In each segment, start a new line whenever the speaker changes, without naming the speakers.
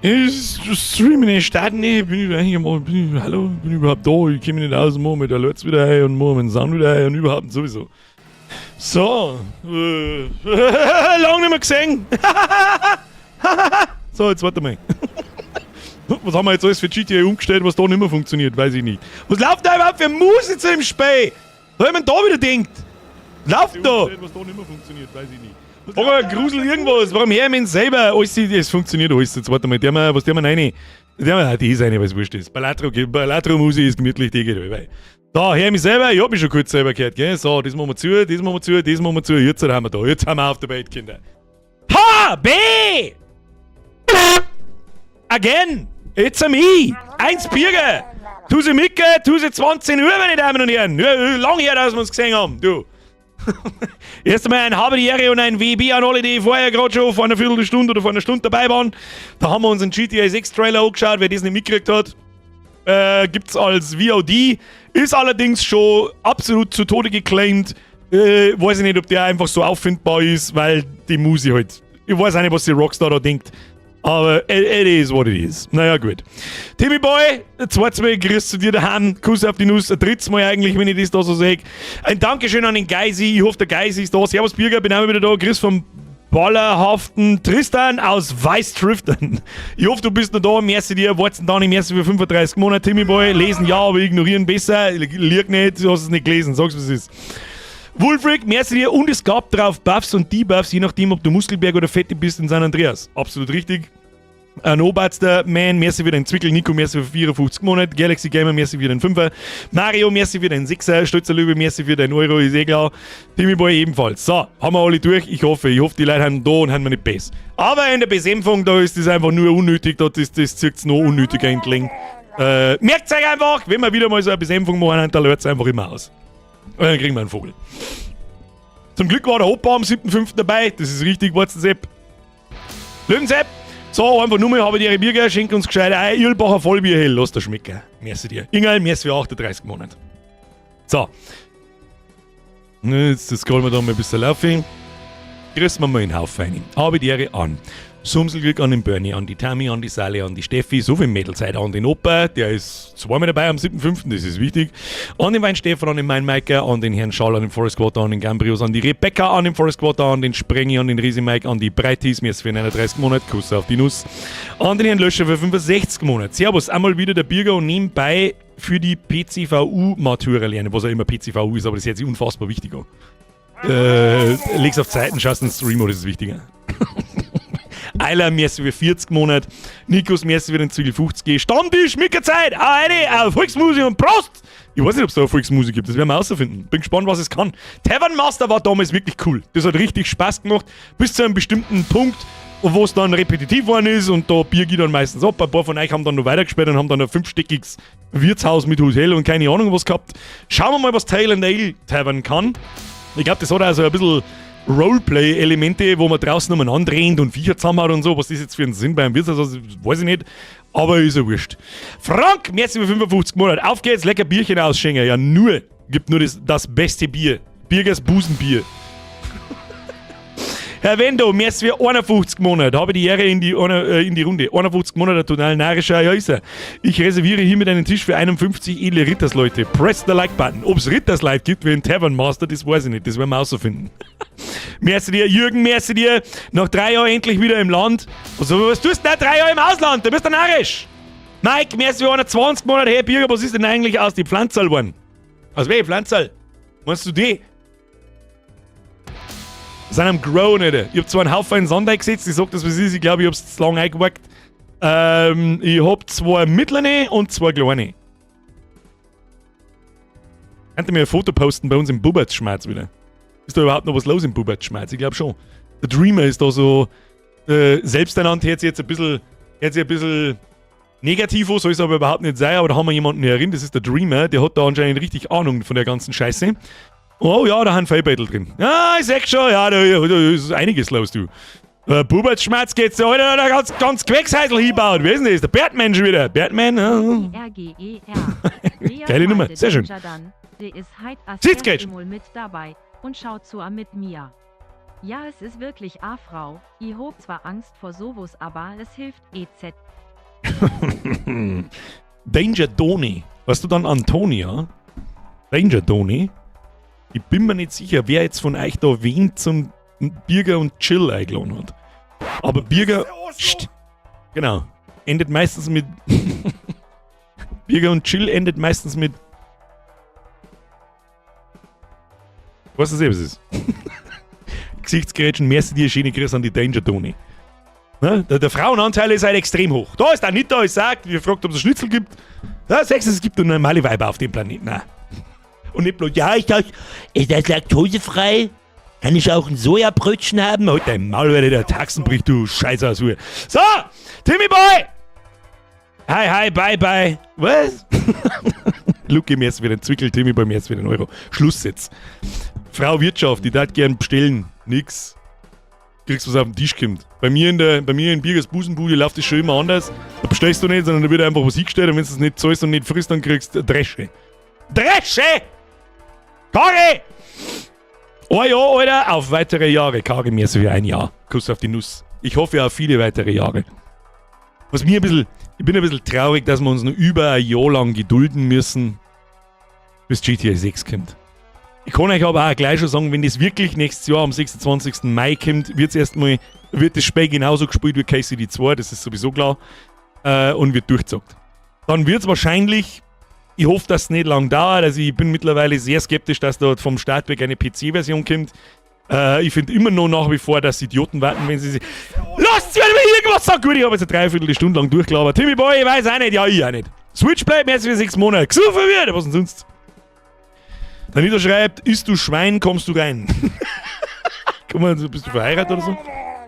Ich streame in den Staaten nicht, bin ich eigentlich mal, bin ich, hallo, bin ich überhaupt da? Ich komme nicht aus, mach mit der Leute wieder ein und mach mit dem Sound wieder ein und überhaupt sowieso. So, lang nicht mehr gesehen. So, jetzt warte mal. Was haben wir jetzt alles für GTA umgestellt, was da nicht mehr funktioniert, weiß ich nicht. Was läuft da überhaupt für Musik zu im Spiel? Was hab ich mir da wieder denkt? Läuft da? Was da nicht mehr funktioniert, weiß ich nicht. Aber Grusel irgendwas, warum her ich selber? Alles, es funktioniert alles. Jetzt warte mal, der mal, was der mal rein? Der mal, die ist eine, was wurscht ist. Balatro, Balatro Musik ist gemütlich, die geht allweil. Da, hör mich selber, ich hab mich schon kurz selber gehört, gell? So, das machen wir zu, das machen wir zu, das machen wir zu. Jetzt haben wir da, jetzt haben wir auf der Welt, Kinder. H, B! Again! It's a me! Eins Birger! Tu sie Micke, tu sie 20 Uhr, meine Damen und Herren. Ja, lang her, dass wir uns gesehen haben, du. Erst einmal ein habe die Ehre und ein WB an alle, die vorher gerade schon vor einer Viertelstunde oder vor einer Stunde dabei waren. Da haben wir uns einen GTA 6 Trailer angeschaut, wer das nicht mitgekriegt hat. Gibt's als VOD, ist allerdings schon absolut zu Tode geclaimed. Weiß ich nicht, ob der einfach so auffindbar ist, weil die Musik halt. Ich weiß auch nicht, was die Rockstar da denkt. Aber it is what it is. Naja, gut. Timmy Boy, zweites Mal grüß zu dir daheim. Kuss auf die Nuss. Ein drittes Mal eigentlich, wenn ich das da so sehe. Ein Dankeschön an den Geisi. Ich hoffe, der Geisi ist da. Servus Birger, bin auch wieder da. Grüß vom ballerhaften Tristan aus Weißtriften. Ich hoffe, du bist noch da. Merci dir. Watson Dani, merci für 35 Monate. Timmy Boy, lesen ja, aber ignorieren besser. Lieg nicht, du hast es nicht gelesen. Sag's, was es ist. Wulfric, merci dir. Und es gab drauf Buffs und Debuffs, je nachdem, ob du Muskelberg oder Fette bist in San Andreas. Absolut richtig. Nobatster Man, merci für den Zwickel, Nico, merci für 54 Monate, Galaxy Gamer, merci für den Fünfer, Mario, merci für den Sechser, Stolzer Löwe, merci für den Euro, ist eh klar. Timmy Boy ebenfalls. So, haben wir alle durch. Ich hoffe, die Leute haben da und haben wir nicht besser. Aber in der Besänfung, da ist das einfach nur unnötig, da das, das zieht noch unnötiger entlang. Merkt euch einfach, wenn wir wieder mal so eine Besänfung machen, dann läuft es einfach immer aus. Und dann kriegen wir einen Vogel. Zum Glück war der Opa am 7.5. dabei, das ist richtig, Watson Sepp. Löwensepp! So, einfach nur mal habe die Ehre Bierger, schenk uns gescheit ein Irlbacher Vollbier hell, lass dir schmecken. Merci dir. Ingal, merci für 38 Monate. So. Jetzt scrollen wir da mal ein bisschen laufen. Grüßen wir mal in den Haufen rein. Habe die Ehre an Sumselglück, an den Bernie, an die Tammy, an die Sally, an die Steffi, so viel Mädels heute, an den Opa, der ist zweimal dabei am 7.5., das ist wichtig. An den Wein Stefan, an den Mein Maiker, an den Herrn Schall, an den Forest Quarter, an den Gambrius, an die Rebecca, an den Forest Quarter, an den Sprengi, an den Riesi Mike, an die Breitis, mir ist für 39 Monate, Kuss auf die Nuss. An den Herrn Löscher für 65 Monate. Servus, einmal wieder der Birger und nebenbei für die PCVU-Matura lernen, was auch immer PCVU ist, aber das hört sich unfassbar wichtig an. Leg's auf Zeiten, schaust einen Stream, das ist wichtiger. Eiler, merci für 40 Monate. Nikos, merci für den Zügel 50. Stammtisch, mit Zeit, eine auf Volksmusik und Prost! Ich weiß nicht, ob es da eine Volksmusik gibt, das werden wir herausfinden. Bin gespannt, was es kann. Tavern Master war damals wirklich cool. Das hat richtig Spaß gemacht, bis zu einem bestimmten Punkt, wo es dann repetitiv geworden ist und da bieg ich dann meistens ab. Ein paar von euch haben dann noch weitergespielt und haben dann ein fünfstöckiges Wirtshaus mit Hotel und keine Ahnung was gehabt. Schauen wir mal, was Tail and Ale Tavern kann. Ich glaube, das hat also ein bisschen Roleplay-Elemente, wo man draußen umeinander rennt und Viecher zusammenhaut und so. Was das jetzt für einen Sinn beim Wirtshaus hat, weiß ich nicht. Aber ist ja wurscht. Frank, merci für 55 Monate. Auf geht's, lecker Bierchen ausschenken. Ja, nur. Gibt nur das beste Bier. Birgers Busenbier. Herr Wendo, merci für 51 Monate. Habe die Ehre in die Runde. 51 Monate, total narrischer, ja ist er. Ich reserviere hiermit einen Tisch für 51 edle Rittersleute. Press the like button. Ob es Rittersleit gibt wie ein Tavern Master, das weiß ich nicht. Das werden wir herausfinden. Merci dir, Jürgen, merci dir. Nach 3 Jahren endlich wieder im Land. Also, was tust du denn 3 Jahre im Ausland? Du bist ja narrisch. Mike, merci für 21 Monate. Hey, Birger, was ist denn eigentlich aus die Pflanzerl geworden? Aus welcher Pflanzerl? Meinst du die? Sind am Growen, Alter. Ich hab zwar einen Haufen in Sand eingesetzt, ich sag das, was ist, ich glaube, ich hab's zu lange eingeweicht. Ich hab zwei mittlere und zwei kleine. Könnt ihr mir ein Foto posten bei uns im Bubertschmerz wieder? Ist da überhaupt noch was los im Bubertschmerz? Ich glaube schon. Der Dreamer ist da so selbsternannt, hört sich ein bisschen negativ an, soll es aber überhaupt nicht sein, aber da haben wir jemanden herin, das ist der Dreamer, der hat da anscheinend richtig Ahnung von der ganzen Scheiße. Oh ja, da haben Fellbeutel drin. Ja, ich sag schon, ja, da ist einiges los, du. Bubertschmerz geht's da, Alter, da ganz, ganz Gewächshäusl hinbaut. Wer ist denn das? Der Batman schon wieder. Batman, ja.
R-G-E-R.
Geile Nummer, sehr schön.
Der ist heit as
Sitzgrätsch.
erste Mal mit dabei und schaut zu mit mir. Ja, es ist wirklich a Frau. I hob zwar Angst vor sowos, aber es hilft E EZ.
Danger Doni. Weißt du dann Antonia? Danger Doni? Ich bin mir nicht sicher, wer jetzt von euch da wen zum Birger und Chill eingeladen hat. Aber Birger. Psst, genau. Endet meistens mit. Birger und Chill endet meistens mit. Weißt du, was es ist? Gesichtsgrätschen, merci dir, schöne Grüße an die Danger Doni. Ne? Der Frauenanteil ist halt extrem hoch. Da ist Anita, ich sagt, wir fragt, ob es Schnitzel gibt. Ja, sagst du, es gibt nur normale Weiber auf dem Planeten. Nein. Und nicht bloß, ja, ich sag, ist das laktosefrei? Kann ich auch ein Sojabrötchen haben? Halt dein Maul, wenn der Taxen bricht, du Scheiße aus Uhr. So, Timmy Boy! Hi, hi, bye, bye. Was? Luki, mir ist wieder ein Zwickel, Timmy Boy, mir ist wieder ein Euro. Schluss jetzt. Frau Wirtschaft, die darf gern bestellen. Nix. Kriegst, was auf den Tisch kommt. Bei mir in Birgers Busenbude läuft das schon immer anders. Da bestellst du nicht, sondern da wird einfach was hingestellt und wenn du es nicht zahlst und nicht frisst, dann kriegst du Dresche. Dresche! Kari! Oh ja, Alter, auf weitere Jahre. Kari, mir so für ein Jahr. Kuss auf die Nuss. Ich hoffe auf viele weitere Jahre. Was mir ein bisschen, ich bin ein bisschen traurig, dass wir uns noch über ein Jahr lang gedulden müssen, bis GTA 6 kommt. Ich kann euch aber auch gleich schon sagen, wenn das wirklich nächstes Jahr am 26. Mai kommt, wird's erstmal, wird das Spiel genauso gespielt wie KCD 2, das ist sowieso klar, und wird durchgezockt. Dann wird's wahrscheinlich, ich hoffe, dass es nicht lang dauert, also ich bin mittlerweile sehr skeptisch, dass dort vom Start weg eine PC-Version kommt. Ich finde immer noch nach wie vor, dass Idioten warten, wenn sie sich. Lasst mich irgendwas sagen! Gut, ich habe jetzt eine Dreiviertelstunde lang durchgelabert. Timmy Boy, ich weiß auch nicht, ja, ich auch nicht. Switch bleibt mehr als für 6 Monate. Gesuffen wird, was denn sonst? Der Nieder schreibt, isst du Schwein, kommst du rein. Guck mal, bist du verheiratet oder so?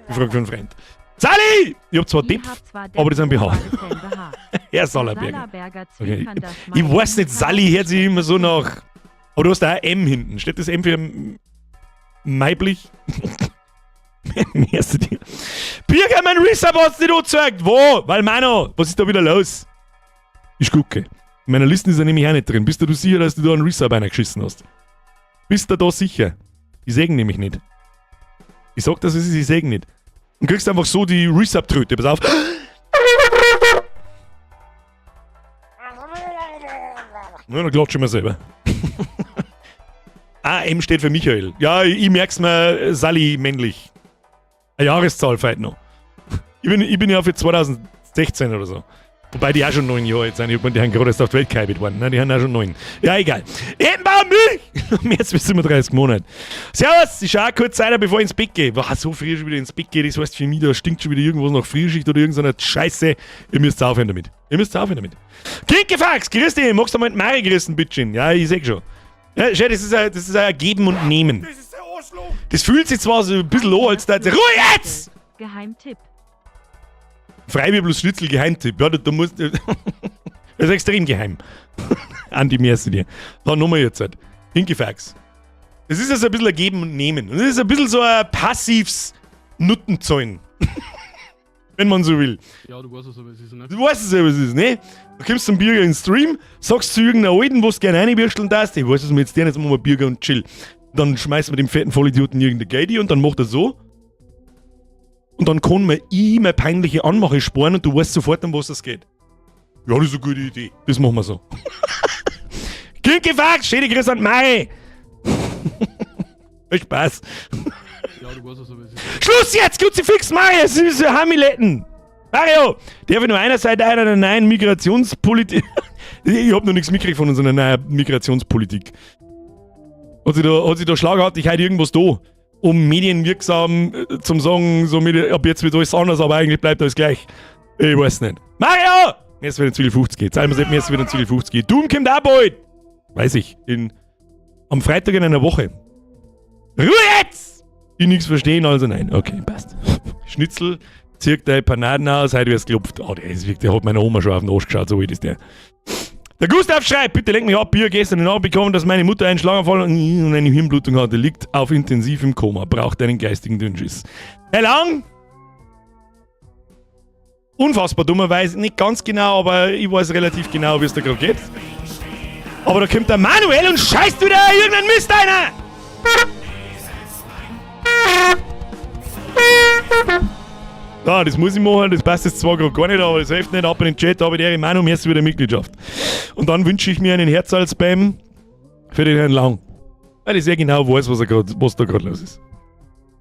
Ich frage für einen Freund. Sally! Ich hab zwar
Ich
Depp,
hab zwar
aber das ist ein BH.
aber das ist ein BH.
Herr Salaberger.
Salaberger
Okay.
zwinkern das
Ich weiß nicht, Sally hört sich immer so nach. Aber du hast da auch M hinten. Steht das M für weiblich? Merkst du dir? Birger, mein Resub hat's nicht angezeigt. Wo? Weil Mano, was ist da wieder los? Ich gucke. In meiner Liste ist er nämlich auch nicht drin. Bist du sicher, dass du da einen Resub geschissen hast? Bist du da sicher? Ich seh ihn nämlich nicht. Ich sag das, es ist, ich seh ihn nicht. Und kriegst einfach so die Resub-Tröte. Pass auf. Na, dann klatsch ich mir selber. Ah, M steht für Michael. Ja, ich merk's mir, Sally männlich. Eine Jahreszahl fehlt noch. Ich bin ja für 2016 oder so. Wobei die auch schon 9 Jahre alt sind. Ich meine, die haben gerade erst auf die Welt geheibelt worden. Ne? Die haben auch schon 9. Ja, egal. Ettenbau Milch! Mehr als 37 Monate. Servus, ich schau kurz weiter, bevor ich ins Bett gehe. Wow, so früh schon wieder ins Bett gehe, das heißt für mich, da stinkt schon wieder irgendwas nach Frühschicht oder irgendeiner Scheiße. Ihr müsst aufhören damit. Ihr müsst aufhören damit. Kinkefax, grüß dich, magst du mal mit Mari grüßen, bitteschön? Ja, ich seh schon. Ja, schau, das ist ein Geben und Nehmen.
Das ist der Arschloch!
Das fühlt sich zwar so ein bisschen an, als da. Ruhe jetzt!
Geheimtipp.
Freibier plus Schnitzel, Geheimtipp. Ja, da musst das ist extrem geheim. Andi, merci dir. Dann nochmal jetzt halt. Hinkefax. Das ist also ein bisschen ein Geben und Nehmen. Und das ist ein bisschen so ein passives Nuttenzäun. Wenn man so will.
Ja, du weißt es, was es ist, ne?
Du weißt es ja, was es ist, ne? Du kommst zum Birger in den Stream, sagst zu irgendeiner Alten, was du gerne reinwürsteln darfst. Ich weiß es mir jetzt der, jetzt machen wir Birger und Chill. Dann schmeißen wir dem fetten Vollidioten irgendein Geld hin und dann macht er so. Und dann kann man ihm eine peinliche Anmache sparen und du weißt sofort, um was das geht. Ja, das ist eine gute Idee. Das machen wir so. Kinkefax, schöne Grüße an Mai. Viel Spaß.
Ja, du weißt es, was es ist.
Schluss jetzt, Kruzifix, Mario, es ist Hamiletten. Mario, darf ich nur einer Seite einer der neuen Migrationspolitik. Ich hab noch nichts mitgekriegt von unserer neuen Migrationspolitik. Hat sich da schlagartig heute irgendwas da, um medienwirksam zum sagen, so mit, ab jetzt wird alles anders, aber eigentlich bleibt alles gleich. Ich weiß nicht. Mario! Mir ist wieder 50 geht. Sei mir ist wieder 50 geht. Doom kommt auch bald! Weiß ich. Am Freitag in einer Woche. Ruhe jetzt! Ich nichts verstehen, also nein. Okay, passt. Schnitzel, zirkt deine Panaden aus, heute wird's geklopft. Oh, der ist wirklich, der hat meiner Oma schon auf den Arsch geschaut, so alt ist der. Der Gustav schreibt, bitte lenk mich ab, Bier gestern in Nachricht bekommen, dass meine Mutter einen Schlaganfall und eine Hirnblutung hatte, liegt auf intensiv im Koma, braucht einen geistigen Dünnschiss. Herr Lang! Unfassbar dummerweise, nicht ganz genau, aber ich weiß relativ genau, wie es da gerade geht. Aber da kommt der Manuel und scheißt wieder irgendeinen Mist einer! Ah, das muss ich machen, das passt jetzt zwar gerade gar nicht, aber das hilft nicht. Ab in den Chat, habe ich die Meinung, erst wieder Mitgliedschaft. Und dann wünsche ich mir einen Herzal-Spam für den Herrn Lang. Weil ich sehr genau weiß, was da gerade los ist.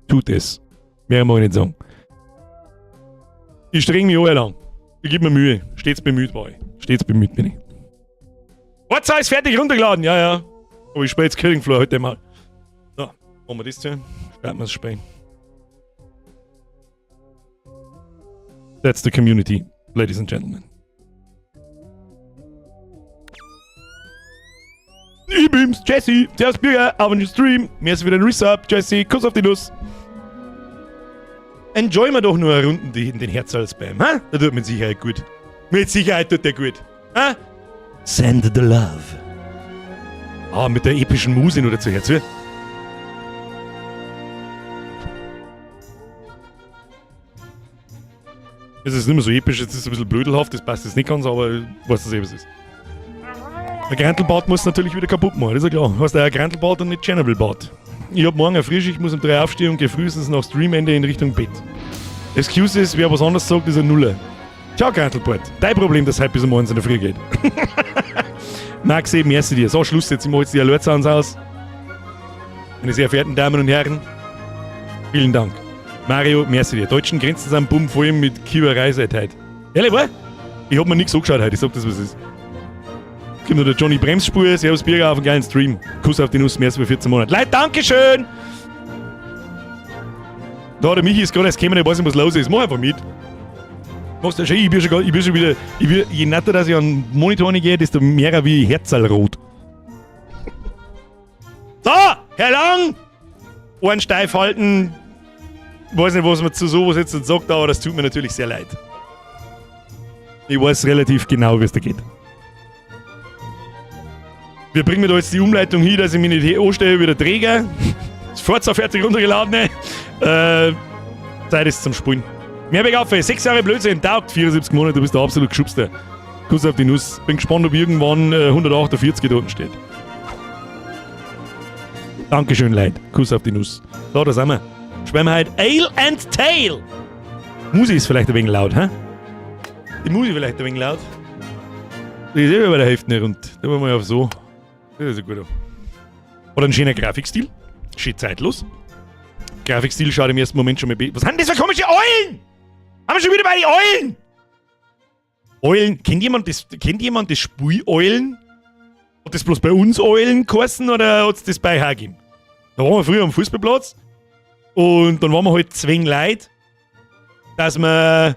Tut es. Mehr mag ich nicht sagen. Ich streng mich an, Lang. Ich gebe mir Mühe. Stets bemüht war ich. Stets bemüht bin ich. Forza ist fertig runtergeladen, ja. Aber ich spiele jetzt Killing Floor heute mal. So, machen wir das zu. Starten wir das Spiel. That's the community, ladies and gentlemen. Ich bin's, Jesse, Servus Bürger, auf den Stream. Mir ist wieder ein Resub, Jesse, Kuss auf die Nuss. Enjoy wir doch nur eine Runde in den Herzal-Spam, hä? Der tut mit Sicherheit gut. Mit Sicherheit tut der gut. Hä? Send the love. Ah, mit der epischen Muse nur dazu herzu. Es ist nicht mehr so episch, es ist ein bisschen blödelhaft, das passt jetzt nicht ganz, aber ich weiß, dass es ist. Der Grantelbad muss natürlich wieder kaputt machen, das ist ja klar. Heißt ja Grantelbad und nicht Chernobylbad. Ich hab morgen eine Frühschicht, muss um 3 aufstehen und geh frühestens nach Streamende in Richtung Bett. Excuses, wer was anderes sagt, ist ein Nuller. Tja, Grantelbart, dein Problem, dass heute bis um 1 in der Früh geht. Max, eben, merci dir. So, Schluss jetzt, ich mach jetzt die Alert Sounds aus. Meine sehr verehrten Damen und Herren, vielen Dank. Mario, merci dir. Deutschen Grenzen sind bumm voll mit Kiewerei seit heute. Ehrlich, wa? Ich hab mir nix angeschaut heute, ich sag das, was ist. Kommt noch der Johnny Bremsspur, Servus Birger auf einen geilen Stream. Kuss auf die Nuss, mehr als für 14 Monate. Leute, Dankeschön! Da, der Michi ist gerade erst gekommen, der weiß nicht, was los ist. Mach einfach mit. Machst du schon, ich bin schon, ich bin schon wieder, ich bin, je netter, dass ich an den Monitor gehe, desto mehr wie Herzalrot. So, Herr Lang! Ohren steif halten. Weiß nicht, was man zu sowas jetzt sagt, aber das tut mir natürlich sehr leid. Ich weiß relativ genau, wie es da geht. Wir bringen mir da jetzt die Umleitung hin, dass ich mich nicht anstelle wie der Träger. Das Forza fertig runtergeladen. Zeit ist zum Spulen. Mehr bergauf, 6 Jahre Blödsinn, taugt, 74 Monate, du bist der absolut Geschubster. Kuss auf die Nuss. Bin gespannt, ob irgendwann 148 da unten steht. Dankeschön, Leute. Kuss auf die Nuss. So, da sind wir. Spielen wir heute Ale and Tail. Musi ist vielleicht ein wenig laut, hä? Die Musi vielleicht ein wenig laut. Die ist eh bei der Hälfte nicht rund. Da wollen wir mal auf so. Das ist ja gut. Oder ein schöner Grafikstil. Schön zeitlos. Grafikstil schaut im ersten Moment schon mal Was sind das für komische Eulen? Haben wir schon wieder bei den Eulen? Eulen. Kennt jemand das Spiel Eulen? Hat das bloß bei uns Eulen geheißen oder hat's das bei euch auch gegeben? Da waren wir früher am Fußballplatz und dann waren wir halt zwing Leute, dass wir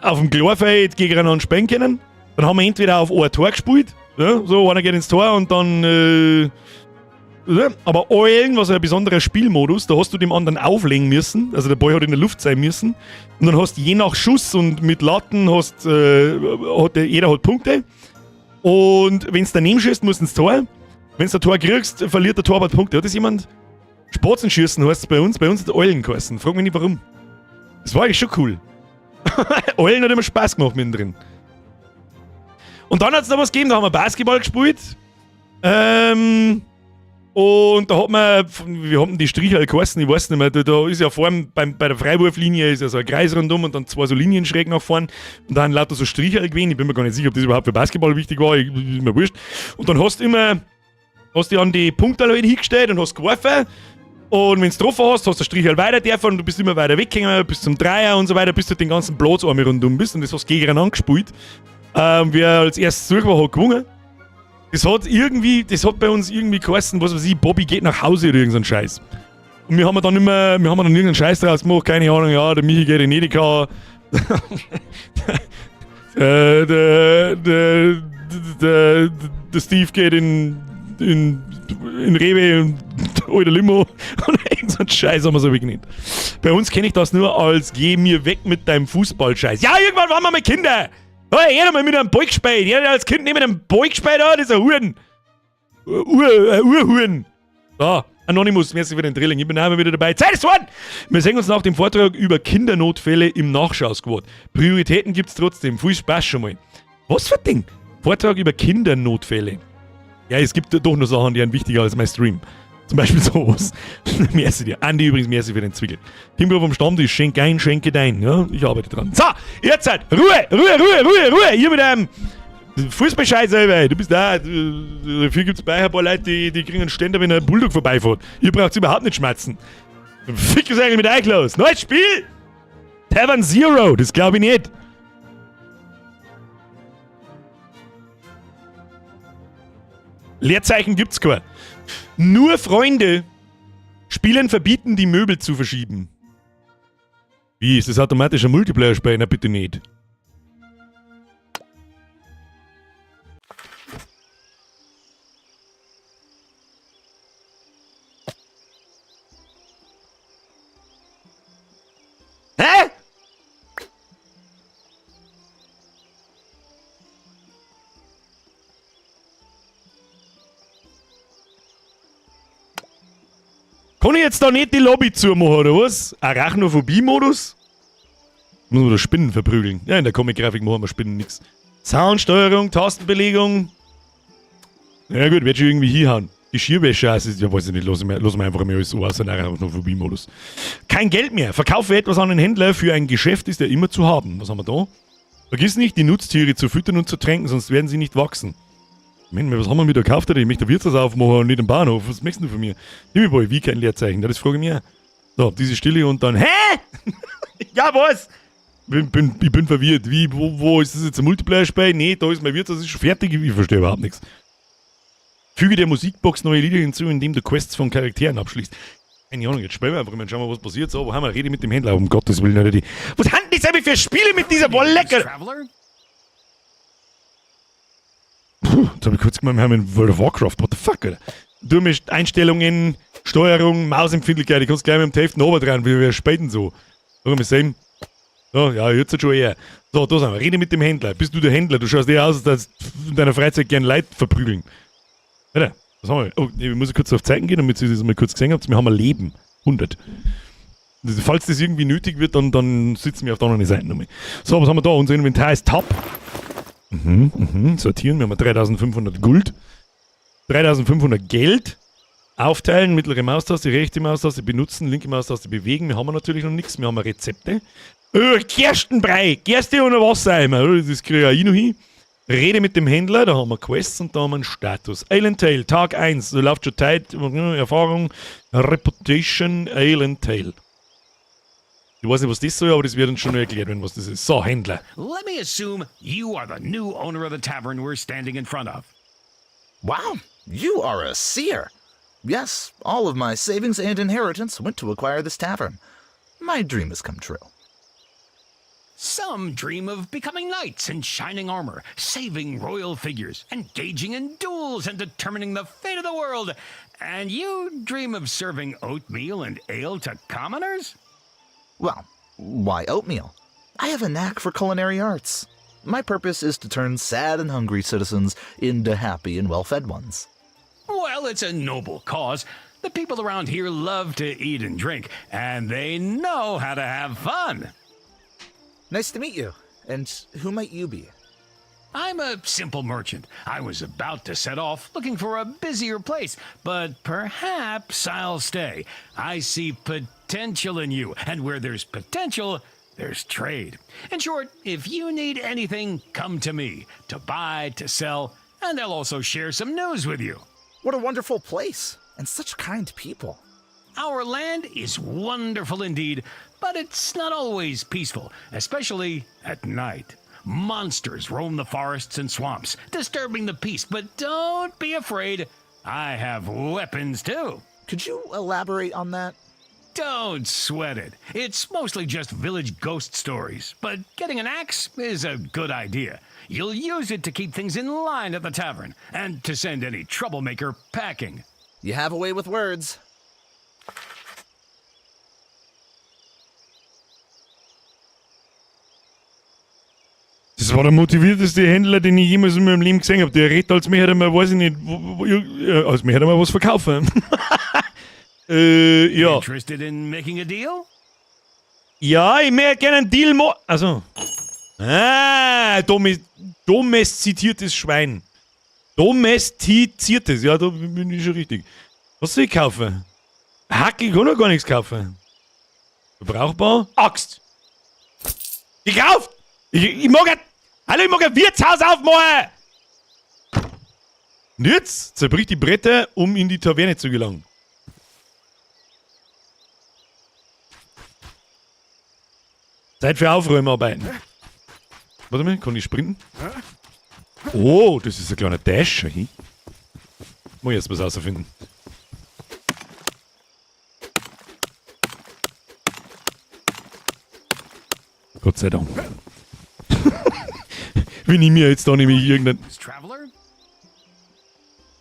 auf dem Klarfeld gegeneinander spielen können. Dann haben wir entweder auf ein Tor gespielt, ja, so einer geht ins Tor und dann. Ja, aber Eulen war so ein besonderer Spielmodus, da hast du dem anderen auflegen müssen, also der Ball hat in der Luft sein müssen. Und dann hast du je nach Schuss und mit Latten hast, hat der, jeder hat Punkte. Und wenn's daneben schießt, musst du ins Tor. Wenn's der Tor kriegst, verliert der Torwart Punkte. Hat das jemand? Spatzenschießen heißt es bei uns, bei uns hat Eulen geheißen. Frag mich nicht warum. Das war eigentlich schon cool. Eulen hat immer Spaß gemacht mittendrin. Und dann hat's noch was gegeben, da haben wir Basketball gespielt. Und da hat man, wie haben denn die Striche geheißen, ich weiß nicht mehr, da ist ja vorn bei der Freiwurflinie ist ja so ein Kreis rundum und dann zwei so Linien schräg nach vorn und da haben lauter so Striche gewesen. Ich bin mir gar nicht sicher, ob das überhaupt für Basketball wichtig war, ist mir wurscht. Und dann hast du immer, hast dich an die Punkte halt hingestellt und hast geworfen. Und wenn du getroffen hast, hast du den Strich halt weiter dürfen und du bist immer weiter weggegangen, bis zum Dreier und so weiter, bis du den ganzen Platz einmal rundum bist und das hast du gegeneinander gespielt. Wer als erstes durch war, hat gewonnen. Das hat bei uns irgendwie geheißen, was weiß ich, Bobby geht nach Hause oder irgend so ein Scheiß. Und wir haben dann immer, wir haben dann irgendeinen Scheiß draus gemacht, keine Ahnung, ja, der Michi geht in Edeka. Der Steve geht in Rewe und holt eine Limo. Und irgend so einen Scheiß haben wir so genannt. Bei uns kenn ich das nur als geh mir weg mit deinem Fußballscheiß. Ja, irgendwann waren wir mal Kinder. Hey, jeder mal mit einem Ball gespielt. Jeder, der als Kind nicht mit einem Ball gespielt hat, ist ein Huren. Urhuren. So, Anonymous, merci für den Drilling. Ich bin auch wieder dabei. Zeit ist worden! Wir sehen uns nach dem Vortrag über Kindernotfälle im Nachschau-Squad. Prioritäten gibt's trotzdem. Viel Spaß schon mal. Was für ein Ding? Vortrag über Kindernotfälle. Ja, es gibt doch noch Sachen, die sind wichtiger als mein Stream. Zum Beispiel sowas. Merci dir. Andi übrigens, merci für den Zwickel. Kimbo vom Stammtisch, schenk ein, schenke dein. Ja, ich arbeite dran. So, jetzt halt. Ruhe, Ruhe, Ruhe, Ruhe, Ruhe. Hier mit einem Fußballscheiß, ey. Du bist da. Dafür gibt's bei ein paar Leute, die kriegen einen Ständer, wenn ein Bulldog vorbeifährt. Ihr braucht's überhaupt nicht schmerzen. Fick ist eigentlich mit euch los. Neues Spiel! Tavern Zero, das glaube ich nicht. Leerzeichen gibt's kein. Nur Freunde Spielen verbieten, die Möbel zu verschieben. Wie, ist das automatisch ein Multiplayer-Spiel? Na bitte nicht. Hä? Kann ich jetzt da nicht die Lobby zumachen, oder was? Arachnophobie-Modus? Muss man da Spinnen verprügeln? Ja, in der Comic-Grafik machen wir Spinnen nix. Soundsteuerung, Tastenbelegung. Ja gut, wird schon irgendwie hinhauen. Geschirrwäsche, also, ja, weiß ich nicht, lass mir einfach mal alles so aus, ein Arachnophobie-Modus. Kein Geld mehr. Verkaufe etwas an den Händler für ein Geschäft, ist er immer zu haben. Was haben wir da? Vergiss nicht, die Nutztiere zu füttern und zu tränken, sonst werden sie nicht wachsen. Moment, was haben wir wieder gekauft? Alter? Ich möchte ein Wirtshaus aufmachen und nicht am Bahnhof. Was möchtest du von mir? Jimmy wie kein Leerzeichen? Das frage ich mich auch. So, diese Stille und dann. Hä? Ja, was? Ich bin verwirrt. Wie, wo ist das jetzt ein Multiplayer-Spiel? Nee, da ist mein Wirtshaus, ist schon fertig. Ich verstehe überhaupt nichts. Füge der Musikbox neue Lieder hinzu, indem du Quests von Charakteren abschließt. Keine Ahnung, jetzt spielen wir einfach mal, schauen wir, was passiert. So, wo haben wir? Rede mit dem Händler, um Gottes Willen, Alter. Was haben die denn für Spiele mit dieser Wolle? Lecker? Puh, jetzt hab ich kurz gemeint, wir haben in World of Warcraft. What the fuck, Alter? Du mit Einstellungen, Steuerung, Mausempfindlichkeit, ich kann's gleich mit dem Hälften oben dran, wie wir späten so. So, wir sehen. So, ja, jetzt schon eher. So, da sind wir. Rede mit dem Händler. Bist du der Händler? Du schaust eher aus, als in deiner Freizeit gern Leid verprügeln. Alter, was haben wir? Oh, ich muss kurz auf Zeiten gehen, damit ihr das mal kurz gesehen habt. Wir haben ein Leben. 100. Falls das irgendwie nötig wird, dann sitzen wir auf der anderen Seite nochmal. So, was haben wir da? Unser Inventar ist top. Sortieren. Wir haben 3500 Gold. 3500 Geld. Aufteilen, mittlere Maustaste, rechte Maustaste benutzen, linke Maustaste bewegen. Wir haben natürlich noch nichts. Wir haben Rezepte. Gerstenbrei! Gerste und ein Wassereimer. Das kriege ich auch noch hin. Rede mit dem Händler, da haben wir Quests und da haben wir einen Status. Island Tale, Tag 1, da läuft schon Zeit, Erfahrung, Reputation, Island Tale. Ich weiß nicht, was das soll, aber das wird uns schon noch erklärt werden, was das ist. So, Händler.
Let me assume you are the new owner of the tavern we're standing in front of.
Wow, you are a seer. Yes, all of my savings and inheritance went to acquire this tavern. My dream has come true.
Some dream of becoming knights in shining armor, saving royal figures, engaging in duels, and determining the fate of the world. And you dream of serving oatmeal and ale to commoners?
Well, why oatmeal? I have a knack for culinary arts. My purpose is to turn sad and hungry citizens into happy and well-fed ones.
Well, it's a noble cause. The people around here love to eat and drink, and they know how to have fun.
Nice to meet you. And who might you be?
I'm a simple merchant. I was about to set off looking for a busier place, but perhaps I'll stay. I see potential in you, and where there's potential, there's trade. In short, if you need anything, come to me to buy, to sell, and I'll also share some news with you.
What a wonderful place, and such kind people.
Our land is wonderful indeed, but it's not always peaceful, especially at night. Monsters roam the forests and swamps, disturbing the peace, but don't be afraid. I have weapons too.
Could you elaborate on that?
Don't sweat it. It's mostly just village ghost stories, but getting an axe is a good idea. You'll use it to keep things in line at the tavern and to send any troublemaker packing.
You have a way with words.
Das war der motivierteste Händler, den ich jemals in meinem Leben gesehen habe. Der redet, als möchte er mal, weiß ich nicht, als möchte er mal was verkaufen. Ja.
Interested in making a deal?
Ja, ich möchte gerne einen Deal machen. Also. Ah, domestiziertes Schwein. Domestiziertes, ja, da bin ich schon richtig. Was soll ich kaufen? Hackel, ich kann noch gar nichts kaufen. Verbrauchbar? Axt! Gekauft! Ich mag ein, hallo, ich mag ein Wirtshaus aufmachen! Und jetzt zerbricht die Bretter, um in die Taverne zu gelangen. Zeit für Aufräumarbeiten. Warte mal, kann ich sprinten? Oh, das ist ein kleiner Dash. Hey. Muss ich erst was rausfinden. Gott sei Dank. Wenn ich mir jetzt da nämlich irgendein...
Traveler?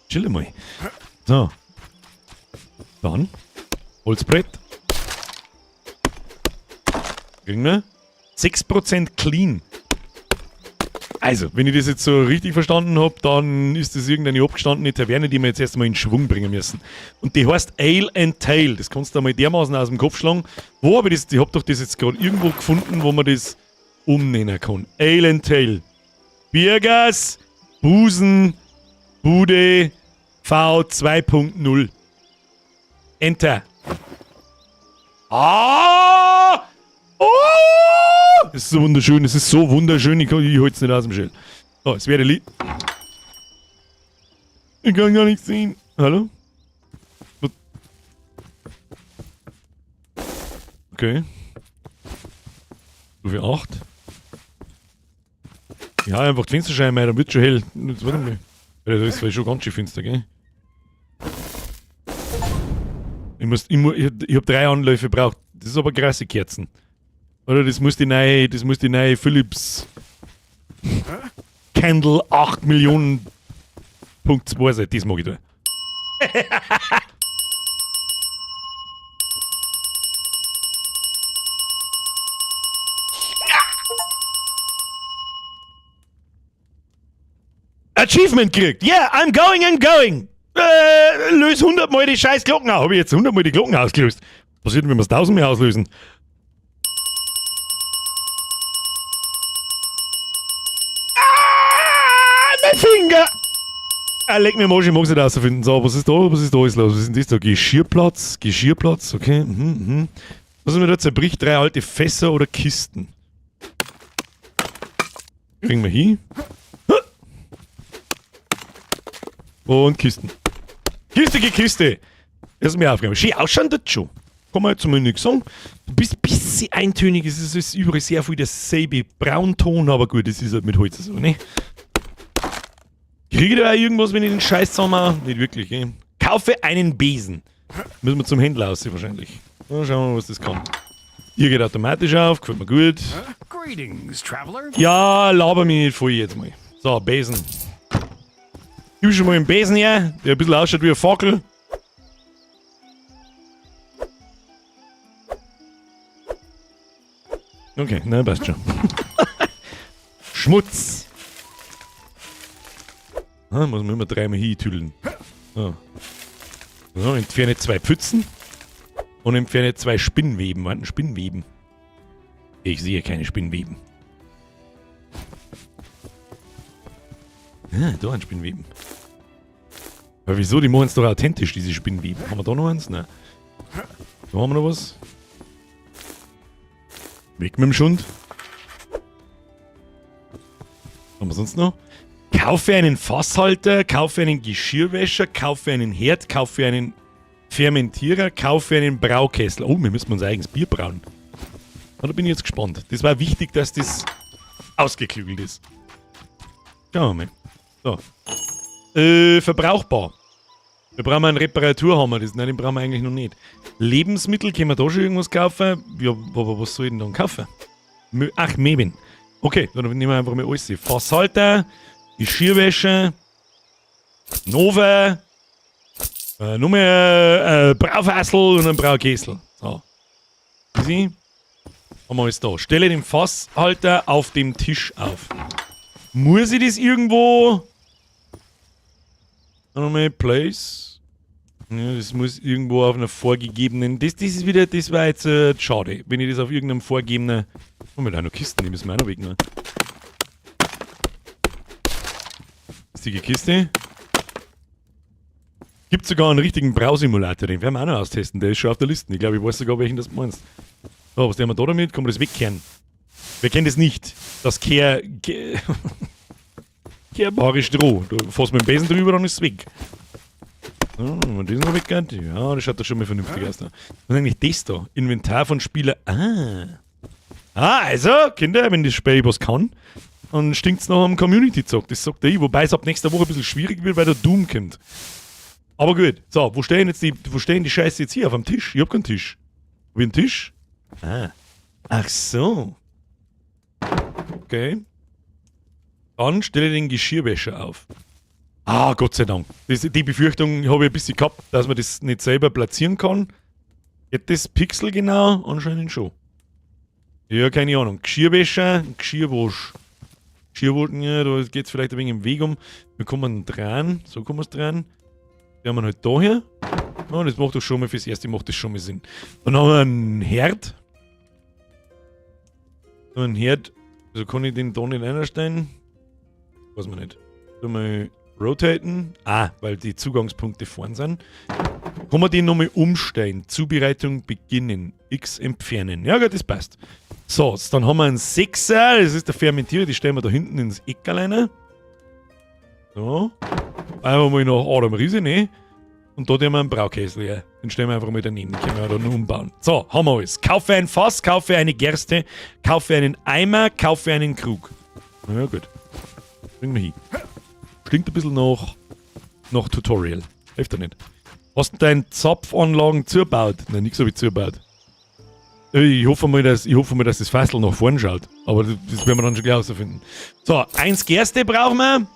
Chill mal. So. Dann. Holzbrett. Kriegen wir. 6% clean. Also, wenn ich das jetzt so richtig verstanden hab, dann ist das irgendeine abgestandene Taverne, die wir jetzt erstmal in Schwung bringen müssen. Und die heißt Ale and Tail. Das kannst du einmal dermaßen aus dem Kopf schlagen. Wo hab ich das? Ich hab doch das jetzt gerade irgendwo gefunden, wo man das umnennen kann. Ale and Tail. Birgers, Busen, Bude, V 2.0. Enter. Ah! Oh! Es ist so wunderschön, es ist so wunderschön, ich hol's nicht aus dem Schild. So, es wäre li. Ich kann gar nichts sehen. Hallo? Was? Okay. Stufe 8. Ja, einfach die Fensterscheibe rein, dann wird schon hell. Jetzt, warte mal. Ja, das ist schon ganz schön finster, gell? Ich hab 3 Anläufe gebraucht. Das ist aber krasse Kerzen. Oder das muss die neue Philips Candle 8 Millionen Punkt zwei sein. Das mag ich da. Achievement gekriegt. Yeah, I'm going and going. Löse 100 Mal die scheiß Glocken aus. Hab ich jetzt 100 Mal die Glocken ausgelöst? Was passiert, wenn wir es 1000 Mal auslösen? Ah, mein Finger! Ah, leck mir am Arsch, ich mag's nicht rausfinden. So, was ist da? Was ist da alles los? Was ist denn das da? Geschirrplatz? Geschirrplatz, okay. Was ist mir da? Zerbricht 3 alte Fässer oder Kisten. Kriegen wir hin. Und Kisten. Kiste, Kiste! Das ist mir aufgegangen. Schön ausschauen tut schon. Kann man jetzt mal nichts sagen. Du bist ein bisschen eintönig, es ist überall sehr viel derselbe Braunton, aber gut, das ist halt mit Holz so, ne? Kriege ich da auch irgendwas, wenn ich den Scheiß zusammen mache? Nicht wirklich, gell? Kaufe einen Besen. Müssen wir zum Händler aussehen wahrscheinlich. Na, schauen wir mal, was das kann. Hier geht automatisch auf, gefällt mir gut.
Greetings, Traveler.
Ja, laber mich nicht voll jetzt mal. So, Besen. Gib schon mal einen Besen her, der ein bisschen ausschaut wie eine Fackel. Okay, na, passt schon. Schmutz. Ah, muss man immer dreimal hintüdeln. So. So, entferne 2 Pfützen. Und entferne 2 Spinnweben. Warten, Spinnweben. Ich sehe keine Spinnweben. Ah, da ein Spinnweben. Aber wieso? Die machen's doch authentisch, diese Spinnweben. Haben wir da noch eins? Nein. Da haben wir noch was. Weg mit dem Schund. Was haben wir sonst noch? Kaufe einen Fasshalter, kaufe einen Geschirrwäscher, kaufe einen Herd, kaufe einen Fermentierer, kaufe einen Braukessel. Oh, wir müssen unser eigenes Bier brauen. Na, da bin ich jetzt gespannt. Das war wichtig, dass das ausgeklügelt ist. Schauen wir mal. So. Verbrauchbar. Wir brauchen einen Reparaturhammer. Das, nein, den brauchen wir eigentlich noch nicht. Lebensmittel, können wir da schon irgendwas kaufen? Ja, aber was soll ich denn dann kaufen? Ach, Möbeln. Okay, dann nehmen wir einfach mal alles. Fasshalter, Geschirrwäsche, Nova, noch mehr Braufassel und ein Braukessel. So. Easy. Haben wir alles da. Stelle den Fasshalter auf dem Tisch auf. Muss ich das irgendwo... Nochmal, Place. Ja, das muss irgendwo auf einer vorgegebenen... Das, das ist wieder... Das war jetzt schade. Wenn ich das auf irgendeinem vorgegebenen... Oh, mit einer Kiste, die müssen wir auch noch wegnehmen. Ist die Kiste? Gibt sogar einen richtigen Brausimulator, den werden wir auch noch austesten. Der ist schon auf der Liste. Ich glaube, ich weiß sogar, welchen das meinst. So, was nehmen wir da damit? Kann man das wegkehren? Wer kennt das nicht? Das kehrbare Stroh. Du fährst mit dem Besen drüber, dann ist es weg. So, wenn man das noch weggeht. Ja, das schaut doch schon mal vernünftig aus. Da. Was ist eigentlich das da? Inventar von Spieler. Ah. Ah, also, Kinder, wenn das Spiel was kann, dann stinkt's noch am Community-Zock. Das sagt ich. Wobei es ab nächster Woche ein bisschen schwierig wird, weil der Doom kommt. Aber gut. So, wo stehen die Scheiße jetzt hier? Auf dem Tisch? Ich hab keinen Tisch. Hab ich einen Tisch? Ah. Ach so. Okay. Dann stelle ich den Geschirrwäscher auf. Ah, Gott sei Dank. Die Befürchtung habe ich ein bisschen gehabt, dass man das nicht selber platzieren kann. Geht das Pixel genau? Anscheinend schon. Ja, keine Ahnung. Geschirrwäscher, Geschirrwasch. Geschirrwasch, ja, da geht es vielleicht ein wenig im Weg um. Wir kommen dran. So kommen wir dran. Die haben wir halt da her. Oh, das macht doch schon mal fürs Erste, macht das schon mal Sinn. Dann haben wir einen Herd. Einen Herd. Also kann ich den da nicht einstellen? Weiß man nicht. So mal rotaten. Ah, weil die Zugangspunkte vorn sind. Kann man den nochmal umstellen? Zubereitung beginnen. X entfernen. Ja gut, das passt. So, dann haben wir einen Sechser. Das ist der Fermentierer. Die stellen wir da hinten ins Eck alleine. So. Einfach mal nach Adam Riese, ne? Und da tun wir einen Braukessel her. Den stellen wir einfach mal daneben. Den können wir da noch umbauen. So, haben wir alles. Kaufe ein Fass, kaufe eine Gerste, kaufe einen Eimer, kaufe einen Krug. Na ja, gut. Bringen wir hin. Klingt ein bisschen nach Tutorial. Hilft doch nicht. Hast du deine Zapfanlagen zugebaut? Nein, nix habe ich zugebaut. Ich hoffe mal, dass das Fassel nach vorn schaut. Aber das werden wir dann schon gleich herausfinden. So, 1 Gerste brauchen wir.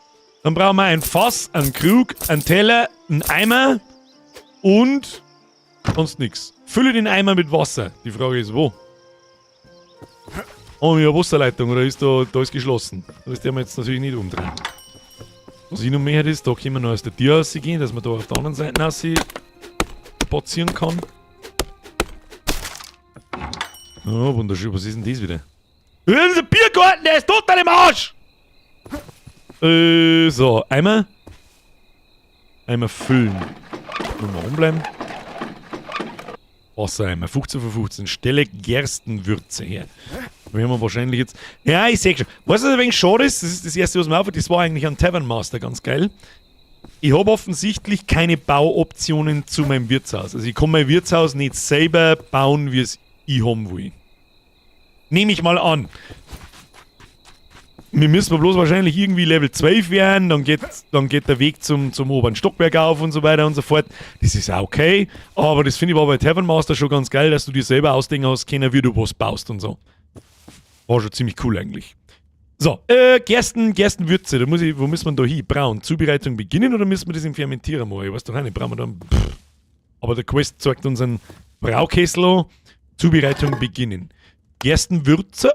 Dann brauchen wir ein Fass, einen Krug, einen Teller, einen Eimer und sonst nix. Fülle den Eimer mit Wasser. Die Frage ist, wo? Oh, ja, Wasserleitung, oder ist da ist geschlossen. Das werden wir jetzt natürlich nicht umdrehen. Was ich noch mehr ist, da können wir noch aus der Tür rausgehen, dass man da auf der anderen Seite raus spazieren kann. Oh, wunderschön. Was ist denn das wieder? Das ist ein Biergarten, der ist total im Arsch! So, Eimer. Eimer füllen. Nur mal umbleiben. Wassereimer, 15 von 15. Stelle Gerstenwürze her. Da werden wir wahrscheinlich jetzt. Ja, ich seh schon. Weißt du, was ein wenig schade ist? Das ist das erste, was mir auffällt. Das war eigentlich ein Tavern Master, ganz geil. Ich habe offensichtlich keine Bauoptionen zu meinem Wirtshaus. Also ich kann mein Wirtshaus nicht selber bauen, wie es ich haben will. Nehme ich mal an. Wir müssen bloß wahrscheinlich irgendwie Level 12 werden, dann geht der Weg zum oberen Stockwerk auf und so weiter und so fort. Das ist auch okay, aber das finde ich war bei Tavern Master schon ganz geil, dass du dir selber ausdenken hast können, wie du was baust und so. War schon ziemlich cool eigentlich. So, Gerstenwürze, da muss ich, wo müssen wir da hin? Braun. Zubereitung beginnen oder müssen wir das im Fermentierer machen? Ich weiß doch auch nicht, brauchen wir dann. Pff. Aber der Quest zeigt uns einen Braukessel an. Zubereitung beginnen. Gerstenwürze.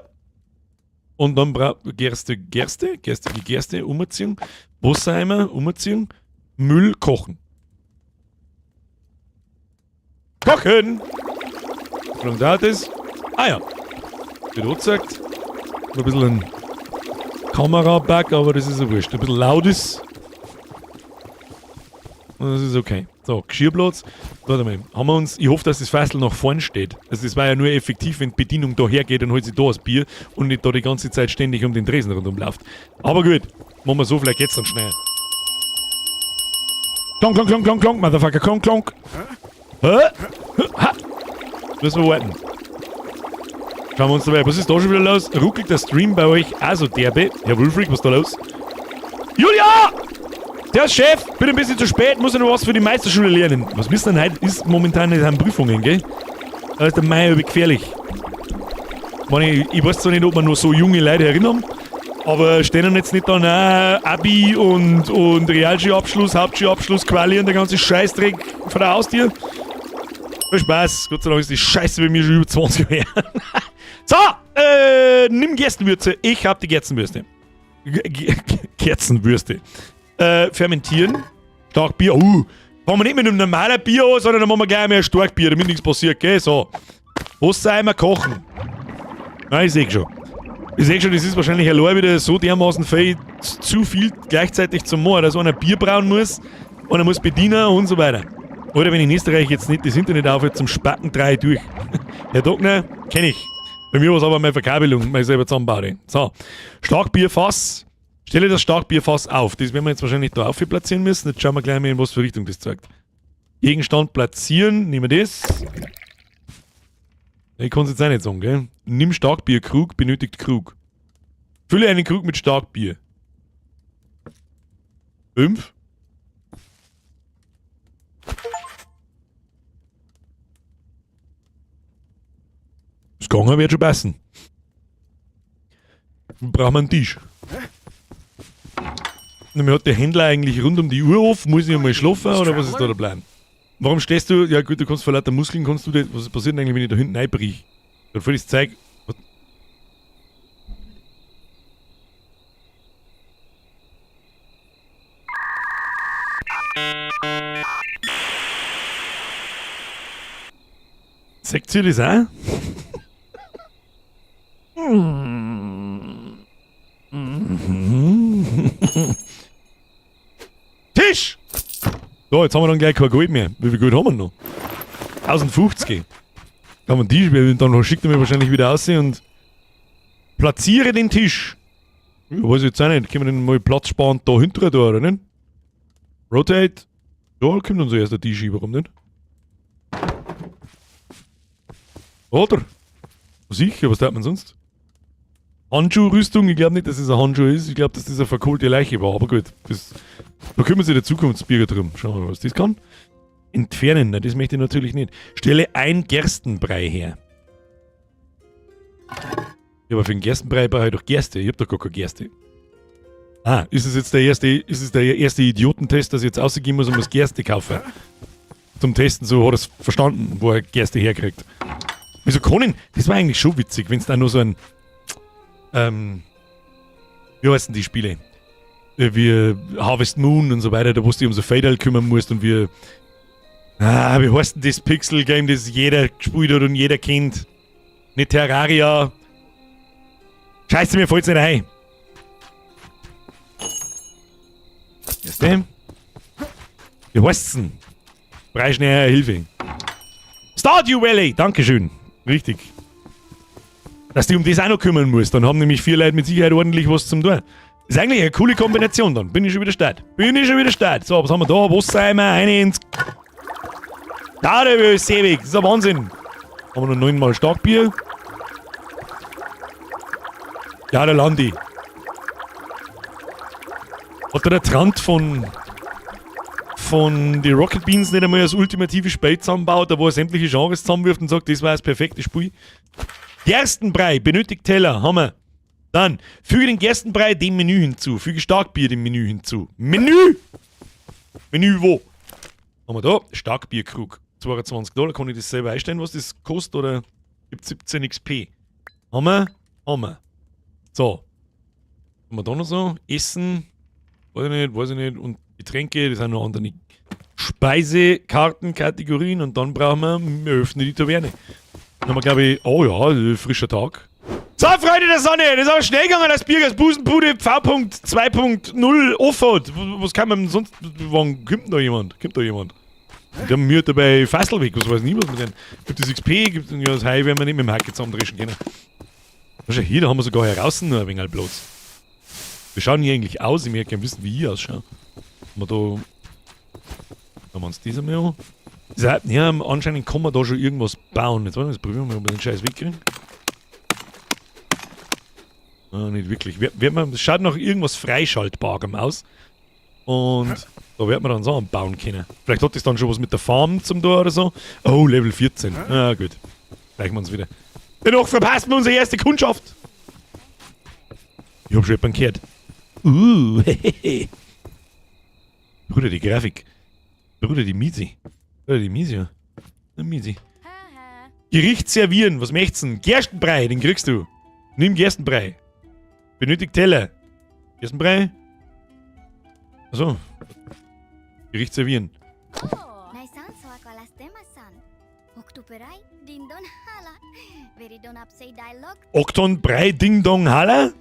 Und dann Gerste, Gerste, Gerste, die Gerste, umziehen, Wassereimer, umziehen, Müll kochen. Kochen! Wie lange dauert das? Ah ja. Wird angezeigt. Noch ein bisschen ein Kamera-Bug, aber das ist ja wurscht. Ein bisschen laut ist. Das ist okay. So, Geschirrplatz. Warte mal, haben wir uns. Ich hoffe, dass das Fassel nach vorn steht. Also das war ja nur effektiv, wenn die Bedienung da hergeht und holt sich da das Bier und nicht da die ganze Zeit ständig um den Tresen rundum läuft. Aber gut, machen wir so, vielleicht geht's dann schnell. Klonk, klonk, klonk, klonk, klonk, Motherfucker, klonk, klonk. Hä? Ha! Müssen wir warten. Schauen wir uns dabei. Was ist da schon wieder los? Ruckelt der Stream bei euch auch so derbe? Herr Wulfric, was ist da los? Julia! Der Chef, bin ein bisschen zu spät, muss ja noch was für die Meisterschule lernen. Was müssen denn heute? Ist momentan nicht an Prüfungen, gell? Da ist der Meier gefährlich. Ich weiß zwar nicht, ob man nur so junge Leute erinnern, aber stehen jetzt nicht dann auch Abi und Realschulabschluss, Hauptschulabschluss, Quali und der ganze Scheißdreck vor der Haustür? Viel Spaß, Gott sei Dank ist die Scheiße bei mir schon über 20 Jahre her. So, nimm Gerstenwürze. Ich hab die Gerstenwürste. Kerzenwürste. Fermentieren. Starkbier. Fangen wir nicht mit einem normalen Bier an, sondern dann machen wir gleich mehr Starkbier, damit nichts passiert, gell? So. Wassereimer kochen. Nein, ich seh schon. Ich seh schon, das ist wahrscheinlich allein wieder so dermaßen viel, zu viel gleichzeitig zum Machen, dass einer Bier brauen muss, Einer muss bedienen und so weiter. Oder wenn in Österreich jetzt nicht das Internet aufhört, zum Spacken drei durch. Herr Dockner, kenne ich. Bei mir war es aber meine Verkabelung, meine selber zusammenbaute. So, Starkbierfass. Stelle das Starkbierfass auf. Das werden wir jetzt wahrscheinlich da auf platzieren müssen. Jetzt schauen wir gleich mal, in was für Richtung das zeigt. Gegenstand platzieren. Nehmen wir das. Ich kann es jetzt auch nicht sagen, gell? Nimm Starkbierkrug, benötigt Krug. Fülle einen Krug mit Starkbier. 5. Das Gange wird schon passen. Dann brauchen wir einen Tisch. Na, mir hat der Händler eigentlich rund um die Uhr auf. Muss ich einmal schlafen oder was ist da der Plan? Warum stehst du? Ja gut, du kannst vor lauter Muskeln, kannst du das, was passiert denn eigentlich, wenn ich da hinten einbrich? Dann voll das Zeug. Was? Seht ihr das auch? Tisch! So, jetzt haben wir dann gleich kein Geld mehr. Wie viel Geld haben wir noch? 1050. Kann man Tisch, dann schickt er mir wahrscheinlich wieder aus und platziere den Tisch. Ich weiß jetzt auch nicht. Können wir den mal Platz sparen da hinten da, oder nicht? Rotate. Da kommt unser erster Tisch, warum nicht? Oder? Sicher, was tat man sonst? Handschuhrüstung, ich glaube nicht, dass es ein Handschuh ist. Ich glaube, dass das eine verkohlte Leiche war. Aber gut, das, da kümmern sich der Zukunftsbürger drum. Schauen wir mal, was das kann. Entfernen, nein, das möchte ich natürlich nicht. Stelle ein Gerstenbrei her. Ja, aber für den Gerstenbrei brauche ich doch Gerste. Ich hab doch gar keine Gerste. Ah, ist es jetzt der erste, ist es der erste Idiotentest, dass ich jetzt rausgehen muss und muss Gerste kaufen? Zum Testen, so hat er es verstanden, wo er Gerste herkriegt. Wieso kann ich, das war eigentlich schon witzig, wenn es da nur so ein, wie heißen die Spiele? Wie Harvest Moon und so weiter, da wo du dich um so Fadal kümmern musst und wie, wie heißt denn das Pixel-Game, das jeder gespielt hat und jeder kennt? Nicht Terraria. Scheiße, mir fällt's nicht ein. Erste. Wie heißt's denn? Brei schnell Hilfe. Stardew Valley, Dankeschön. Richtig. Dass die um das auch noch kümmern muss, dann haben nämlich 4 Leute mit Sicherheit ordentlich was zum tun. Ist eigentlich eine coole Kombination dann. Bin ich schon wieder start. Bin ich schon wieder start. So, was haben wir da? Wassereimer, eine ins... Da, der ist ewig. Das ist ein Wahnsinn. Haben wir noch 9-mal Starkbier. Ja, der Landi. Hat da der Trant von die Rocket Beans nicht einmal das ultimative Spiel zusammenbaut, da wo er sämtliche Genres zusammenwirft und sagt, das war das perfekte Spiel? Gerstenbrei, benötigt Teller, haben wir. Dann, füge den Gerstenbrei dem Menü hinzu. Füge Starkbier dem Menü hinzu. Menü! Menü wo? Haben wir da? Starkbierkrug. 22 Dollar. Kann ich das selber einstellen, was das kostet? Oder gibt 17 XP? Haben wir? Haben wir. So. Haben wir da noch so? Essen. Weiß ich nicht, weiß ich nicht. Und Getränke, das sind noch andere Speisekartenkategorien. Und dann brauchen wir, wir öffnen die Taverne. Dann haben wir, glaube ich, oh ja, frischer Tag. So, Freunde der Sonne, das ist aber schnell gegangen, dass Birgers Busenbude V.2.0 offen hat. Was kann man denn sonst? Wann kommt da jemand? Kommt da jemand? Wir haben mir dabei Fasselweg, was weiß ich nicht, was wir denn. Gibt es XP, gibt es ja, das Hai werden wir nicht mit dem Hacke zusammendrischen können. Schau, hier, da haben wir sogar heraus noch ein wenig Platz. Wir schauen hier eigentlich aus, ich möchte gerne wissen, wie ich ausschaue. Haben wir da. Schauen wir uns das einmal an. Das heißt, ja, anscheinend kann man da schon irgendwas bauen. Jetzt wollen wir das probieren, ob wir den Scheiß wegkriegen. Ah, nicht wirklich. Das schaut nach irgendwas Freischaltbarem aus. Und da wird man dann Sachen bauen können. Vielleicht hat das dann schon was mit der Farm zum Tor oder so. Oh, Level 14. Ah, gut. Gleichen wir uns wieder. Dennoch verpassen wir unsere erste Kundschaft. Ich hab schon jemanden gehört. Hehehe. Bruder, die Grafik. Bruder, die Miezi. Bruder, die Miezi. Ja. Miezi. Gericht servieren. Was möchtest du denn? Gerstenbrei, den kriegst du. Nimm Gerstenbrei. Benötigt Teller. Gerstenbrei? Achso. Gericht servieren. Okton Brei Ding Dong Hala?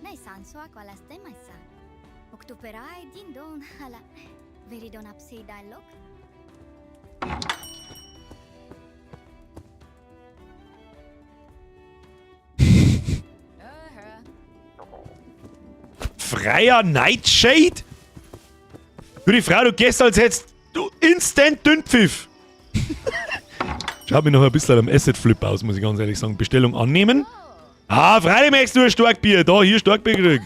Freier Nightshade? Gute Frau, du gehst als jetzt du instant Dünnpfiff. Schaut mir noch ein bisschen am Asset Flip aus, muss ich ganz ehrlich sagen. Bestellung annehmen. Ah, freilich möchtest du ein Starkbier. Da, hier Starkbier krieg.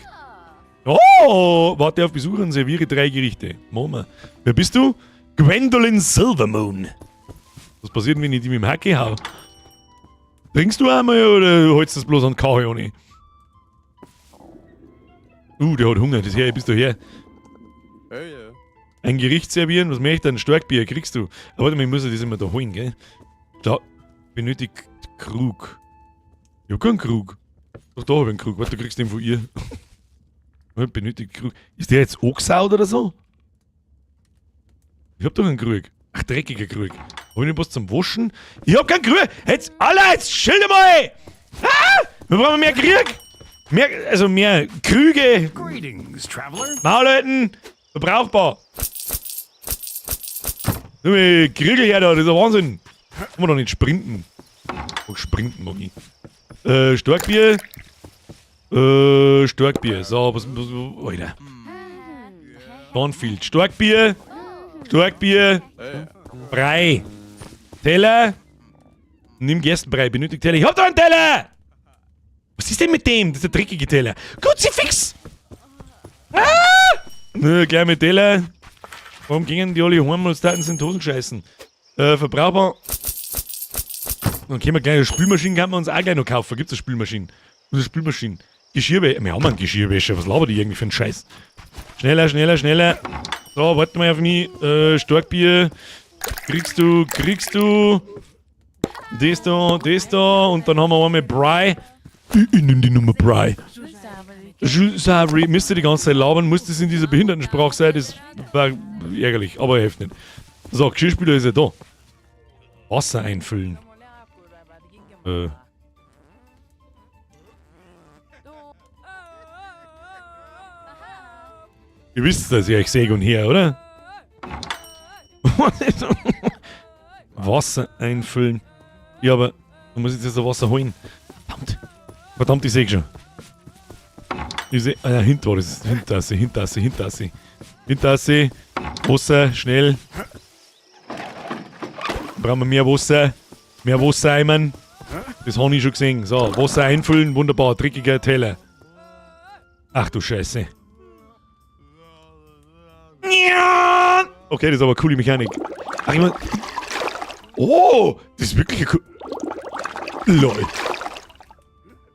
Oh, warte auf Besucher und serviere 3 Gerichte. Machen wir. Wer bist du? Gwendolyn Silvermoon. Was passiert, wenn ich die mit dem Hacke hau? Trinkst du einmal oder holst du das bloß an Kaffee ohne? Der hat Hunger. Das her, bist du her. Ein Gericht servieren, was möchte ich denn? Starkbier kriegst du. Aber warte mal, ich muss ja das immer da holen, gell? Da benötigt Krug. Ich hab keinen Krug. Doch, da hab ich einen Krug. Warte, du kriegst den von ihr. Benötigt Krug. Ist der jetzt angesaut oder so? Ich hab doch einen Krug. Ach, dreckiger Krug. Hab ich nicht was zum Waschen? Ich hab keinen Krug! Jetzt, Alter, jetzt chill mal! Ah! Wir brauchen mehr Krug! Mehr, also mehr Krüge!
Greetings, traveler.
Maulhütten! Verbrauchbar! Du, Krügel her da, das ist ein Wahnsinn! Kann man doch nicht sprinten. Oh, sprinten mag ich. Starkbier. Starkbier. So, was, Alter. Cornfield. Starkbier. Starkbier. Brei. Teller. Nimm Gerstenbrei. Benötigt Teller. Ich hab da einen Teller! Was ist denn mit dem? Das ist der dreckige Teller. Kruzifix! Ah! Nö, gleich mit Teller. Warum gingen die alle heim und taten sie in die Hosen scheißen? Verbrauchbar. Dann können wir gleich eine Spülmaschine, kann man uns auch gleich noch kaufen. Gibt's eine Spülmaschine? Was ist eine Spülmaschine? Geschirrwäscher. Wir haben einen Geschirrwäscher. Was labert die irgendwie für einen Scheiß? Schneller, schneller, schneller. So, warte mal auf mich. Starkbier. Kriegst du, kriegst du. Das da, das da. Und dann haben wir einmal Brei. Ich nehm die Nummer Brei. Jules Savary. Müsste die ganze Zeit labern. Muss das in dieser Behindertensprache sein? Das war ärgerlich, aber hilft nicht. So, Geschirrspüler ist ja da. Wasser einfüllen. Ihr wisst, dass ich euch sehe und her, oder? Wasser einfüllen. Ja, aber da muss ich jetzt das Wasser holen. Verdammt. Verdammt, ich seh schon. Ich seh, ah ja, hinten war das. Hinterse, hinterse, hinterse. Hinterse. Wasser, schnell. Brauchen wir mehr Wasser. Mehr Wasser einmal. Das hab ich schon gesehen. So, Wasser einfüllen, wunderbar. Dreckiger Teller. Ach du Scheiße. Ja! Okay, das ist aber eine coole Mechanik. Ach, ich mein... Oh, das ist wirklich eine LOL.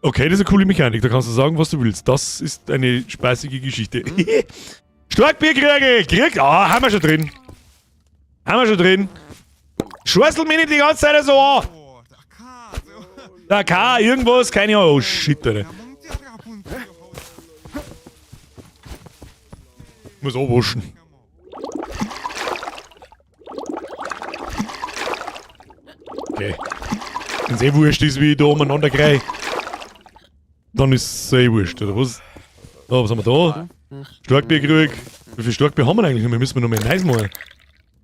Okay, das ist eine coole Mechanik. Da kannst du sagen, was du willst. Das ist eine spaßige Geschichte. Starkbierkriege! Krieg! Ah, haben wir schon drin. Haben wir schon drin. Schwurstel mich nicht die ganze Zeit so an. Da K, irgendwas, keine Ahnung. Oh shit, Alter. Ich muss abwaschen. Okay. Wenn's eh wurscht ist, wie ich da umeinander krieg, dann ist es eh wurscht, oder was? So, was haben wir da? Starkbierkrug. Wie viel Starkbier haben wir eigentlich noch? Wir müssen noch mehr Neues machen.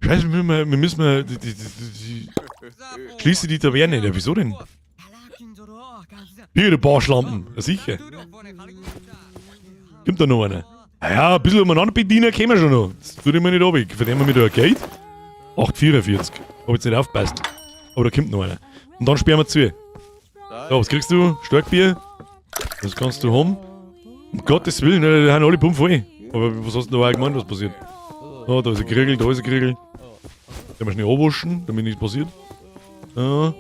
Scheiße, wir müssen, wir müssen, die, die, die, die, schließe die Taverne. Ja, wieso denn? Hier, die Barschlampen. Ja, sicher. Kommt da noch einer? Naja, ein bisschen umeinander bedienen können wir schon noch. Das tut immer nicht ab. Verdienen wir mit da Geld? 8,44. Hab jetzt nicht aufgepasst. Aber da kommt noch einer. Und dann sperren wir zu. So, was kriegst du? Starkbier? Was kannst du haben? Um Gottes Willen, ne, die sind alle bumm voll. Aber was hast du denn da auch gemeint, was passiert? Oh, da ist ein Kriegel, da ist ein Kriegel. Den wir schnell abwaschen, damit nichts passiert. Ja.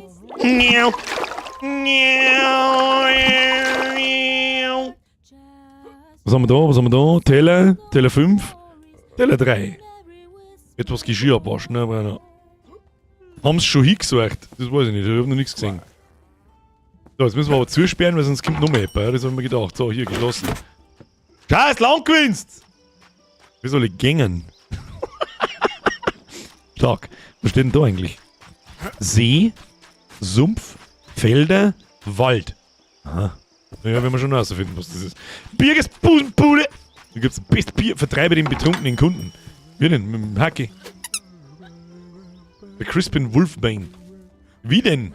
Was haben wir da? Was haben wir da? Teller, Teller 5, Teller 3. Etwas Geschirr abwaschen, ne? Aber haben sie schon hingesucht? Das weiß ich nicht, ich hab noch nichts gesehen. So, jetzt müssen wir aber zusperren, weil sonst kommt noch mehr jemand, ja? Das hab ich mir gedacht. So, hier, geschlossen. Scheiß, lang gewinnst! Wie soll ich gängen? Stark. Was steht denn da eigentlich? See, Sumpf, Felder, Wald. Aha. Naja, werden wir schon rausfinden, was das ist. Birges Busenbude! Da gibt's ein Best Bier. Vertreibe den betrunkenen Kunden. Wie denn? Mit dem Hacki. Der Crispin Wolfbane. Wie denn?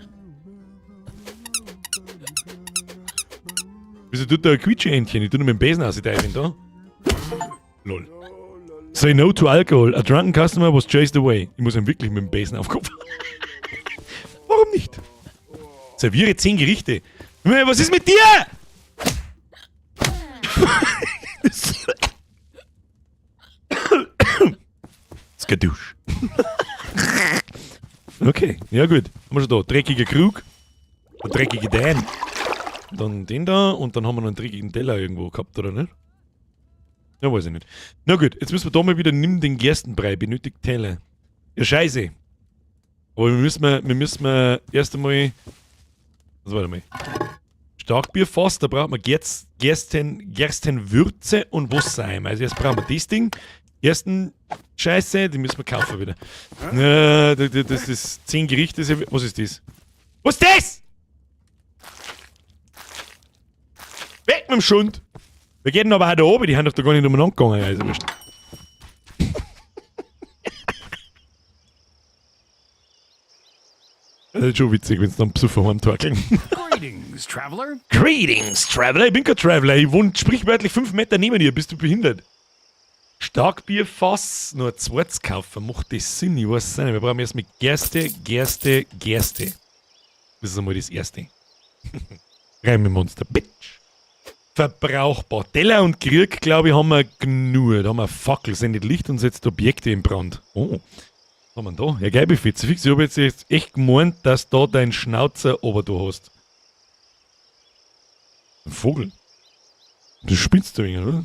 Wieso tut da ein Quietscheentchen? Ich tu nur mit dem Besen aus, ich da. Lol. Say no to alcohol. A drunken customer was chased away. Ich muss ihm wirklich mit dem Besen auf den Kopf. Warum nicht? Serviere 10 Gerichte. Was ist mit dir? Skadusch. Okay, ja gut. Haben wir schon da. Dreckiger Krug. Ein dreckiger Dan. Dann den da und dann haben wir noch einen dreckigen Teller irgendwo gehabt, oder nicht? Ja, weiß ich nicht. Na gut, jetzt müssen wir da mal wieder, nimm den Gerstenbrei, benötigt Teller. Ja, scheiße. Aber wir müssen erst einmal. Also warte mal. Starkbierfass, da braucht man Gerstenwürze und Wasser. Also erst brauchen wir das Ding. Ersten Scheiße, die müssen wir kaufen wieder. Ja, das ist 10 Gerichte. Was ist das? Was ist das? Weg mit dem Schund! Wir gehen aber auch da oben, die haben doch da gar nicht umeinander gegangen. Also wurscht. Das ist schon witzig, wenn's dann Besucher heimtorkeln.
Greetings, Traveler.
Greetings, Traveler. Ich bin kein Traveler. Ich wohne sprichwörtlich 5 Meter neben dir. Bist du behindert? Starkbierfass, nur ein zweites kaufen. Macht das Sinn? Ich weiß es nicht. Wir brauchen erst mit Gerste, Gerste, Gerste. Das ist einmal das Erste. Reimemonster, Bitch. Verbrauchbar. Teller und Krieg, glaube ich, haben wir genug. Da haben wir Fackel, sendet Licht und setzt Objekte in Brand. Oh. Was haben wir denn da? Ja, geil, Fitz. Fix, ich hab jetzt echt gemeint, dass da dein Schnauzer ober du hast. Ein Vogel. Das spinnst du irgendwie, oder?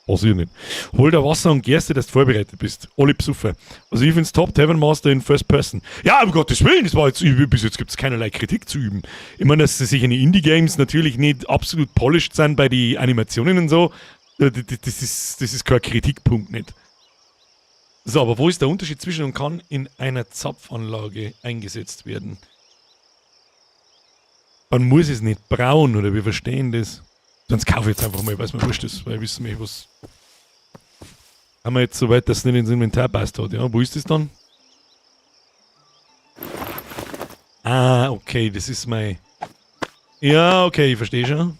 Weiß ich nicht. Hol dir Wasser und Gerste, dass du vorbereitet bist. Alle Psuffer. Also ich find's top, Tavern Master in First Person. Ja, um Gottes Willen, das war jetzt, bis jetzt gibt's keinerlei Kritik zu üben. Ich meine, dass sie sich in den Indie-Games natürlich nicht absolut polished sind bei den Animationen und so. Das ist kein Kritikpunkt nicht. So, aber wo ist der Unterschied zwischen und kann in einer Zapfanlage eingesetzt werden? Man muss es nicht brauen, oder wir verstehen das. Sonst kaufe ich jetzt einfach mal, weil es mir wurscht ist, weil ich wissen möchte, was. Haben wir jetzt so weit, dass es nicht ins Inventar passt hat, ja? Wo ist das dann? Ah, okay, das ist mein. Ja, okay, ich verstehe schon.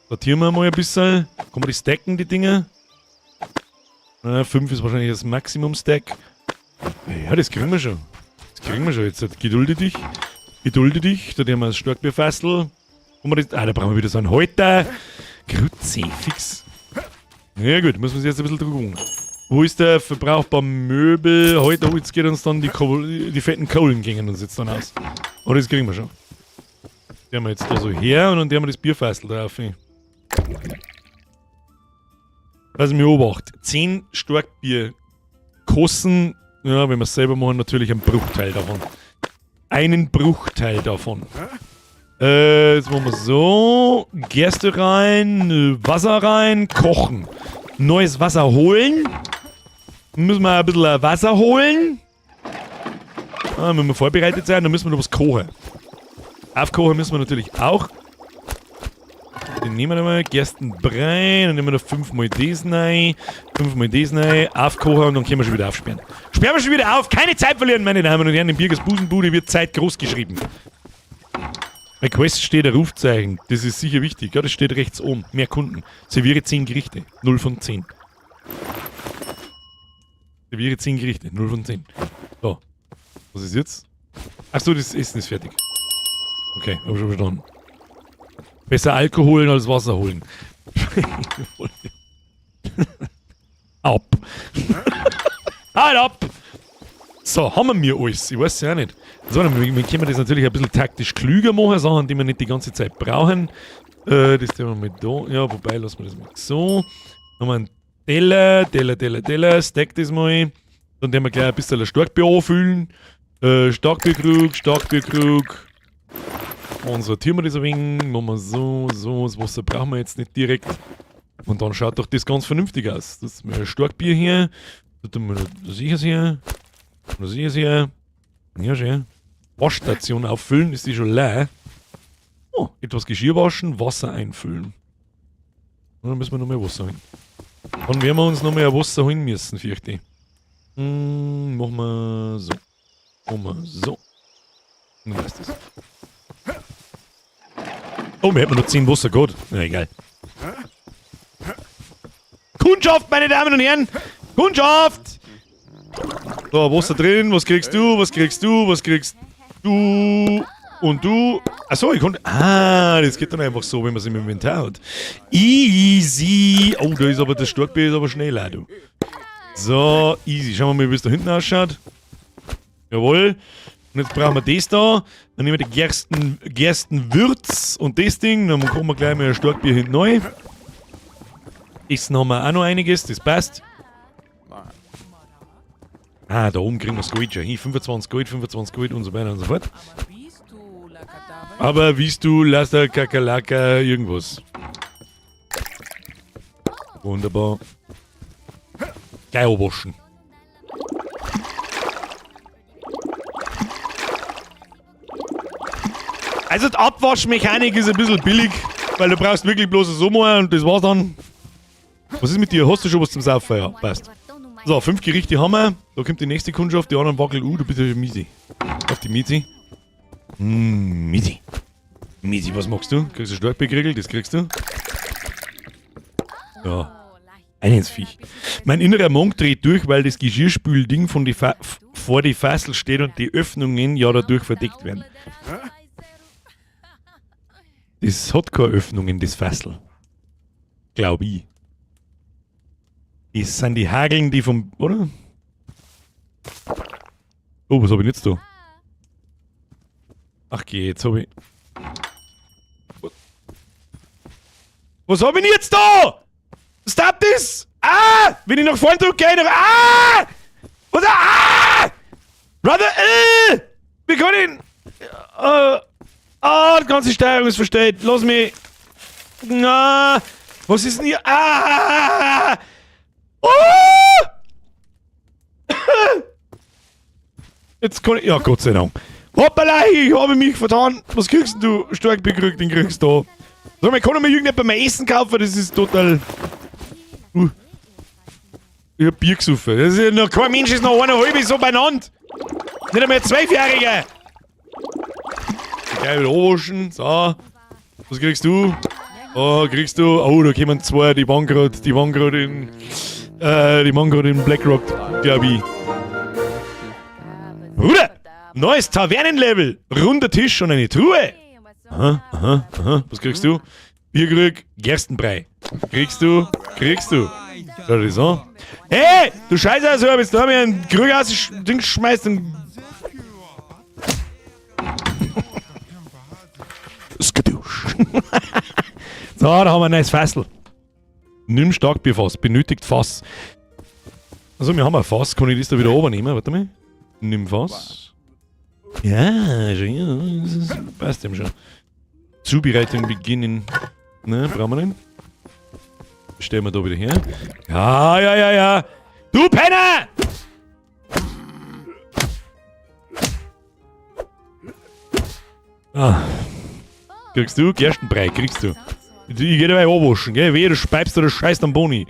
Sortieren wir mal ein bisschen. Kann man die stacken, die Dinger? Na, 5 ist wahrscheinlich das Maximum-Stack. Ja, das kriegen wir schon. Das kriegen wir schon. Jetzt gedulde dich. Gedulde dich. Da haben wir das Starkbierfassel. Ah, da brauchen wir wieder so einen Halter. Kruzifix. Ja gut, muss man sich jetzt ein bisschen drüber. Wo ist der verbrauchbare Möbel? Heute, oh, jetzt geht uns dann die fetten Kohlen gingen uns jetzt dann aus. Oh, das kriegen wir schon. Die haben wir jetzt da so her und dann haben wir das Bierfassel drauf. Was mir beobacht. 10 Starkbier kosten, ja, wenn wir es selber machen, natürlich einen Bruchteil davon. Einen Bruchteil davon. Jetzt machen wir so. Gerste rein, Wasser rein, kochen. Neues Wasser holen. Müssen wir ein bisschen Wasser holen. Ah, müssen wir vorbereitet sein, dann müssen wir noch was kochen. Aufkochen müssen wir natürlich auch. Den nehmen wir mal. Gerstenbrei. Dann nehmen wir noch 5 mal das rein. 5 mal das rein. Aufkochen und dann können wir schon wieder aufsperren. Sperren wir schon wieder auf. Keine Zeit verlieren, meine Damen und Herren. In Birgers Busenbude wird Zeit groß geschrieben. Bei Quest steht ein Rufzeichen. Das ist sicher wichtig. Ja, das steht rechts oben. Mehr Kunden. Serviere 10 Gerichte. 0 von 10. Serviere 10 Gerichte. 0 von 10. So. Was ist jetzt? Achso, das Essen ist fertig. Okay, hab ich schon verstanden. Besser Alkohol holen als Wasser holen. Ab. Halt ab! So, haben wir mir alles? Ich weiß es ja nicht. So, dann, wir können das natürlich ein bisschen taktisch klüger machen, Sachen, die wir nicht die ganze Zeit brauchen. Das tun wir mal da. Ja, wobei, lassen wir das mal so. Dann haben wir einen Teller, Teller, Teller, Teller. Stack das mal. Dann werden wir gleich ein bisschen Starkbier anfüllen. Starkbierkrug, Starkbierkrug. Und sortieren wir das ein wenig. Machen wir so, so. Das Wasser brauchen wir jetzt nicht direkt. Und dann schaut doch das ganz vernünftig aus. Das ist ein Starkbier hier. Da tun wir das hier. Das ist hier. Ja, schön. Waschstation auffüllen, ist die schon leer. Oh, etwas Geschirr waschen, Wasser einfüllen. Und dann müssen wir noch mehr Wasser holen. Dann werden wir uns noch mehr Wasser holen müssen, fürchte ich. Machen wir so. Machen wir so. Dann weißt du's. Oh, wir hätten noch 10 Wasser gehabt. Na egal. Kundschaft, meine Damen und Herren! Kundschaft! So, Wasser drin. Was kriegst du? Was kriegst du? Was kriegst du? Und du? Achso, ich konnte. Ah, das geht dann einfach so, wenn man es im Inventar hat. Easy! Oh, da ist aber das Starkbier ist aber schneller, du. So, easy. Schauen wir mal, wie es da hinten ausschaut. Jawohl. Und jetzt brauchen wir das da. Dann nehmen wir die Gerstenwürz und das Ding. Dann kochen wir gleich mal ein Starkbier hinten neu. Essen haben wir auch noch einiges, das passt. Ah, da oben kriegen wir das Gold schon hin. 25 Gold, 25 Gold und so weiter und so fort. Aber wiest du, Laster, Kakerlaka, irgendwas. Wunderbar. Gleich abwaschen. Also die Abwaschmechanik ist ein bisschen billig, weil du brauchst wirklich bloß ein Sommer und das war's dann. Was ist mit dir? Hast du schon was zum Saufen? Ja, passt. So, 5 Gerichte haben wir. Da kommt die nächste Kundschaft, die anderen wackeln. Du bist ja schon miesi. Auf die Miezi. Miezi. Miezi, was machst du? Kriegst du Starkbierkriegel? Das kriegst du. Ja. Eines Viech. Mein innerer Monk dreht durch, weil das Geschirrspülding von die vor die Fassel steht und die Öffnungen ja dadurch verdeckt werden. Das hat keine Öffnungen, das Fassel. Glaub ich. Das sind die Hageln, die vom... Oder? Oh, was hab ich denn jetzt da? Ach geh, jetzt hab ich... Was hab ich denn jetzt da? Stop this! Ah! Wenn ich nach vorne drücke, geh ich nach... Ah! Was? Ah! Brother! Wie kann ich... Ah, die ganze Steuerung ist verstellt. Lass mich... Na! Was ist denn hier? Ah! Oh! Jetzt kann ich... Ja, Gott sei Dank. Hoppala, ich habe mich vertan. Was kriegst denn du? Stark bekrückt, den kriegst du da. Sag mal, kann ich mir irgendjemand mein Essen kaufen? Das ist total... Ich hab Bier gesoffen. Das ist ja noch kein Mensch, ist noch eine halbe so beieinander. Nicht einmal ein 12-Jähriger. Gleich wieder anwaschen. So. Was kriegst du? Oh, kriegst du. Oh, da kommen zwei, die waren grad, die waren grad in. Die waren grad in Blackrock, glaub ich. Bruder! Neues Tavernenlevel! Runder Tisch und eine Truhe! Aha, aha, aha. Was kriegst du? Bierkrug, Gerstenbrei. Kriegst du? Kriegst du? Schau dir das an. Hey! Du Scheiße, also, wenn du da mir einen Krug aus dem Ding schmeißt, dann. Skadusch. So, da haben wir ein neues Fassel. Nimm Starkbierfass, benötigt Fass. Also, wir haben ein Fass. Kann ich das da wieder übernehmen? Warte mal. Nimm Fass. Ja, schon, ja, das ist, passt ihm schon. Zubereitung beginnen. Ne, brauchen wir nicht. Stellen wir da wieder her. Ja, ja, ja, ja. Du Penner! Ah. Kriegst du? Gerstenbrei, kriegst du. Ich geh dabei anwaschen, gell? Wehe, du speibst oder scheißt am Boni.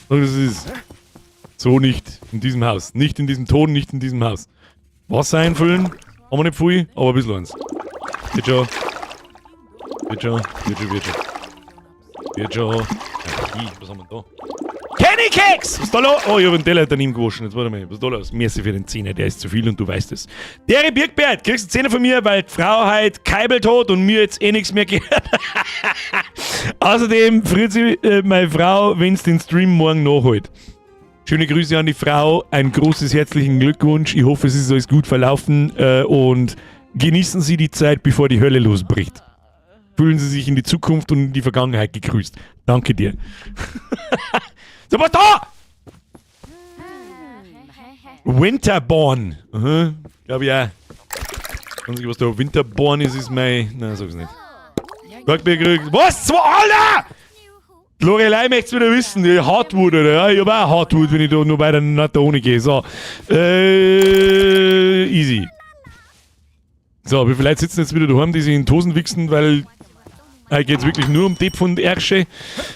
Das ist so nicht in diesem Haus. Nicht in diesem Ton, nicht in diesem Haus. Wasser einfüllen. Haben wir nicht viel, aber ein bisschen eins. Geht schon. Wird schon, wird schon, wird schon. Wird schon. Ach, was haben wir da? Kenny Keks! Was ist da los? Oh, ich hab einen Teller daneben gewaschen. Jetzt warte mal, was ist da los? Merci für den Zehner, der ist zu viel und du weißt es. Dere Birkbert, kriegst einen Zehner von mir, weil die Frau heute keibelt hat und mir jetzt eh nichts mehr gehört. Außerdem freut sich meine Frau, wenn's den Stream morgen nachholt. Schöne Grüße an die Frau, ein großes herzlichen Glückwunsch. Ich hoffe, es ist alles gut verlaufen und genießen Sie die Zeit, bevor die Hölle losbricht. Fühlen Sie sich in die Zukunft und in die Vergangenheit gegrüßt. Danke dir. So, was da? Winterborn. Aha, glaub ich auch. Weiß nicht, was da Winterborn ist, ist mein... Nein, sag's nicht. Sag mir, was? Zwei, Alter! Lorelei möcht's wieder wissen. Die Hardwood, oder? Ja, ich hab auch Hardwood, wenn ich da nur weiter nach da ohne gehe. So. Easy. So, wie viele Leute sitzen jetzt wieder daheim, die sich in die Hosen wichsen, weil Heute geht's wirklich nur um Tepf und Ärsche.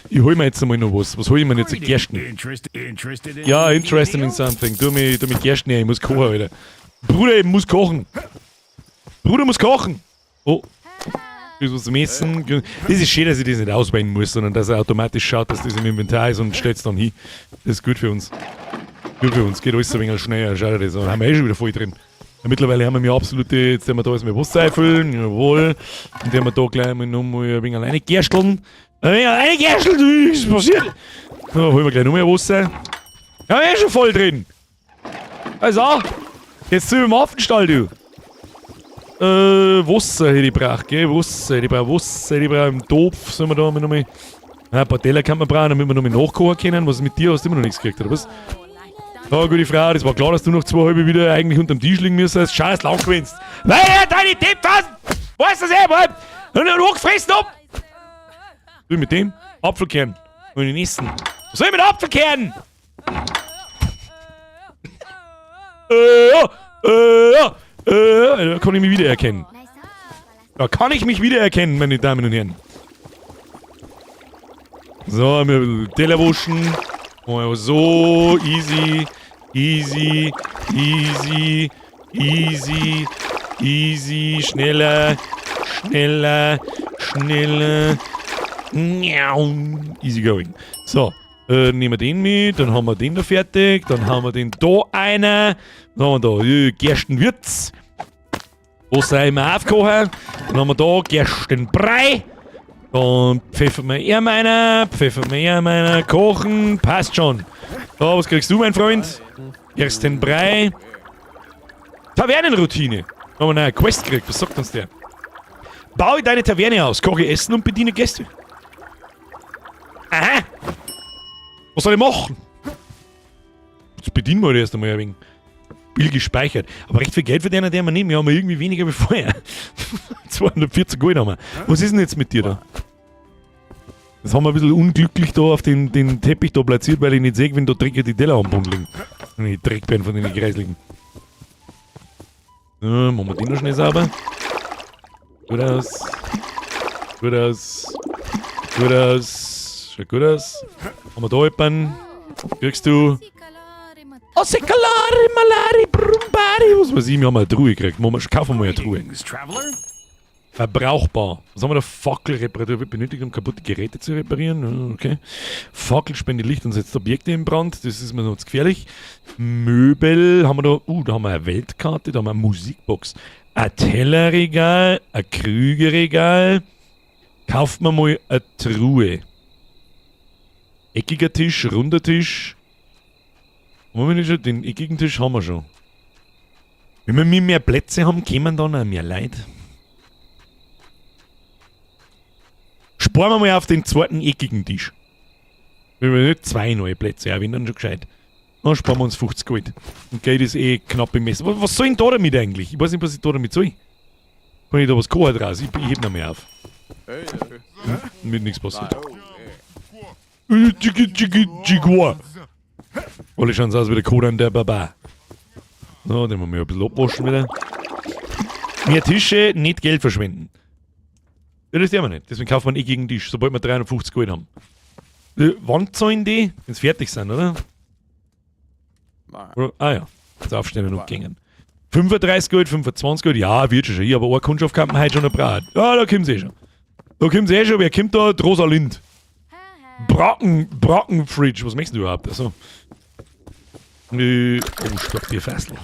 Ich hol mir jetzt einmal noch was. Was hol ich mir jetzt? Gersten.
Interested in
Ja, interested in something. Tu mich Gersten her, ich muss kochen, Alter. Bruder, ich muss kochen. Bruder muss kochen. Oh. Ich muss zum Essen. Das ist schön, dass ich das nicht auswählen muss, sondern dass er automatisch schaut, dass das im Inventar ist und stellt es dann hin. Das ist gut für uns. Gut für uns. Geht alles ein wenig schneller. Schau dir das an. Haben wir eh schon wieder voll drin. Ja, mittlerweile haben wir mir absolute, jetzt haben wir da alles mit Wasser einfüllen, jawohl. Und haben wir da gleich mal nochmal ein wenig alleine gersteln. Ein wenig alleine gersteln, was ist passiert? Da holen wir gleich noch mehr Wasser. Ja, eh schon voll drin. Also, jetzt sind wir im Affenstall, du. Wasser hätte ich gebraucht, gell? Wasser hätte ich gebraucht, Wasser hätte ich gebraucht. Im Topf sollen wir da mal nochmal. Ja, ein paar Teller kann man brauchen, damit wir nochmal nachkochen können. Was ist mit dir? Hast du immer noch nichts gekriegt, oder was? Ja, gute Frau, das war klar, dass du noch zwei halbe wieder eigentlich unterm Tisch liegen müsstest. Scheiß lang gewinnst. Weil er deine Tippfassen! Weißt du das eh, Mann? Und dann hochgefressen ab! Du mit dem? Apfelkern. Und den nächsten. Was soll ich mit Apfelkernen? Da kann ich mich wiedererkennen. Da kann ich mich wiedererkennen, meine Damen und Herren. So, wir Teller waschen. Oh, so, easy, easy, easy, easy, easy, schneller, schneller, schneller. Easy going. So, nehmen wir den mit, dann haben wir den da fertig, dann haben wir den da einer, dann haben wir da Gerstenwürz. Wasser immer aufkochen, dann haben wir da Gerstenbrei. Dann pfeffern wir eher meiner, pfeffern wir eher meiner, kochen, passt schon. So, was kriegst du, mein Freund? Gerstenbrei. Tavernenroutine. Haben wir eine Quest gekriegt, was sagt uns der? Baue deine Taverne aus, koche Essen und bediene Gäste. Aha! Was soll ich machen? Jetzt bedienen wir erst einmal ein wenig. Bill gespeichert. Aber recht viel Geld verdienen der wir nicht. Wir haben irgendwie weniger wie vorher. 240 Gold haben wir. Was ist denn jetzt mit dir da? Das haben wir ein bisschen unglücklich da auf den Teppich da platziert, weil ich nicht sehe, wenn da dreckige die Teller am Boden liegen. Wenn ich Dreck bin von den Kreisligen. So, machen wir den noch schnell sauber. Gut aus. Gut aus. Gut aus. Schaut gut aus. Haben wir da jemanden? Kriegst du. Osekalari, Malari, Brumbari. Was weiß ich, wir haben eine Truhe gekriegt. Kaufen wir mal eine Truhe. Verbrauchbar. Was haben wir da? Fackelreparatur wird benötigt, um kaputte Geräte zu reparieren. Okay. Fackel spendet Licht und setzt Objekte in Brand. Das ist mir noch zu gefährlich. Möbel haben wir da. Da haben wir eine Weltkarte, da haben wir eine Musikbox. Ein Tellerregal, ein Krügeregal. Kauft man mal eine Truhe. Eckiger Tisch, runder Tisch. Haben wir nicht schon? Den eckigen Tisch haben wir schon. Wenn wir mehr Plätze haben, kämen dann auch mehr Leute. Sparen wir mal auf den zweiten eckigen Tisch. Wenn wir nicht zwei neue Plätze haben, wenn dann schon gescheit. Dann sparen wir uns 50 Gold. Und Geld ist eh knapp im Messer. Was soll ich denn da damit eigentlich? Ich weiß nicht, was ich da damit soll. Kann ich da was kochen draus? Ich heb noch mehr auf. Mit nichts passiert. Alle schauen so aus wie der Kodan der Baba. So, den müssen wir ein bisschen abwaschen wieder. Mehr Tische, nicht Geld verschwenden. Ja, das dürfen wir nicht. Deswegen kauft man eh gegen den Tisch, sobald wir 350 Gold haben. Wann zahlen die? Wenn's fertig sind, oder? Oder? Ah ja, jetzt aufstehen und gehen. 35 Gold, 25 Gold, ja, wird schon. Ich aber eine Kundschaft kann man heute schon noch brauchen. Ja, da kommt's eh schon. Da kommt's eh schon. Wer kommt da? Die Rosalind. Brockenfridge. Was möchtest du überhaupt? Also. Oh, Starkbierfässl.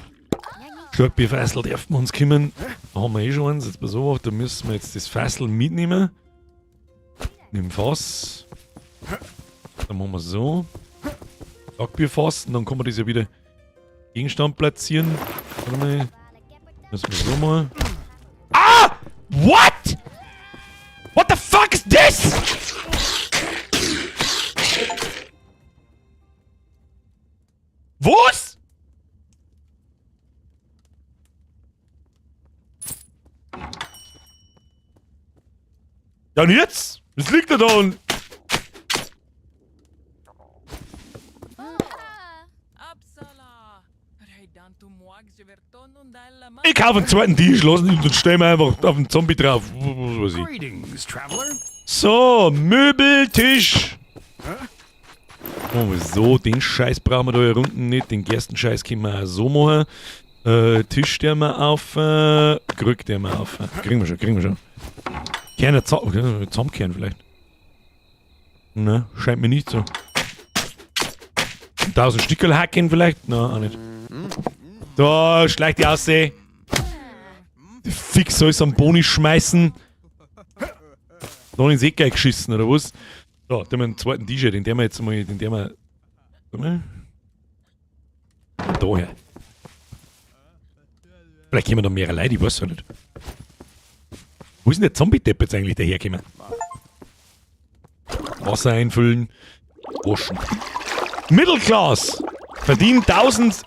Starkbierfässl dürfen wir uns kümmern. Da haben wir eh schon eins. Jetzt pass auf, da müssen wir jetzt das Fässl mitnehmen. Nimm Fass. Dann machen wir so. Starkbierfass. Und dann kann man das ja wieder Gegenstand platzieren. Warte mal. Müssen wir so mal. Ah! What? What the fuck is this? Was? Ja und jetzt? Was liegt da da und... Ich kaufe einen zweiten Tisch, lass ihn und stellen wir einfach auf den Zombie drauf. Was weiß ich.
Greetings, traveler.
So, Möbeltisch. Oh, so, den Scheiß brauchen wir da hier unten nicht. Den Gerstenscheiß können wir auch so machen. Tisch stellen wir auf. Krück stellen wir auf. Kriegen wir schon, kriegen wir schon. Kerner zusammenkehren vielleicht. Na, scheint mir nicht so. 1000 Stickerl hacken vielleicht? Na, auch nicht. Da, schleicht die aus, ey. Fix alles am Boni schmeißen. Da ins Eck geschissen, oder was? Da, da haben wir einen zweiten DJ, den der wir jetzt mal, den der wir. Warte mal. Daher. Vielleicht kommen da mehrere Leute, ich weiß ja nicht. Wo ist denn der Zombie-Depp jetzt eigentlich dahergekommen? Wasser einfüllen, waschen. Mittelklasse! Verdient 1000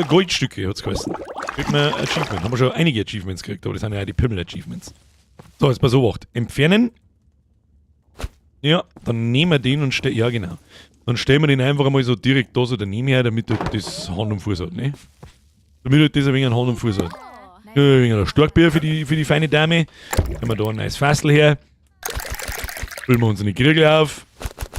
Goldstücke, hat's geheißen. Kriegt man Achievement. Haben wir schon einige Achievements gekriegt, aber das sind ja auch die Pimmel-Achievements. So, jetzt pass auf. Entfernen. Ja, dann nehmen wir den und stellen. Ja, genau. Dann stellen wir den einfach einmal so direkt da so daneben her, damit das Hand und Fuß hat, ne? Damit halt das ein wenig an Hand und Fuß hat. Ja, ein wenig ein Starkbier für die feine Dame. Nehmen wir da ein neues Fassel her. Füllen wir uns eine Kriegel auf.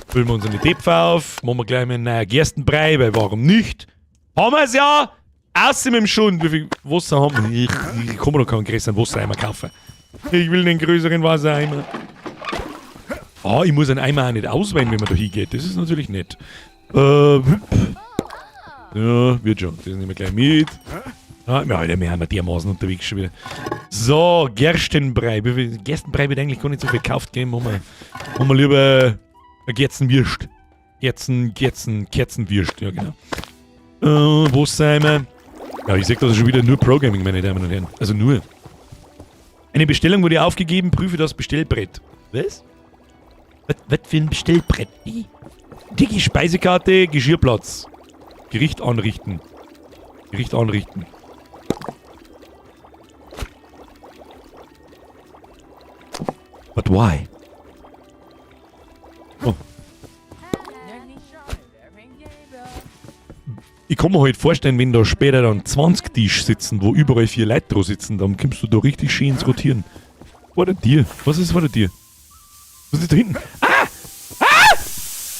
Füllen wir uns eine Töpfe auf. Machen wir gleich mal einen neuen Gerstenbrei, weil warum nicht? Haben wir's ja! Außer mit dem Schund. Wie viel Wasser haben wir? Ich kann mir noch keinen größeren Wassereimer kaufen. Ich will einen größeren Wassereimer. Ah, ich muss einen Eimer auch nicht auswählen, wenn man da hingeht. Das ist natürlich nett. Ja, wird schon. Das nehmen wir gleich mit. Ah, ja, Alter, wir haben ja dermaßen unterwegs schon wieder. So, Gerstenbrei. Wie viel Gerstenbrei wird eigentlich gar nicht so viel gekauft geben. Machen wir lieber eine Gerstenwürst. Kerzenwürst. Ja, genau. Wassereimer. Ja, ich sag das schon wieder nur Programming, meine Damen und Herren. Also nur. Eine Bestellung wurde aufgegeben, prüfe das Bestellbrett. Was? Was für ein Bestellbrett? Digi, Speisekarte, Geschirrplatz. Gericht anrichten. Gericht anrichten. But why? Oh. Ich kann mir halt vorstellen, wenn da später dann 20 Tisch sitzen, wo überall 4 Leute dran sitzen, dann kommst du da richtig schön ins Rotieren. Vor der Tür. Was ist vor der Tür? Was ist da hinten? Ah! Ah!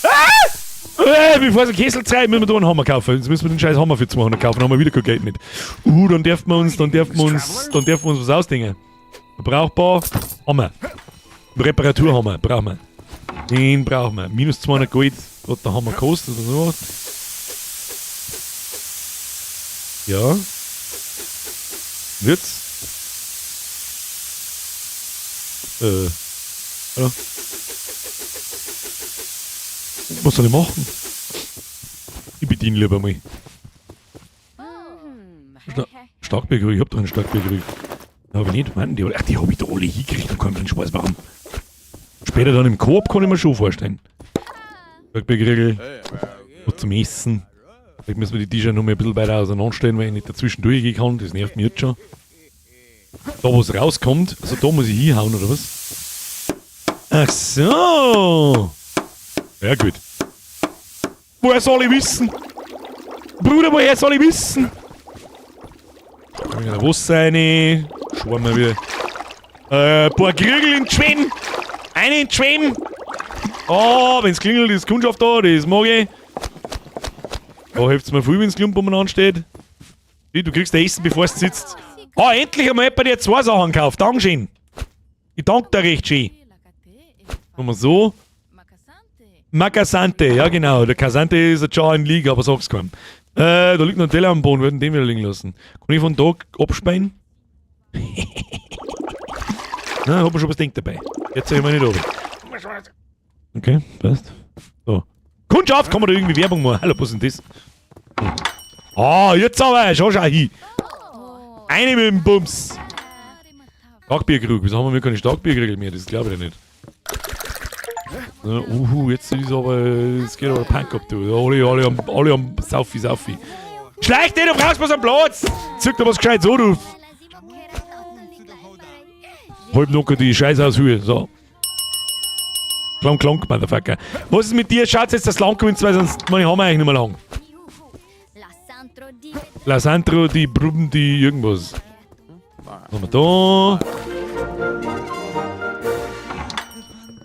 Ah! Bevor es einen Kessel zeigt, müssen wir da einen Hammer kaufen. Jetzt müssen wir den scheiß Hammer für 200 kaufen, dann haben wir wieder kein Geld mit. Dann dürfen wir uns, dann dürfen wir uns, dann dürfen wir uns was ausdenken. Brauchbar Hammer. Reparaturhammer brauchen wir. Den brauchen wir. Minus 200 Gold hat der Hammer gekostet oder so. Ja. Wird's? Ja. Was soll ich machen? Ich bediene lieber mal. Starkbierkrug, ich hab doch einen Starkbierkrug. Hab ich nicht. Mann, die, ach, die hab ich da alle hingekriegt und kein Mensch weiß warum. Später dann im Koop kann ich mir schon vorstellen. Starkbierkriegel. Was zum Essen. Vielleicht müssen wir die Tische noch mal ein bisschen weiter auseinanderstellen, weil ich nicht dazwischen durchgehen kann. Das nervt mich jetzt schon. Da, wo es rauskommt, also da muss ich hinhauen, oder was? Ach so! Ja, gut. Woher soll ich wissen? Bruder, woher soll ich wissen? Wasser rein. Schauen wir wieder. Ein paar Kriegel in den Schwem. Eine in den Schwem. Oh, wenn's klingelt, ist Kundschaft da. Das mag ich. Da hilft's mir viel, wenn's Klump umeinander steht. Du kriegst ein Essen, bevor du sitzt. Ah, endlich einmal jemand, der 2 Sachen kauft. Dankeschön. Ich danke dir recht schön. Machen wir so. Makasante, ja genau. Der Kasante ist ein Jar in League, aber sag's keinem. Da liegt noch ein Teller am Boden, wir werden den wieder liegen lassen. Kann ich von da abspeien? Na, hab mir schon was denkt dabei. Jetzt sag ich mal nicht runter. Okay, passt. So. Kundschaft, kann man da irgendwie Werbung machen? Hallo, was ist denn das? Ah, jetzt aber, schau, schau hin. Eine mit dem Bums. Starkbierkrug, wieso haben wir keine Starkbierkriegel mehr? Das glaube ich nicht. Ja, jetzt ist aber, jetzt geht aber Punk ab, du. Alle am Saufi, Saufi. Schleich dich, du brauchst was am Platz! Zück dir was gescheit so, du. Halb locker die Scheiße aus Höhe, so. Klang, klang, Motherfucker. Was ist mit dir? Schaut jetzt, dass lang gewinnt, weil sonst meine haben wir eigentlich nicht mehr lang. Lasantro, die Brummen, die irgendwas. Was haben wir da?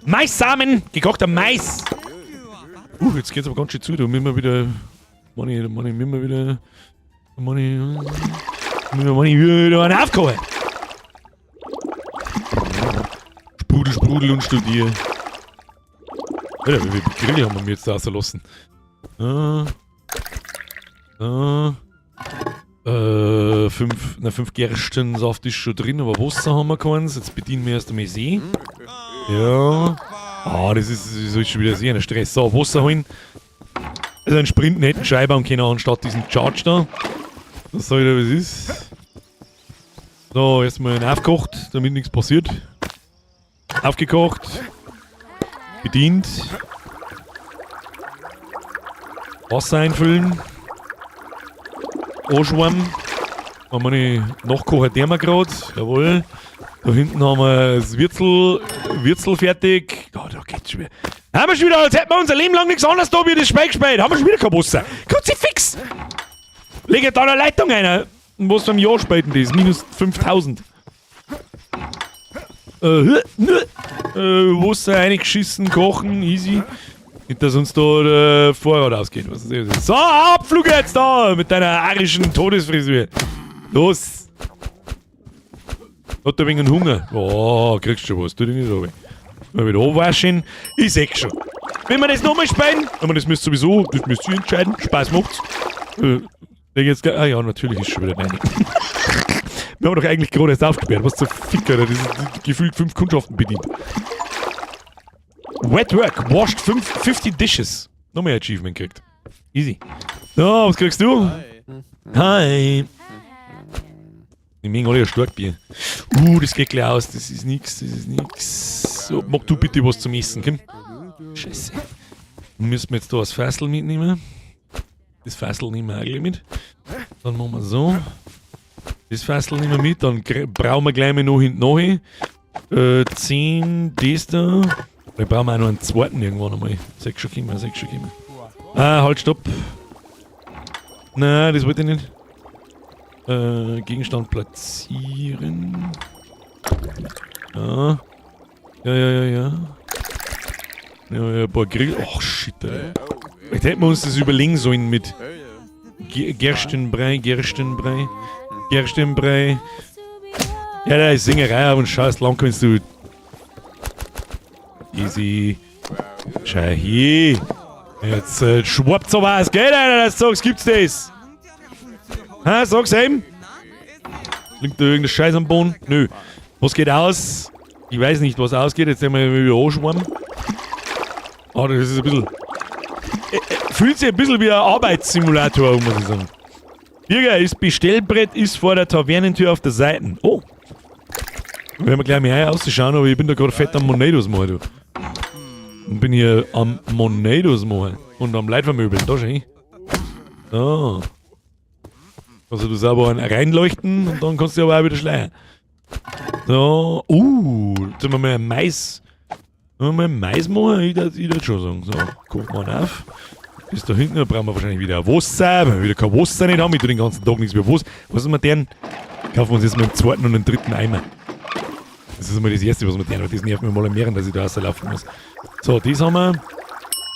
Maissamen, gekochter Mais. Jetzt geht's aber ganz schön zu. Da müssen wir wieder. Money, Money, müssen wir wieder. Money. Müssen wir Money wieder einen aufkochen. Sprudel, sprudel und studier. Alter, wie viel Grill haben wir mir jetzt da rausgelassen? 5 Gerstensaft ist schon drin, aber Wasser haben wir keins. Jetzt bedienen wir erst einmal See. Ja. Ah, das ist schon wieder sehr ein Stress. So, Wasser holen. Also einen Sprinten hätten Scheibe können anstatt diesen Charge da. Das sag ich dir, was ist. So, erstmal einen aufgekocht, damit nichts passiert. Aufgekocht. Bedient. Wasser einfüllen. Anschwammen. Haben wir nicht nachgekocht, der wir grad. Jawohl. Da hinten haben wir das Würzel fertig. Ja, da geht's schon wieder. Haben wir schon wieder, als hätten wir unser Leben lang nichts anderes da wie das Speck gespielt. Haben wir schon wieder kein Wasser. Kruzifix! Lege da eine Leitung ein. Was beim Jahr spalten das? Minus 5000. Wasser reingeschissen, kochen, easy. Nicht, dass uns da der Vorrat ausgeht. Was ist das? So, Abflug jetzt da mit deiner arischen Todesfrisur. Los! Hat der wegen Hunger? Oh, kriegst schon was. Tu dich nicht so weh. Mal wieder abwaschen. Ich seh schon. Wenn wir das nochmal spielen, aber das müsst sowieso, das müsst ihr entscheiden. Spaß macht's. Jetzt, ah ja, natürlich ist schon wieder deine. Wir haben doch eigentlich gerade erst aufgesperrt. Was zum Fick, Alter. Das ist gefühlt 5 Kundschaften bedient. Wet Work. Washed 50 Dishes. Noch mehr Achievement gekriegt. Easy. So, was kriegst du? Hi. Ich mögen alle ein Starkbier. Das geht gleich aus. Das ist nix, das ist nix. So, mach du bitte was zum Essen, komm. Scheiße. Müssen wir jetzt da das Fassel mitnehmen? Das Fassel nehmen wir auch gleich mit. Dann machen wir so. Das Fassel nehmen wir mit, dann brauchen wir gleich mal noch hinten nach. 10, das da. Wir brauchen auch noch einen zweiten irgendwann einmal. 6 schon kommen, 6 schon kommen. Ah, halt, stopp. Nein, das wollte ich nicht. Gegenstand platzieren. Ja. Ja, ja, ja, ja. Ja, ja, ein paar Grill. Ach, shit, Alter. Vielleicht hätten wir uns das überlegen sollen mit Gerstenbrei, Gerstenbrei, Gerstenbrei. Ja, da ist Singerei und scheiß lang kannst du. Easy. Schau hier. Jetzt schwappt aber das Geld, Alter, dass du sagst, gibt's das? Ha, sag's ihm. Liegt da irgendein Scheiß am Boden? Nö. Was geht aus? Ich weiß nicht, was ausgeht. Jetzt werden wir wieder anschwammen. Ah, das ist ein bisschen. Fühlt sich ein bisschen wie ein Arbeitssimulator, muss ich sagen. Bürger, das Bestellbrett ist vor der Tavernentür auf der Seite. Oh. Werden wir gleich mal auszuschauen, aber ich bin da gerade fett am Monedos machen, du. Und bin hier am Monedos machen. Und am Leitvermöbeln. Da schau hin. Da. Also du sauber einen reinleuchten und dann kannst du aber auch wieder schleichen. So. Jetzt haben wir mal einen Mais. Wollen wir mal einen Mais machen? Ich würd schon sagen. So, gucken wir mal auf. Bis da hinten, da brauchen wir wahrscheinlich wieder Wasser, weil wir wieder kein Wasser nicht haben. Ich tue den ganzen Tag nichts mehr Wasser. Was ist mit denen? Kaufen wir uns jetzt mal einen zweiten und einen dritten Eimer. Das ist mal das Erste, was wir tun. Das nervt mich mal mehr, dass ich da rauslaufen muss. So, das haben wir.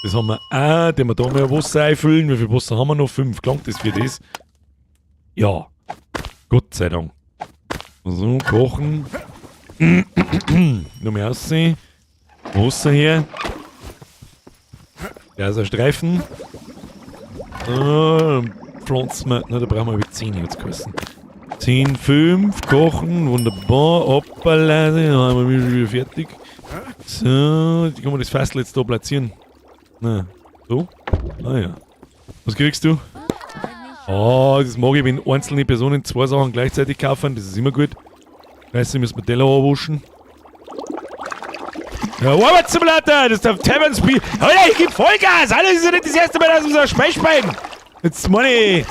Das haben wir auch. Den wir da mal Wasser einfüllen. Wie viel Wasser haben wir noch? 5. Gelangt das für das? Ja. Gott sei Dank. So, kochen. Noch mehr aussehen. Wasser her. Der ist ein Streifen. So, pflanzen wir. Na, da brauchen wir über 10 jetzt geheißen. 10, 5, kochen, wunderbar. Hoppala, dann haben wir schon wieder fertig. So, wie kann man das Fassel jetzt da platzieren? Na, so? Ah ja. Was kriegst du? Oh, das mag ich, wenn einzelne Personen 2 Sachen gleichzeitig kaufen. Das ist immer gut. Weißt du, müssen wir Teller abwaschen. Ja, Arbeitssimulator, das ist der Tavern Speed. Alter, ich geb Vollgas! Alter, das ist ja nicht das erste Mal, dass wir so ein Speich spielen. Jetzt meine ich.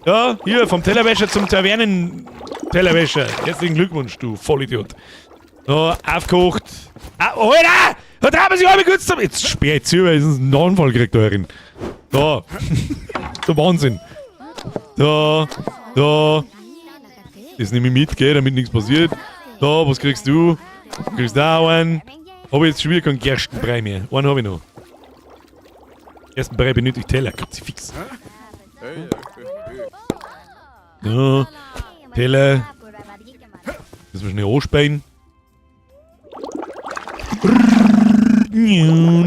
Ja, hier, vom Tellerwäscher zum Tavernen-Tellerwäscher. Herzlichen Glückwunsch, du Vollidiot. So, aufgekocht. Ah, Alter! Da trauen wir sich alle kurz zum. Jetzt sperr ich zu, weil ich sonst einen Anfall krieg da herin. Da. Der Wahnsinn. Da. Da. Das nehme ich mit, gell, damit nichts passiert. Da, was kriegst du? Kriegst da auch einen. Hab ich jetzt schon wieder keinen Gerstenbrei mehr. Einen hab ich noch. Gerstenbrei benötigt Teller. Kruzifix. Ja, Teller. Müssen wir schnell anspeien.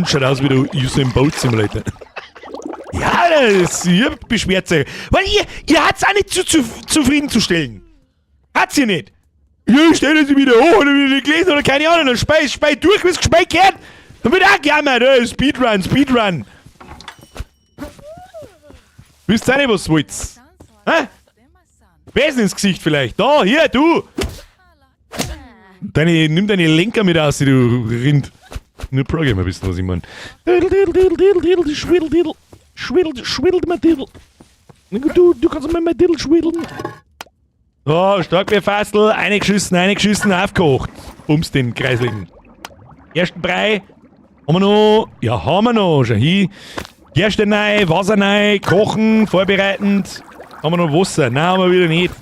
Schaut aus wie der Usain Bolt Simulator. Ja, das, ihr beschwert euch. Weil ihr habt's auch nicht zufriedenzustellen. Hat's ihr nicht. Ja, stellen Sie wieder hoch oder wieder nicht gelesen oder keine Ahnung. Dann spei durch, wie's gespeit gehört. Dann wird auch gejammert. Speedrun, Speedrun. Wisst ihr auch nicht, was ihr wollt? Hä? Besen ins Gesicht vielleicht. Da, hier, du! Nimm deine Lenker mit aus, du Rind. Nur Programmer wissen, was ich mein. Diddle, diddle, diddle, diddle, diddle, schwiddle, diddle. Schwiddle, schwiddle, mein Diddle. Du kannst mir mein Diddle schwiddeln. So, Starkbierfassel, eingeschissen, eingeschissen, aufgekocht. Bums den Kreisligen. Ersten Brei. Haben wir noch? Ja, haben wir noch. Schau hin. Gerste rein, Wasser rein, kochen, vorbereitend. Haben wir noch Wasser? Nein, haben wir wieder nicht.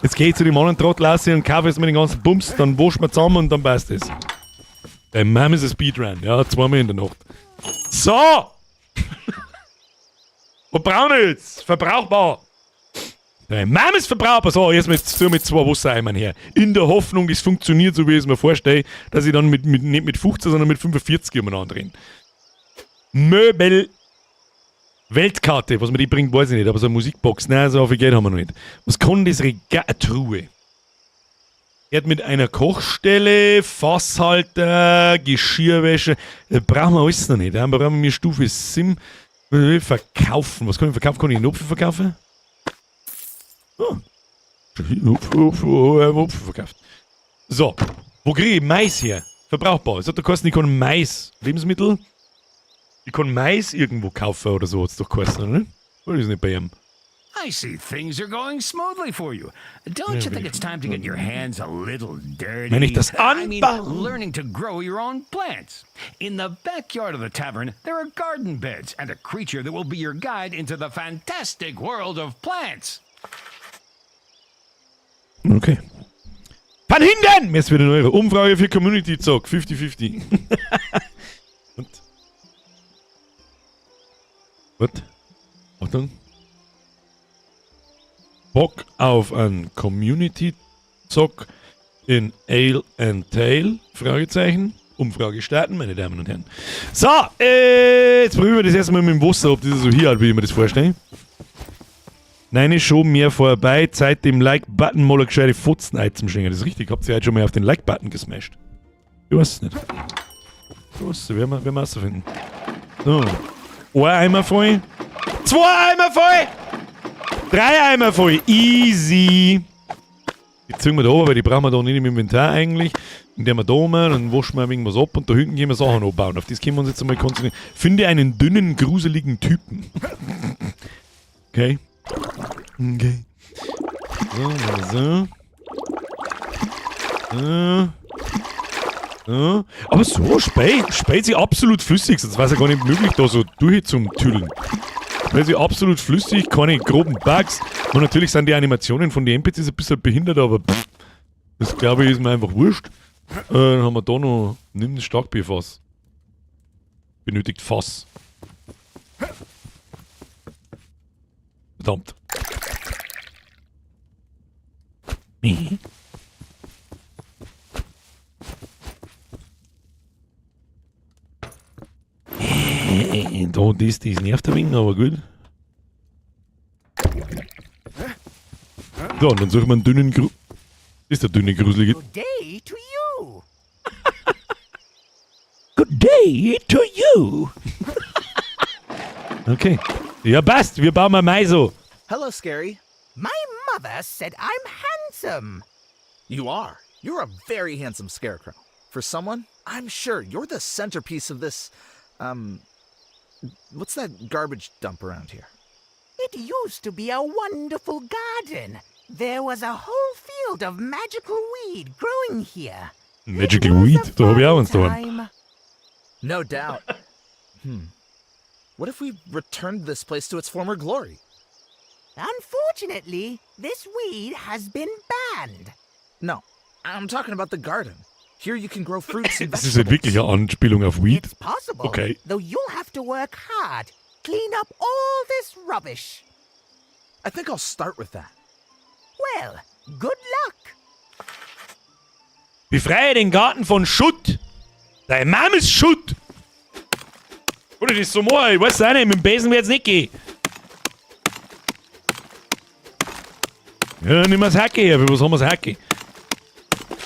Jetzt geh ich zu dem anderen Trottel raus und kaufe jetzt mal den ganzen Bums, dann waschen wir zusammen und dann passt es. Dein Mom ist ein Speedrun, ja, zweimal in der Nacht. So! Was brauchen wir jetzt? Verbrauchbar! Dein Mom ist verbrauchbar! So, jetzt mit zwei Wassereimern her. In der Hoffnung, das funktioniert so, wie ich es mir vorstelle, dass ich dann nicht mit 15, sondern mit 45 umeinander renne. Möbel! Weltkarte, was mir die bringt, weiß ich nicht, aber so eine Musikbox, nein, so viel Geld haben wir noch nicht. Was kann das Regal? Eine Truhe. Er hat mit einer Kochstelle, Fasshalter, Geschirrwäsche, das brauchen wir alles noch nicht. Da brauchen wir Stufe Sim. Verkaufen. Was kann ich verkaufen? Kann ich einen Apfel verkaufen? Oh. Apfel verkauft. So, wo kriege ich Mais her? Verbrauchbar. Es hat doch geheißen, ich kann Mais, Lebensmittel. Ich kann Mais irgendwo kaufen oder so, hat's doch geheißen, oder? Oder ist nicht bei ihm?
I see things are going smoothly for you. Don't you think it's time to get your hands a little dirty?
Wenn ich das
I mean,
anbauen.
learning to grow your own plants. In the backyard of the tavern, there are garden beds and a creature that will be your guide into the fantastic world of plants.
Okay. Von hinten! Mir ist wieder eine neue Umfrage für Community Zock. 50-50. Und? Was? Achtung. Bock auf ein Community Zock in Ale and Tail? Fragezeichen. Umfrage starten, meine Damen und Herren. So, jetzt probieren wir das erstmal mit dem Wasser, ob das so hier hat, wie ich mir das vorstelle. Nein, ist schon mehr vorbei. Zeit, dem Like-Button mal eine gescheite Fotzen einzuschenken. Das ist richtig. Habt ihr heute schon mal auf den Like-Button gesmashed? Ich weiß es nicht. Ich weiß es, werden wir rausfinden. So. Ein Eimer voll. Zwei Eimer voll! Drei Eimer voll. Easy. Die ziehen wir da oben, weil die brauchen wir da nicht im Inventar eigentlich. Und die haben wir da oben, dann waschen wir ein wenig was ab und da hinten gehen wir Sachen abbauen. Auf das können wir uns jetzt einmal konzentrieren. Finde einen dünnen, gruseligen Typen. Okay. Okay. So, so. So. So. Aber so spät sie absolut flüssig, sonst war es ja gar nicht möglich, da so durch zum Tüdeln. Spät sie absolut flüssig, keine groben Bugs. Und natürlich sind die Animationen von den NPCs ein bisschen behindert, aber pff, das glaube ich ist mir einfach wurscht. Dann haben wir da noch, nimm das Starkbierfass. Benötigt Fass. Verdammt. Da, das nervt ein wenig, aber gut. So, und dann suchen wir einen dünnen Gru-, das ist der dünne gruselige.
Good day to you.
Good day to you. Okay. Ja, passt. Wir bauen mal Mais so.
Hello, Scary.
My mother said I'm handsome.
You are. You're a very handsome scarecrow. For someone, I'm sure you're the centerpiece of this, what's that garbage dump around here?
It used to be a wonderful garden. There was a whole field of magical weed growing here.
Magical
It was
weed?
a
Da hab ich auch
fun
eins daheim.
time.
No doubt. What if we returned this place to its former glory?
Unfortunately, this weed has been banned.
No, I'm talking about the garden. Here you can grow fruits and
Das ist halt
vegetables.
wirklich eine Anspielung auf Weed.
It's possible.
Okay.
Though you'll have to work hard. Clean up all this rubbish.
I think I'll start with that.
Well, good luck.
Befreie den Garten von Schutt. Deine Mom ist Schutt. Oder das ist so machen, ich weiß auch nicht, mit dem Besen wird's nicht gehen. Ja, nimm mal das Hacke her, für was haben wir das Hacke?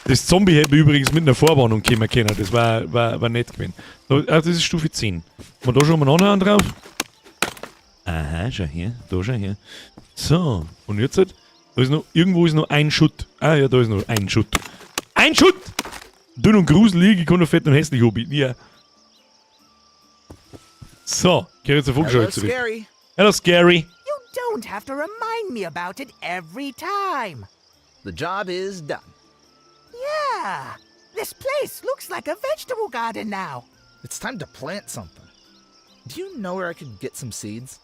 Das Zombie hätte übrigens mit einer Vorwarnung kommen können, das war nett gewesen. So, ah, das ist Stufe 10. Haben wir da schon mal einen anderen drauf? Aha, schau her, da schau her. So, und jetzt halt, da ist noch, irgendwo ist noch ein Schutt. Ah ja, da ist noch ein Schutt. Ein Schutt! Dünn und gruselig, ich kann nur fett und hässlich anbieten, ja. So, kehre zur
Hello,
Vogelscheuche zurück.
Scary.
Hello, Scary.
You don't have to remind me about it every time.
The job is done.
Yeah. This place looks like a vegetable garden now.
It's time to plant something. Do you know where I could get some seeds?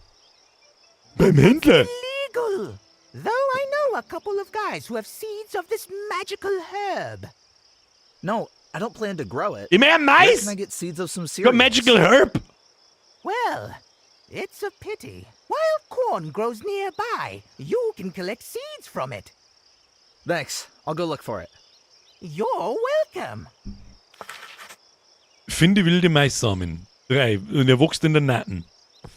Beim Händler.
Illegal. Though I know a couple of guys who have seeds of this magical herb.
No, I don't plan to grow it.
Ich meine
Where
Mais!
can I get seeds of some
Got
cereals?
magical herb.
Well, it's a pity. Wild corn grows nearby. You can collect seeds from it.
Thanks. I'll go look for it.
You're welcome.
Finde wilde Maissamen. 3. Und er wächst in der Natten.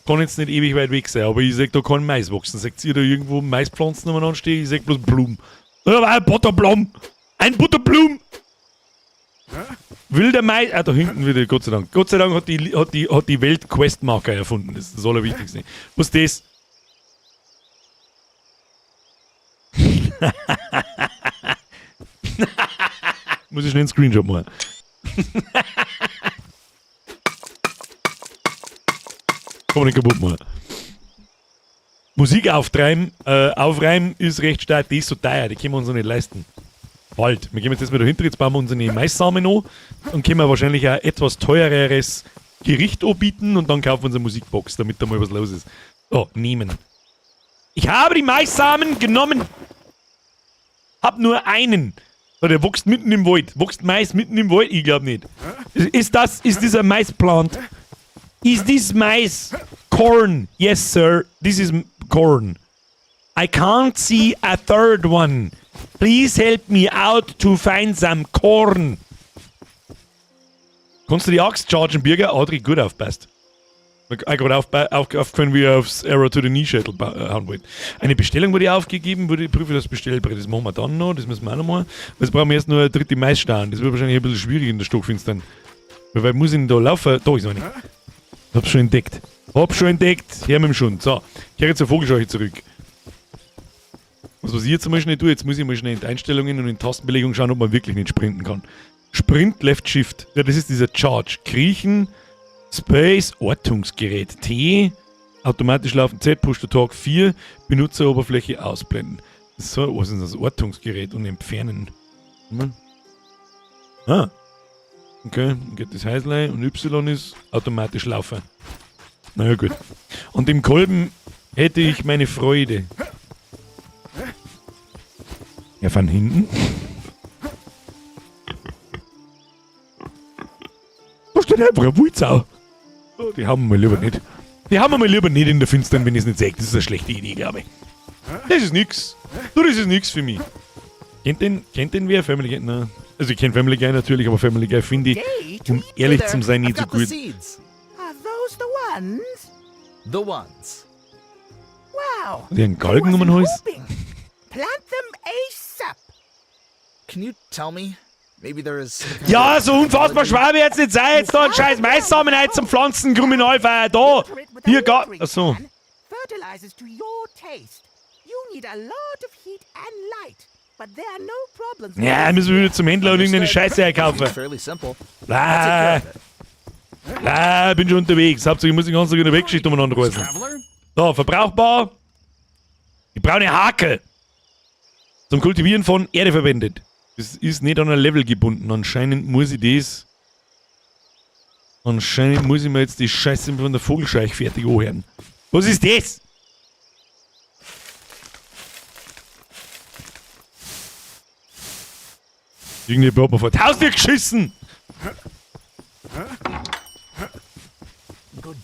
Kann jetzt nicht ewig weit weg sein, aber ich sag, da kann Mais wachsen. Sagt ihr da irgendwo Maispflanzen umeinander stehen? Ich sag bloß Blumen. Da war ein Butterblum. Ein Butterblum! Wilder Mais. Ah, da hinten wieder, Gott sei Dank. Gott sei Dank hat die Welt Questmarker erfunden. Das ist das Allerwichtigste. Was ist das? Muss ich schnell einen Screenshot machen. Kann man nicht kaputt machen. Musik aufreimen ist recht stark, die ist so teuer, die können wir uns noch nicht leisten. Bald. Wir gehen jetzt erstmal dahinter, jetzt bauen wir unsere Maissamen an und können wir wahrscheinlich auch etwas teureres Gericht anbieten und dann kaufen wir uns eine Musikbox, damit da mal was los ist. So, nehmen. Ich habe die Maissamen genommen. Hab nur einen. So, der wächst mitten im Wald. Wächst Mais mitten im Wald? Ich glaube nicht. Ist dieser Maisplant? Is this Mais corn? Yes, sir. This is corn. I can't see a third one. Please help me out to find some corn. Kannst du die Axt chargen, Birger? Adri, gut aufpasst. Ich gerade aufgefallen, wie er aufs Arrow to the Knee Shuttle hauen wollte. Eine Bestellung wurde aufgegeben, wurde prüfe das Bestellbrett. Das machen wir dann noch, das müssen wir auch noch machen. Jetzt brauchen wir erst nur eine dritte Maisstange. Das wird wahrscheinlich ein bisschen schwierig in der Stockfinstern. Weil muss ich denn da laufen? Da ist noch nicht. Hab's schon entdeckt. Hab schon entdeckt. Her mit dem Schund. So, ich kehre zur Vogelscheuche zurück. Was ich jetzt mal schnell tue, jetzt muss ich mal schnell in die Einstellungen und in die Tastenbelegung schauen, ob man wirklich nicht sprinten kann. Sprint, Left Shift. Ja, das ist dieser Charge. Kriechen, Space, Ortungsgerät. T, automatisch laufen Z, Push to Talk 4, Benutzeroberfläche ausblenden. So, was ist denn das? Ortungsgerät und entfernen. Ah. Okay, dann geht das Häuslein und Y ist automatisch laufen. Naja, gut. Und im Kolben hätte ich meine Freude. Ja, von hinten. Da steht einfach eine Wulzau. Oh, die haben wir lieber nicht. Die haben wir mal lieber nicht in der Finstern, wenn ich es nicht sehe. Das ist eine schlechte Idee, glaube ich. Das ist nix. Du, das ist nix für mich. Kennt den wer? Family Guy? Nein. Also ich kenne Family Guy natürlich, aber Family Guy finde ich, um ehrlich zu sein, nicht
I've
so
got the
gut.
seeds.
Are those the ones?
The ones.
Wow.
Die einen Galgen
I
um den
wasn't
Hals?
hoping. Plant them ASAP.
Can you tell me? Maybe there is some kind
Ja,
of
so unfassbar
technology-
schwer wird's nicht sein. Jetzt da ein scheiß Maissamen ein zum Pflanzen, Kriminalfeier da.
Water it with a
Hier gar.
watering
Achso.
can. Fertilizers to your taste. You need a lot of heat and light, but there are no problems. with
Ja,
this
müssen wir wieder zum Händler und irgendeine
Understood.
Scheiße einkaufen.
Seems fairly simple. I'll take care
Ah,
of it.
ah, bin schon unterwegs. Hauptsache, ich muss den ganzen Tag in der Weggeschichte umeinander reißen.
Traveler?
So, verbrauchbar. Die braune Hake. Zum Kultivieren von Erde verwendet. Das ist nicht an ein Level gebunden. Anscheinend muss ich mir jetzt die Scheiße von der Vogelscheuche fertig anhören. Was ist das? Irgendjemand hat mir vor die Haustür geschissen!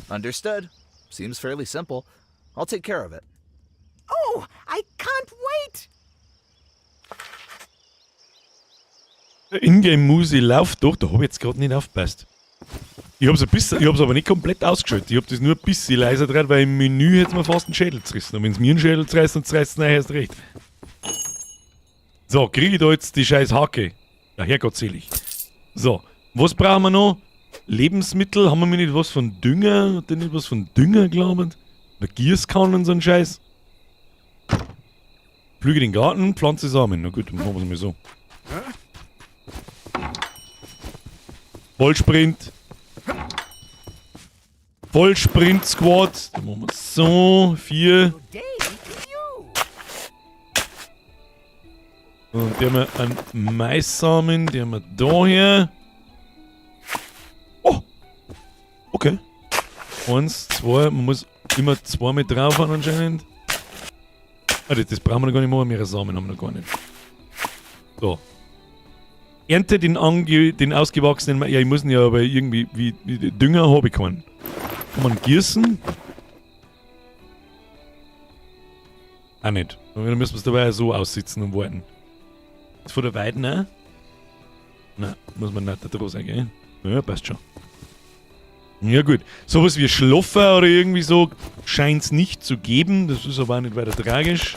Understood. Seems fairly simple. I'll take care of it.
Oh, I can't wait!
Ingame-Musi läuft doch, da hab ich jetzt gerade nicht aufgepasst. Ich hab's ein bisschen, ich hab's aber nicht komplett ausgeschaltet. Ich hab das nur ein bisschen leiser gedreht, weil im Menü hätte mir fast einen Schädel zerrissen. Und wenn's mir einen Schädel zerreißt, dann zerreißt es erst recht. So, krieg ich da jetzt die scheiß Hacke? Ja, herrgottselig. So, was brauchen wir noch? Lebensmittel, haben wir nicht was von Dünger? Hat der nicht was von Dünger, glaube ich? Oder Gießkannen und so ein Scheiß? Pflüge den Garten, pflanze Samen. Na gut, dann machen wir's mal so. Vollsprint. Vollsprint Squad. Dann machen wir so. 4.
Good day to you.
Und die haben wir einen Maissamen. Die haben wir da her. Oh! Okay. 1, 2. Man muss immer 2 mit drauf haben anscheinend. Ah, das brauchen wir noch gar nicht machen. Mehrere Samen haben wir noch gar nicht. So. Ernte den ausgewachsenen ja, ich muss ihn ja aber irgendwie, wie Dünger habe ich keinen. Kann man gießen? Auch nicht. Dann müssen wir es dabei so aussitzen und warten. Ist von der Weiden auch? Nein, muss man nicht da drauf sein, gell? Ja, passt schon. Ja gut. Sowas wie Schloffer oder irgendwie so scheint's nicht zu geben. Das ist aber auch nicht weiter tragisch.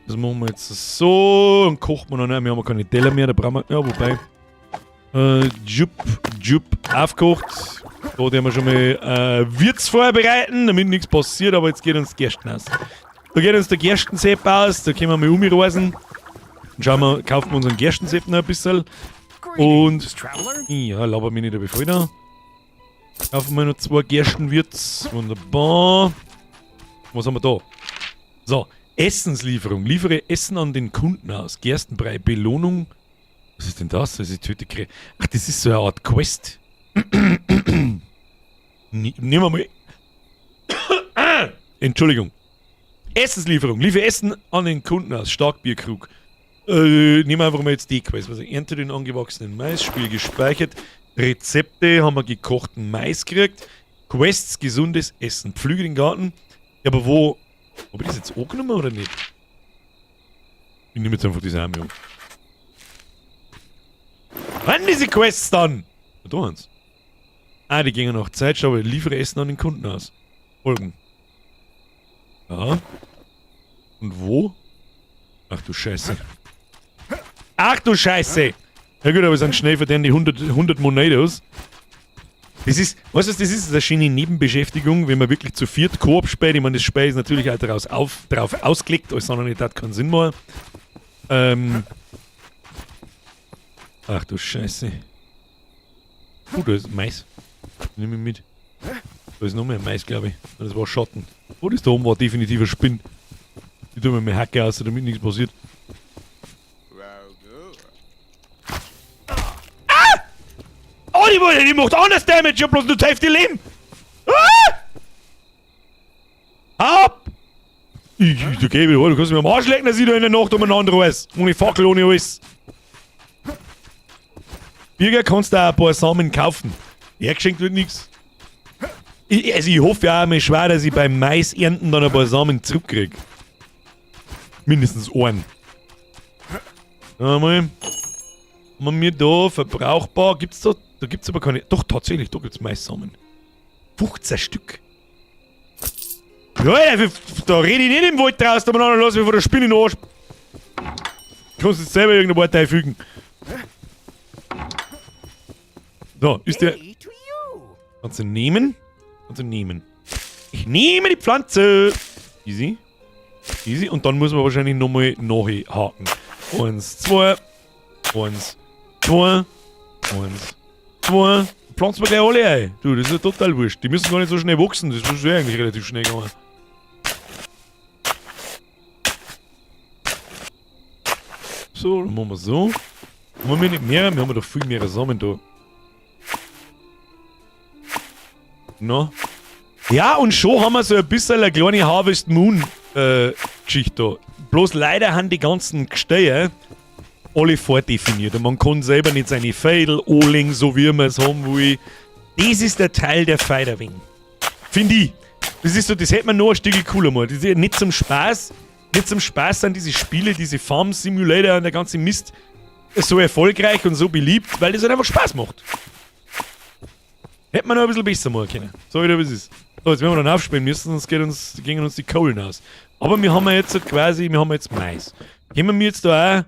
Das machen wir jetzt so. Dann kocht man noch nicht. Wir haben keine Teller mehr. Da brauchen wir. Ja, wobei. Jupp, jupp, aufgekocht. Da werden wir schon mal Wirts vorbereiten, damit nichts passiert. Aber jetzt geht uns Gersten aus. Da geht uns der Gerstensepp aus. Da können wir mal umreisen. Dann schauen wir, kaufen wir unseren Gerstensepp noch ein bisschen. Und. Ja, laber mich nicht, ob ich voll da. Kaufen wir noch 2 Gerstenwirts. Wunderbar. Was haben wir da? So. Essenslieferung. Liefere Essen an den Kunden aus. Gerstenbrei. Belohnung. Was ist denn das? Das ist töte Kre-, Ach, das ist so eine Art Quest. Nehmen wir mal. Entschuldigung. Essenslieferung. Liefere Essen an den Kunden aus. Starkbierkrug. Nehmen wir einfach mal jetzt die Quest. Also ernte den angewachsenen Mais. Spiel gespeichert. Rezepte haben wir gekochten Mais gekriegt. Quests, gesundes Essen. Pflüge den Garten. Ja, aber wo... Hab ich das jetzt angenommen oder nicht? Ich nehme jetzt einfach diese Arme um. Wann diese Quests dann? Da waren's. Ah, die gingen noch Zeit. Schau, ich liefere Essen an den Kunden aus. Folgen. Ja. Und wo? Ach du Scheiße. Ach du Scheiße! Ja gut, aber es sind schnell verdient die 100 Monedos. Das ist, weißt du, was das ist? Das ist eine schöne Nebenbeschäftigung, wenn man wirklich zu viert Koop spielt. Ich meine, das Spiel ist natürlich auch drauf ausgelegt, alles andere hat keinen Sinn mehr. Ach du Scheiße. Oh, da ist Mais. Nimm ich mit. Da ist noch mehr Mais, glaub ich. Das war Schatten. Oh, das da oben war definitiv ein Spinn. Ich tue mir meine Hacke aus, damit nichts passiert. Ah! Oh, die macht anders Damage. Ich hab bloß nur die Hälfte Leben. Ah! Ab! Du kannst mir am Arsch lecken, dass ich da in der Nacht umeinander reiß. Ohne Fackel, ohne alles. Birger, kannst du auch ein paar Samen kaufen. Hergeschenkt wird nix. Ich hoffe ja auch mal schwer, dass ich beim Mais-Ernten dann ein paar Samen zurückkrieg. Mindestens einen. Einmal. Haben wir da verbrauchbar? Gibt's da? Da gibt's aber keine. Doch, tatsächlich, da gibt's Maissamen. 15 Stück. Ja, Alter, da rede ich nicht im Wald draus, da man anderen lass mich von der Spinne in den Arsch. Kannst du jetzt selber irgendein Wort einfügen. So, ist der.
Hey, to you.
Kannst du nehmen? Kannst du nehmen. Ich nehme die Pflanze. Easy. Easy. Und dann muss man wahrscheinlich nochmal nachhaken. 1, 2. 1, 2. 1, 2. Pflanzen wir gleich alle ein. Du, das ist ja total wurscht. Die müssen gar nicht so schnell wachsen. Das ist ja eigentlich relativ schnell gegangen. So, dann machen wir so. Haben wir nicht mehr? Wir haben ja doch viel mehr Samen da. No. Ja, und schon haben wir so ein bisschen eine kleine Harvest Moon Geschichte da. Bloß leider haben die ganzen Gestehe Alle vordefiniert. Und man kann selber nicht seine Fädel anlegen, so wie man es haben will. Das ist der Teil der Feiderwing. Finde ich. Das ist so, das hätte man noch ein Stück cooler gemacht. Das ist ja nicht zum Spaß, nicht zum Spaß sind diese Spiele, diese Farm Simulator und der ganze Mist so erfolgreich und so beliebt, weil das halt einfach Spaß macht. Hätte man noch ein bisschen besser machen können. So wie das ist. So, jetzt werden wir dann aufspielen müssen, sonst gehen uns die Kohlen aus. Aber wir haben ja jetzt halt quasi, wir haben jetzt Mais. Gehen wir jetzt da auch,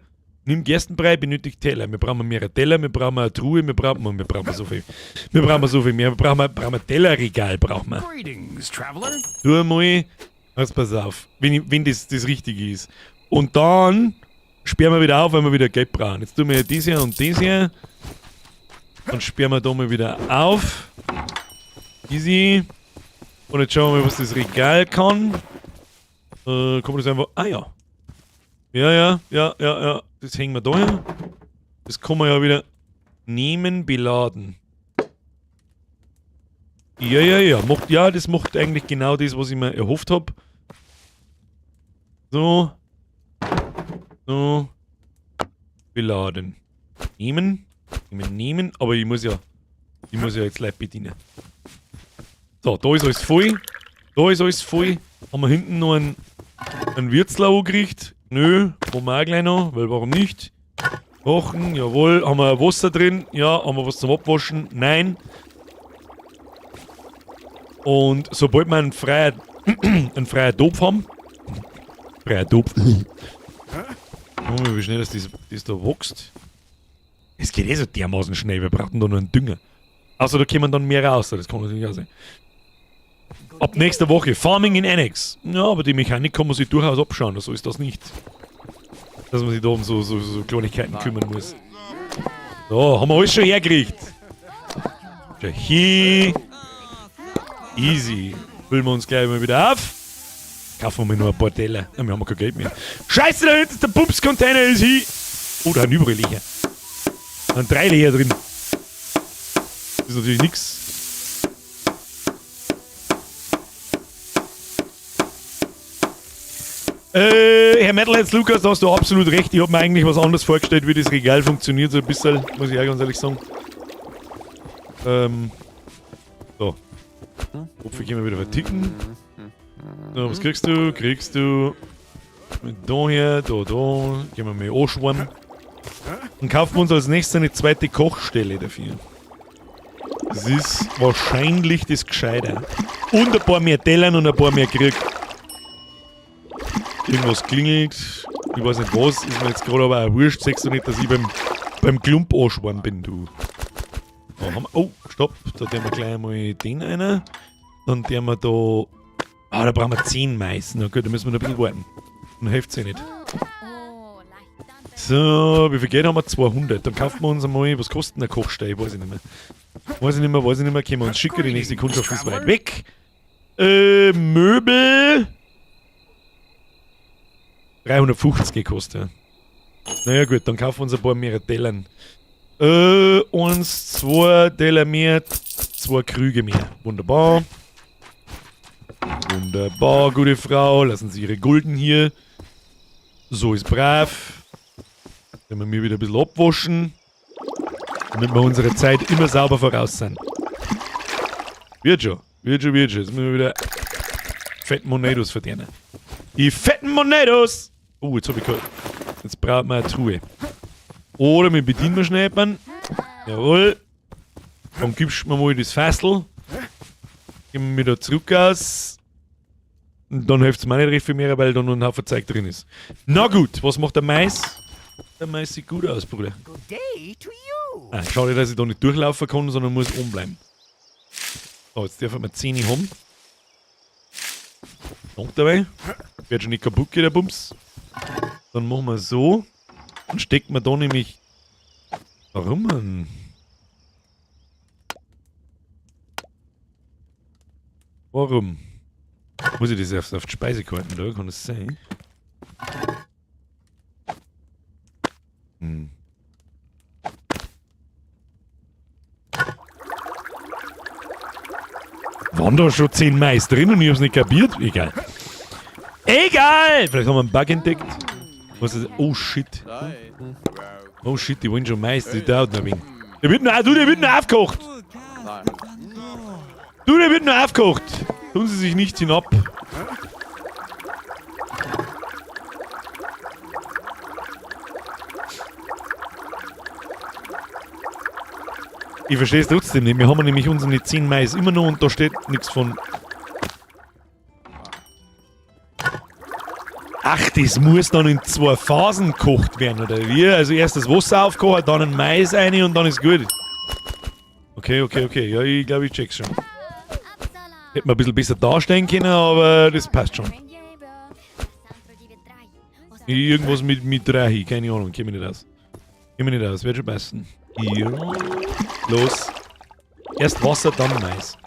nimm Gerstenbrei, benötigt Teller. Wir brauchen mehrere Teller, wir brauchen eine Truhe, wir brauchen so viel. Wir brauchen so viel mehr. Wir brauchen ein Tellerregal, brauchen wir.
Greetings, traveler.
Tu mal, jetzt pass auf, wenn das Richtige ist. Und dann sperren wir wieder auf, wenn wir wieder Geld brauchen. Jetzt tun wir das hier und das hier. Dann sperren wir da mal wieder auf. Easy. Und jetzt schauen wir mal, was das Regal kann. Kann man das einfach... Ah ja. Ja. Das hängen wir da hin. Das kann man ja wieder nehmen, beladen. Ja. Das macht eigentlich genau das, was ich mir erhofft hab. So. So. Beladen. Nehmen. Nehmen. Aber ich muss ja jetzt Leute bedienen. So, da ist alles voll. Da ist alles voll. Haben wir hinten noch einen Würzler angekriegt? Nö, haben wir auch gleich noch, weil warum nicht? Kochen, jawohl. Haben wir Wasser drin? Ja. Haben wir was zum Abwaschen? Nein. Und sobald wir einen freien Topf haben. Freier Topf. Guck mal, wie schnell das da wächst. Es geht eh so dermaßen schnell, wir brauchen da nur einen Dünger. Außer da kommen dann mehr raus, das kann natürlich auch sein. Ab nächster Woche, Farming in Annex. Ja, aber die Mechanik kann man sich durchaus abschauen, so ist das nicht. Dass man sich da um so Kleinigkeiten kümmern muss. So, haben wir alles schon hergekriegt. Schau hier. Easy. Füllen wir uns gleich mal wieder auf. Kaufen wir nur ein paar Teller. Ja, wir haben kein Geld mehr. Scheiße, da hinten ist der Pumps-Container ist hier. Oh, da sind überall Löcher. Da sind 3 Löcher drin. Das ist natürlich nix. Herr Metalheads Lukas, da hast du absolut recht. Ich hab mir eigentlich was anderes vorgestellt, wie das Regal funktioniert, so ein bisschen, muss ich auch ganz ehrlich sagen. So. Hopfe können wir wieder verticken. So, was kriegst du? Kriegst du. Da her, da. Gehen wir mal anschwammen. Dann kaufen wir uns als nächstes eine zweite Kochstelle dafür. Das ist wahrscheinlich das Gescheite. Und ein paar mehr Tellern und ein paar mehr Krieg. Irgendwas klingelt. Ich weiß nicht was, ist mir jetzt gerade aber auch wurscht. Siehst du nicht, dass ich beim Klump anschwammen bin, du. Da haben wir, oh, stopp. Da tun wir gleich einmal den einer. Dann tun wir da... Ah, da brauchen wir 10 Mais. Na gut, da müssen wir noch ein bisschen warten. Dann hilft es ja nicht. So, wie viel Geld haben wir? 200. Dann kaufen wir uns einmal... Was kostet denn der Kochstein? Weiß ich nicht mehr. Weiß ich nicht mehr. Können wir uns schicken. Die nächste Kundschaft ist weit weg. Möbel... 350 gekostet. Naja gut, dann kaufen wir uns ein paar mehr Tellern. 1, 2 Teller mehr, 2 Krüge mehr. Wunderbar. Wunderbar, gute Frau. Lassen Sie Ihre Gulden hier. So ist brav. Können wir wieder ein bisschen abwaschen. Damit wir unsere Zeit immer sauber voraus sind. Wird schon. Wird schon. Jetzt müssen wir wieder fetten Monedos verdienen. Die fetten Monedos! Oh, jetzt hab ich gehört. Jetzt braucht man eine Truhe. Oder wir bedienen wir schnell jemanden. Jawohl. Dann gibst du mir mal das Fassel. Gehen wir wieder zurück aus. Und dann hilft es mir nicht recht viel mehr, weil da noch ein Haufen Zeug drin ist. Na gut, was macht der Mais? Der Mais sieht gut aus, Bruder.
Good day to you.
Ah, schade, dass ich da nicht durchlaufen kann, sondern muss oben bleiben. So, jetzt dürfen wir 10 haben. Danke dabei. Wird schon nicht kaputt gehen, der Bums. Dann machen wir so. Dann stecken wir da nämlich... Warum denn? Warum? Muss ich das erst auf die Speisekarten da? Kann das sein? Hm. Waren da schon 10 Mais drin und ich hab's nicht kapiert? Egal. Egal! Vielleicht haben wir einen Bug entdeckt. Was ist das? Oh shit. Oh shit, die wollen schon Mais, die dauert noch ein wenig. Der wird noch, du, der wird noch aufgekocht! Du, der wird noch aufgekocht! Tun Sie sich nicht hinab. Ich verstehe es trotzdem nicht. Wir haben nämlich unsere 10 Mais immer noch und da steht nichts von. Ach, das muss dann in zwei Phasen gekocht werden, oder wie? Also erst das Wasser aufkochen, dann ein Mais rein und dann ist gut. Okay. Ja, ich glaube, ich check's schon. Hätte man ein bisschen besser darstellen können, aber das passt schon. Irgendwas mit drei, keine Ahnung, kenn mich nicht aus. Kenn mich nicht aus, wird schon passen. Ja. Los. Erst Wasser, dann Mais.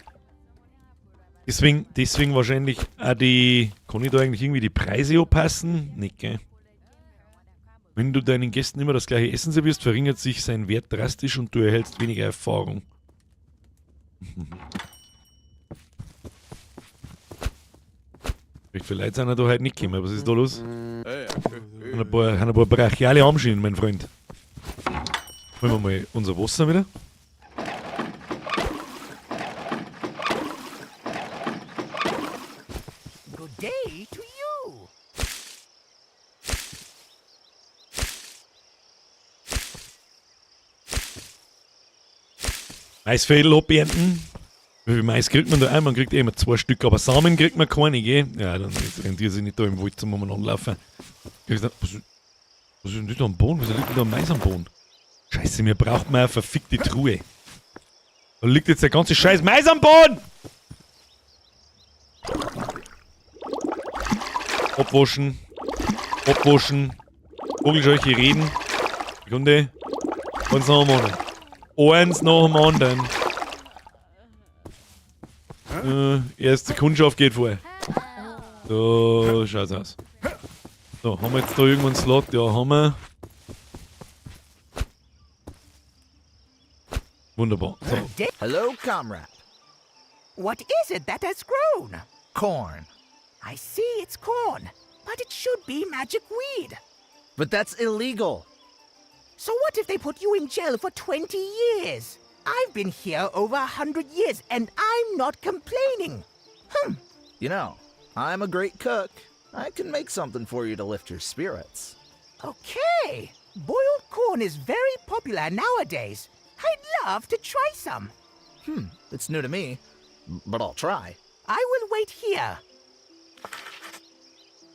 Deswegen wahrscheinlich auch die. Kann ich da eigentlich irgendwie die Preise anpassen? Nicht, gell? Wenn du deinen Gästen immer das gleiche Essen servierst, verringert sich sein Wert drastisch und du erhältst weniger Erfahrung. Vielleicht viele Leute sind da heute nicht gekommen. Was ist da los? Haben ein paar brachiale Armschienen, mein Freund. Holen wir mal unser Wasser wieder.
Good day to you.
Maisfädel abernten. Wie viel Mais kriegt man da ein? Man kriegt eh immer zwei Stück, aber Samen kriegt man keine, gell? Ja, dann rentiert sich nicht da im Wald zum umeinander laufen. Was ist denn das da am Boden? Wieso liegt denn da ein Mais am Boden? Scheiße, mir braucht man eine verfickte Truhe. Da liegt jetzt der ganze scheiß Mais am Boden! Abwaschen. Abwaschen. Vogelscheuche reden. Sekunde. Eins nach dem anderen. Eins nach dem anderen. Erste Kundschaft geht vor. So schaut's aus. So, haben wir jetzt da irgendwo einen Slot? Ja, haben wir. Wunderbar. So.
Hello, comrade.
What is it that has grown?
Corn.
I see it's corn, but it should be magic weed.
But that's illegal.
So what if they put you in jail for 20 years? I've been here over 100 years and I'm not complaining.
You know, I'm a great cook. I can make something for you to lift your spirits.
Okay. Boiled corn is very popular nowadays. I'd love to try some.
It's new to me, but I'll try.
I will wait here.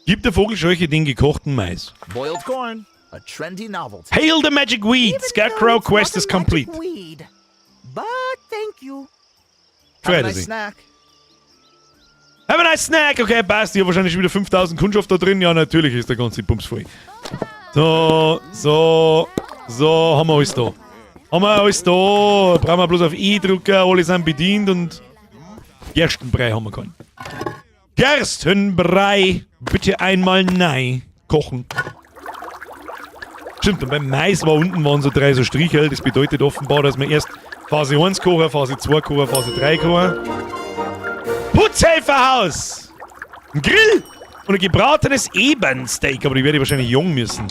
Gib der Vogelscheuche den gekochten Mais.
Boiled corn, a trendy novelty.
Hail the magic weed!
Even though
Scarecrow
it's
quest
not
is
a magic
complete.
Weed. But thank you.
Have a
Freut er
nice
sich.
snack.
Have a nice snack! Okay, passt. Ich hab wahrscheinlich schon wieder 5000 Kundschaft da drin. Ja, natürlich ist der ganze Bums voll. So, haben wir alles da. Haben wir alles da. Brauchen wir bloß auf E drücken, alle sind bedient und Gerstenbrei haben wir keinen. Gerstenbrei! Bitte einmal nein. Kochen. Stimmt, und beim Mais war unten waren so drei so Strichel. Das bedeutet offenbar, dass wir erst Phase 1 kochen, Phase 2 kochen, Phase 3 kochen. Putzhelferhaus! Ein Grill! Und ein gebratenes Ebensteak, aber die werde ich wahrscheinlich jung müssen.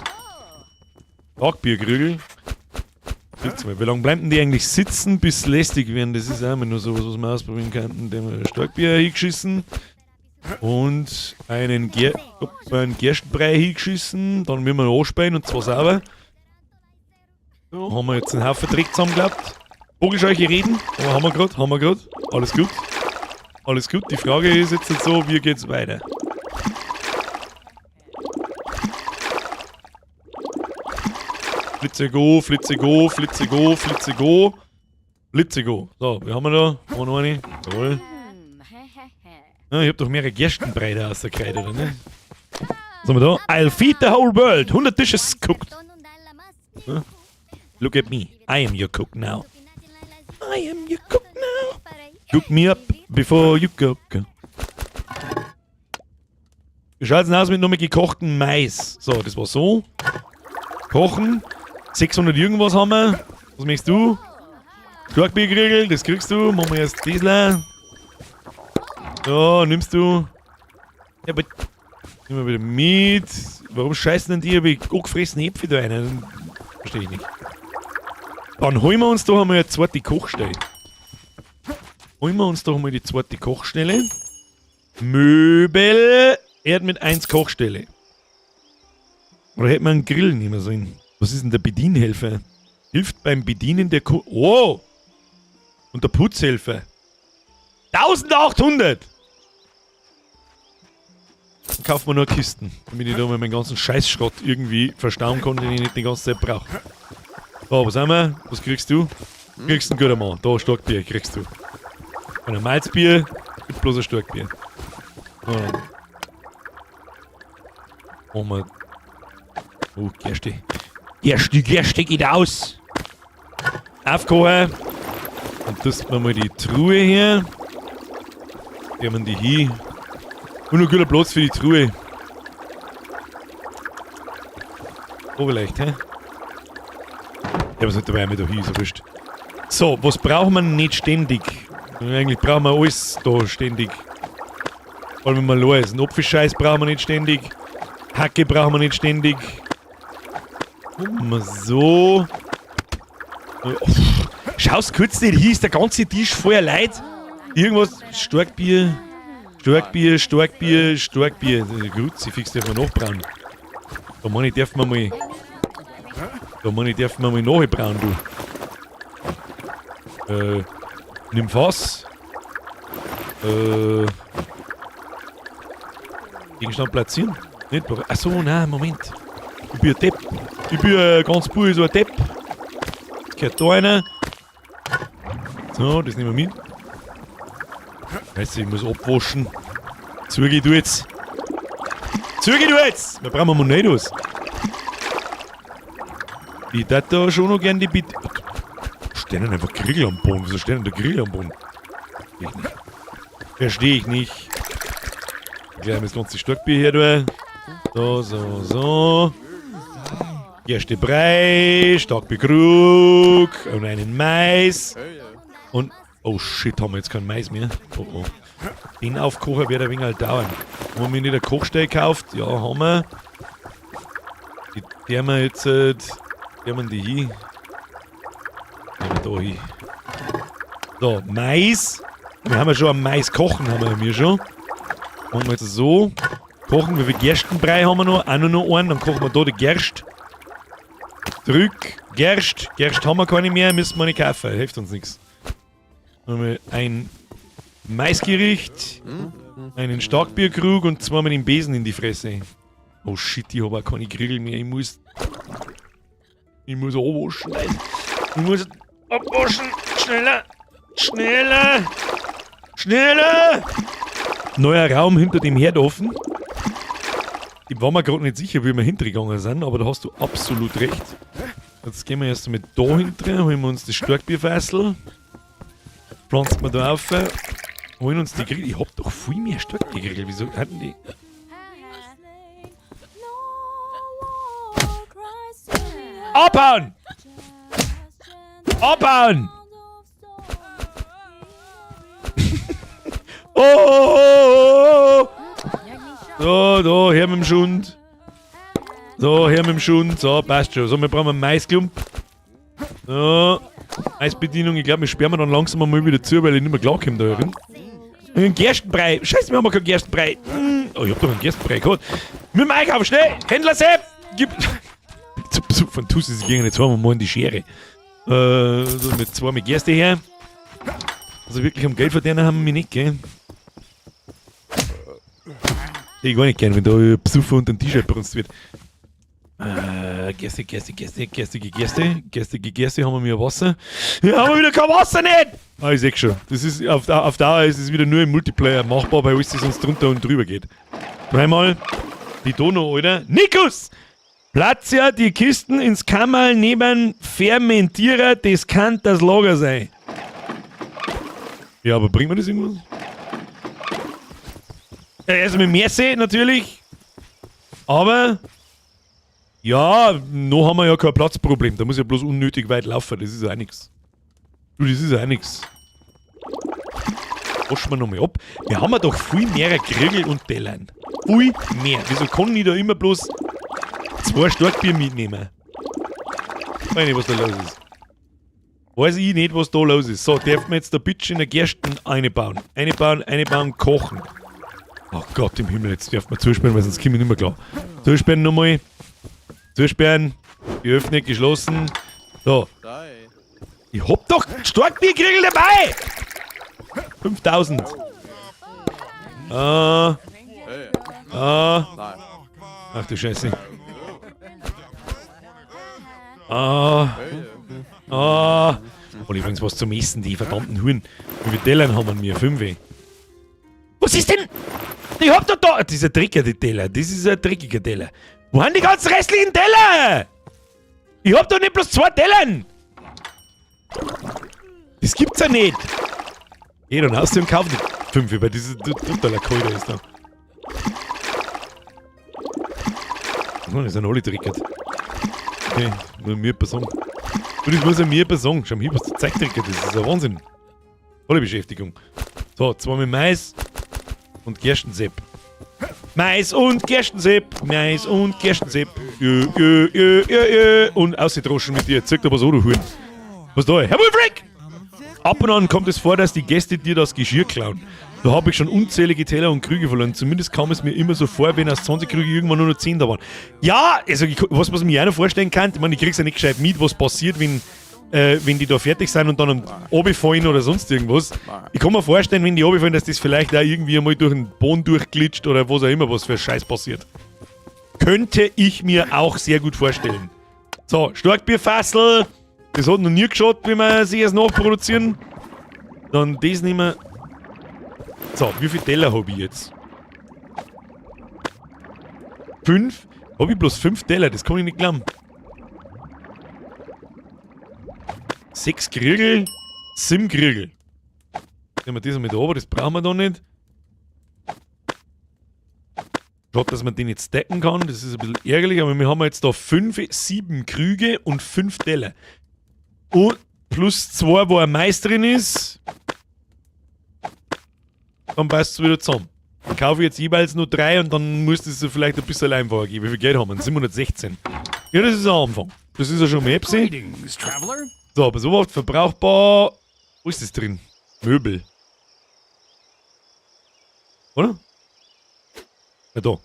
Starkbiergrügel. Gibt's mal. Wie lange bleiben die eigentlich sitzen, bis sie lästig werden? Das ist auch immer nur sowas, was wir ausprobieren könnten. Dem haben wir Starkbier hingeschissen. Und einen Gerstenbrei hingeschissen. Dann müssen wir noch anspeien und zwar sauber. So, haben wir jetzt einen Haufen Dreck zusammengeklappt. Vogelscheuche reden. Aber haben wir grad, haben wir grad. Alles gut. Alles gut. Die Frage ist jetzt so, wie geht's weiter? Flitze go, Flitze go, Flitze go, Flitze go. Flitze go. So, wie haben wir da? Haben wir noch eine? Jawohl. Ja, ich hab doch mehrere Gerstenbrei da aus der Kreide, oder ne? Was haben wir da? I'll feed the whole world. 100 dishes cooked. Huh? Look at me. I am your cook now. I am your cook now. Cook me up before you go. Go. Wie schaut's denn aus mit nochmal gekochten Mais? So, das war so. Kochen. 600 irgendwas haben wir. Was möchtest du? Starkbierkriegel, das kriegst du. Machen wir erst das. So, nimmst du. Ja, aber. Nimm mal wieder mit. Warum scheißen denn die? Hab ich angefressene Äpfel da rein? Verstehe ich nicht. Dann holen wir uns doch einmal eine zweite Kochstelle. Holen wir uns doch einmal die zweite Kochstelle. Möbel. Erd mit 1 Kochstelle. Oder hätte man einen Grill nehmen sollen? Was ist denn der Bedienhelfer? Hilft beim Bedienen der Ko... Oh! Und der Putzhelfer. 1800! Dann kauft man nur Kisten, damit ich da mal meinen ganzen Scheißschrott irgendwie verstauen kann, den ich nicht die ganze Zeit brauche. So, was haben wir? Was kriegst du? Kriegst einen guter Mann. Da, Starkbier kriegst du. Und ein Malzbier, gibt bloß ein Starkbier. So, dann. Machen wir. Oh, Gerste. Gerste, Gerste geht aus! Aufkochen. Und das wir mal die Truhe her. Nehmen die hin. Und noch guter Platz für die Truhe. Oh, vielleicht, hä? Ja, was sollte dabei da hin, so wurscht. So, was braucht man nicht ständig? Eigentlich brauchen wir alles da ständig. Vor allem, wenn man los ist. Einen Apfelscheiß brauchen wir nicht ständig. Hacke brauchen wir nicht ständig. Machen wir so. Oh, schaust kurz nicht, hier ist der ganze Tisch voller Leid. Irgendwas. Starkbier. Starkbier, Starkbier, Starkbier. Gut, sie fix dürfen wir nachbrauen. Da meine ich, dürfen wir mal. Da meine ich, dürfen wir mal nachbrauen, du. Nimm Fass. Gegenstand platzieren. Nicht? Achso, nein, Moment. Ich bin ein Depp. Ich bin ganz pur so ein Depp. Gehört da einer. So, das nehmen wir mit. Weißt du, ich muss abwaschen. Zuge du jetzt. Zuge du jetzt! Wir brauchen mal nicht was. Ich darf da schon noch gern die Bitte. Stehen denn einfach Grill am Boden? Wieso stehen denn der Grill am Boden? Verstehe ich nicht. Verstehe ich nicht. Gleich haben wir das ganze Starkbier her, du. So, so, so. Gerste Brei, Starkbierkrug und einen Mais. Und, oh shit, haben wir jetzt keinen Mais mehr. Oh oh. Den Aufkocher wird ein wenig halt dauern. Haben wir nicht eine Kochstelle gekauft? Ja, haben wir. Die der wir jetzt, der wir die hin. Nehmen wir da hin. So, Mais. Wir haben ja schon am Mais kochen, haben wir schon. Machen wir jetzt so. Kochen, wie viel Gerstenbrei haben wir noch? Auch nur noch einen. Dann kochen wir da die Gerst. Drück, Gerst. Gerst haben wir keine mehr, müssen wir nicht kaufen. Hilft uns nichts. Dann haben wir ein Maisgericht, einen Starkbierkrug und zweimal den Besen in die Fresse. Oh shit, ich hab auch keine Grill mehr. Ich muss abwaschen. Ich muss abwaschen. Schneller! Schneller! Schneller! Neuer Raum hinter dem Herd offen. Ich war mir gerade nicht sicher, wie wir hintergegangen sind, aber da hast du absolut recht. Jetzt gehen wir erst einmal da hinten, holen wir uns das Starkbierfässl. Pflanzen wir da auf, holen uns die Grill. Ich hab doch viel mehr Starkbiergrill. Wieso hatten die? Abhauen! Abhauen! Oh, oh, oh, oh. So, da, her mit dem Schund. So, her mit dem Schund. So, passt schon. So, wir brauchen einen Maisklump. So, Maisbedienung. Ich glaube, wir sperren dann langsam mal wieder zu, weil ich nicht mehr klarkomme da drin. Einen Gerstenbrei. Scheiße, wir haben keinen Gerstenbrei. Oh, ich hab doch einen Gerstenbrei gehabt. Mit dem Einkauf, schnell! Händler Sepp! Gib! Zu Besuch von Tussi, sie gehen jetzt haben wir mal in die Schere. So mit zwei mit Gerste her. Also wirklich am Geld verdienen haben wir nicht, gell? Ich gar nicht gern, wenn da Besucher unter den T-Shirt brunst wird. Gerste, Gerste, Gerste, Gerste, Gerste, Gerste, Gerste, haben wir mehr Wasser? Ja, haben wir wieder kein Wasser nicht! Ah, ich seh schon. Das ist, auf Dauer ist es wieder nur im Multiplayer machbar, weil alles sonst drunter und drüber geht. Dreimal die Donau, Alter. Nikus! Platz ja die Kisten ins Kammerl neben Fermentierer, das kann das Lager sein. Ja, aber bringt mir das irgendwas? Ja, also mit Merce natürlich. Aber, ja, noch haben wir ja kein Platzproblem. Da muss ich ja bloß unnötig weit laufen. Das ist ja auch nix. Du, das ist ja auch nix. Waschen wir nochmal ab. Wir haben ja doch viel mehr Grill und Tellern. Viel mehr. Wieso kann ich da immer bloß 2 Starkbier mitnehmen? Weiß nicht, was da los ist. Weiß ich nicht, was da los ist. So, darf man jetzt da bitte in der Gersten einbauen. Einbauen, einbauen, kochen. Oh Gott im Himmel, jetzt darf man zusperren, weil sonst komme ich nicht mehr klar. Zusperren nochmal. Zusperren. Geöffnet, geschlossen. So. Ich hab doch Starkbierkriegel dabei! 5000. Ah. Ah. Ach du Scheiße. Ah. Ah. Und übrigens was zum Essen, die verdammten Huren. Wie viele Tellern haben wir? 5. Was ist denn? Ich hab doch da. Das ist ein dreckiger Teller. Das ist ein dreckiger Teller. Wo haben die ganzen restlichen Teller? Ich hab doch nicht bloß 2 Tellern. Das gibt's ja nicht. Geh dann aus dem kaufen die 5, weil das ist totaler Kalt ist da. Oh, das sind alle dreckig. Okay, nur mir Person. Du, das muss ja mir Person. Schau mal hier, was der Zeug dreckig ist. Das ist ein Wahnsinn. Tolle Beschäftigung. So, 2 mit Mais und Gerstensepp. Mais und Gerstensepp. Mais und Gerstensepp. Jö, jö, jö, jö, jö. Und ausgedroschen mit dir. Zeig dir was an, du Huhn. Was da? Herr Wulfric! Ab und an kommt es vor, dass die Gäste dir das Geschirr klauen. Da habe ich schon unzählige Teller und Krüge verloren. Zumindest kam es mir immer so vor, wenn aus 20 Krüge irgendwann nur noch 10 da waren. Ja, also ich, was mir auch noch vorstellen kann, ich meine, ich krieg's ja nicht gescheit mit, was passiert, wenn die da fertig sind und dann am runterfallen oder sonst irgendwas. Ich kann mir vorstellen, wenn die runterfallen, dass das vielleicht auch irgendwie einmal durch den Boden durchglitscht oder was auch immer, was für Scheiß passiert. Könnte ich mir auch sehr gut vorstellen. So, Starkbierfassel. Das hat noch nie geschaut, wie wir sie jetzt nachproduzieren. Dann das nehmen wir. So, wie viele Teller hab ich jetzt? 5? Hab ich bloß 5 Teller? Das kann ich nicht glauben. 6 Kriegel, 7 Kriegel. Nehmen wir das mit aber das brauchen wir da nicht. Schaut, dass man den jetzt stacken kann, das ist ein bisschen ärgerlich, aber wir haben jetzt da 5, 7 Krüge und 5 Teller. Und plus 2, wo ein Mais drin ist. Dann passt es wieder zusammen. Dann kaufe ich jetzt jeweils nur 3 und dann muss das vielleicht ein bisschen einfacher gehen. Wie viel Geld haben wir? 716. Ja, das ist ein Anfang. Das ist ja schon mal Epsi.
Greetings, Traveler.
So, aber so oft verbrauchbar. Wo ist das drin? Möbel. Oder? Ja, da.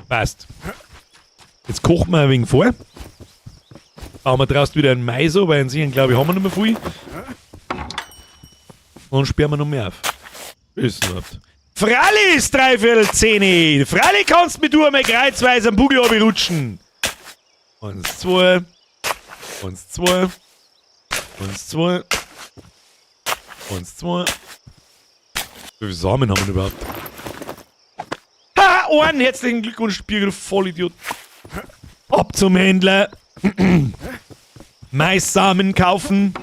Passt. Jetzt kochen wir ein wenig vor. Bauen wir draußen wieder einen Mais an, weil an sich, glaube ich, haben wir nicht mehr viel. Und dann sperren wir noch mehr auf. Ist überhaupt. Fralli ist 9:45. Fralli kannst mit du einmal kreuzweise am Bugel rutschen. 1, 2. 1, 2. 1, 2. 1, 2. Wie viele Samen haben wir überhaupt? Ha! Einen herzlichen Glückwunsch, Birger, du Vollidiot. Ab zum Händler. Maissamen kaufen.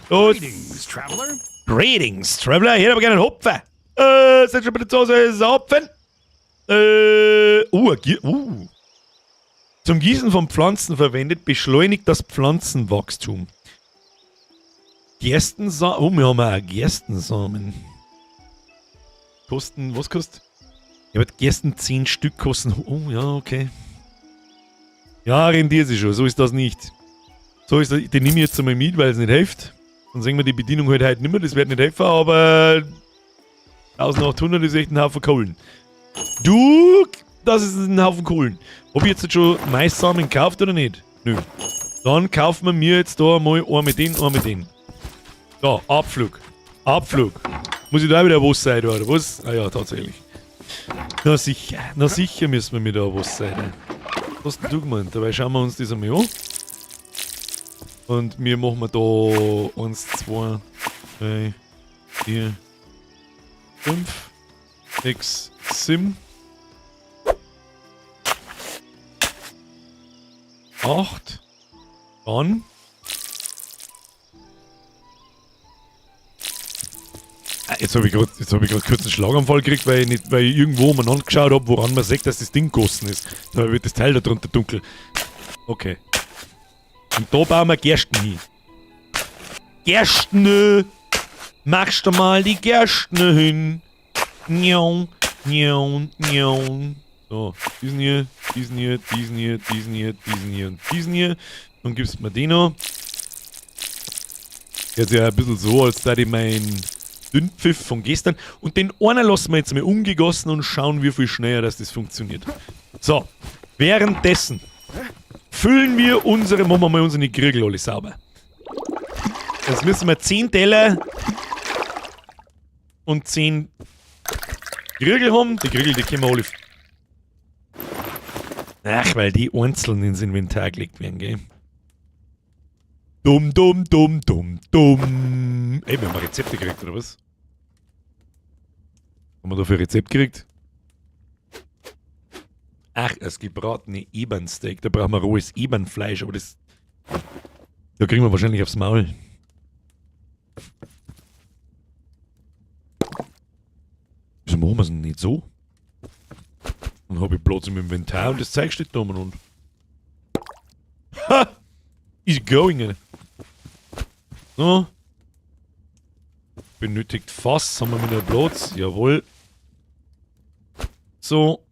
Los.
Greetings, Traveler.
Greetings, Traveler. Ich hätte aber gerne einen Hopfen. Seid schon bitte zu Hause, ist ein Hopfen. Zum Gießen von Pflanzen verwendet, beschleunigt das Pflanzenwachstum. Gerstensamen. Oh, wir haben auch Gerstensamen. Kosten, was kostet? Ja, aber Gersten 10 Stück kosten. Oh, ja, okay. Ja, rendiert sich schon. So ist das nicht. So ist das. Den nehme ich jetzt einmal mit, weil es nicht hilft. Dann sehen wir die Bedienung halt heute nicht mehr. Das wird nicht helfen, aber 1800 ist echt ein Haufen Kohlen. Du, das ist ein Haufen Kohlen. Hab ich jetzt schon Maissamen gekauft oder nicht? Nö. Dann kaufen wir mir jetzt da mal einen mit den, einen mit den. Da, Abflug. Abflug. Muss ich da auch wieder was sein, oder was? Ah ja, tatsächlich. Na sicher, na sicher müssen wir mir da was sein. Was hast denn du gemeint? Dabei schauen wir uns das einmal an. Und wir machen wir da 1, 2, 3, 4, 5, 6, 7, 8. Dann. Ah, jetzt hab ich grad, jetzt hab ich grad kurz einen Schlaganfall gekriegt, weil ich, nicht, weil ich irgendwo umeinander geschaut hab, woran man sieht, dass das Ding gegossen ist. Da wird das Teil da drunter dunkel. Okay. Und da bauen wir Gersten hin. Gersten! Machst du mal die Gersten hin? Njau, njau, njau. So, diesen hier, diesen hier, diesen hier, diesen hier, diesen hier und diesen hier. Dann gibst du mir den noch. Jetzt ja ein bisschen so, als da ich mein Dünnpfiff von gestern. Und den einen lassen wir jetzt mal ungegossen und schauen, wie viel schneller dass das funktioniert. So, währenddessen füllen wir unsere, machen wir mal unsere Kriegel alle sauber. Jetzt müssen wir 10 Teller und 10 Kriegel haben. Die Kriegel, die können wir alle. Ach, weil die einzeln ins Inventar gelegt werden, gell? Dumm, dumm, dumm, dumm, dumm. Ey, wir haben Rezepte gekriegt, oder was? Haben wir dafür Rezept gekriegt? Ach, das gebratene Ebernsteak. Da brauchen wir rohes Ebernfleisch, aber das. Da kriegen wir wahrscheinlich aufs Maul. Wieso machen wir es denn nicht so? Dann habe ich Platz im Inventar und das Zeug steht da umeinander. Ha! Easy going, ey. So. Benötigt Fass. Haben wir wieder Platz? Jawohl. So.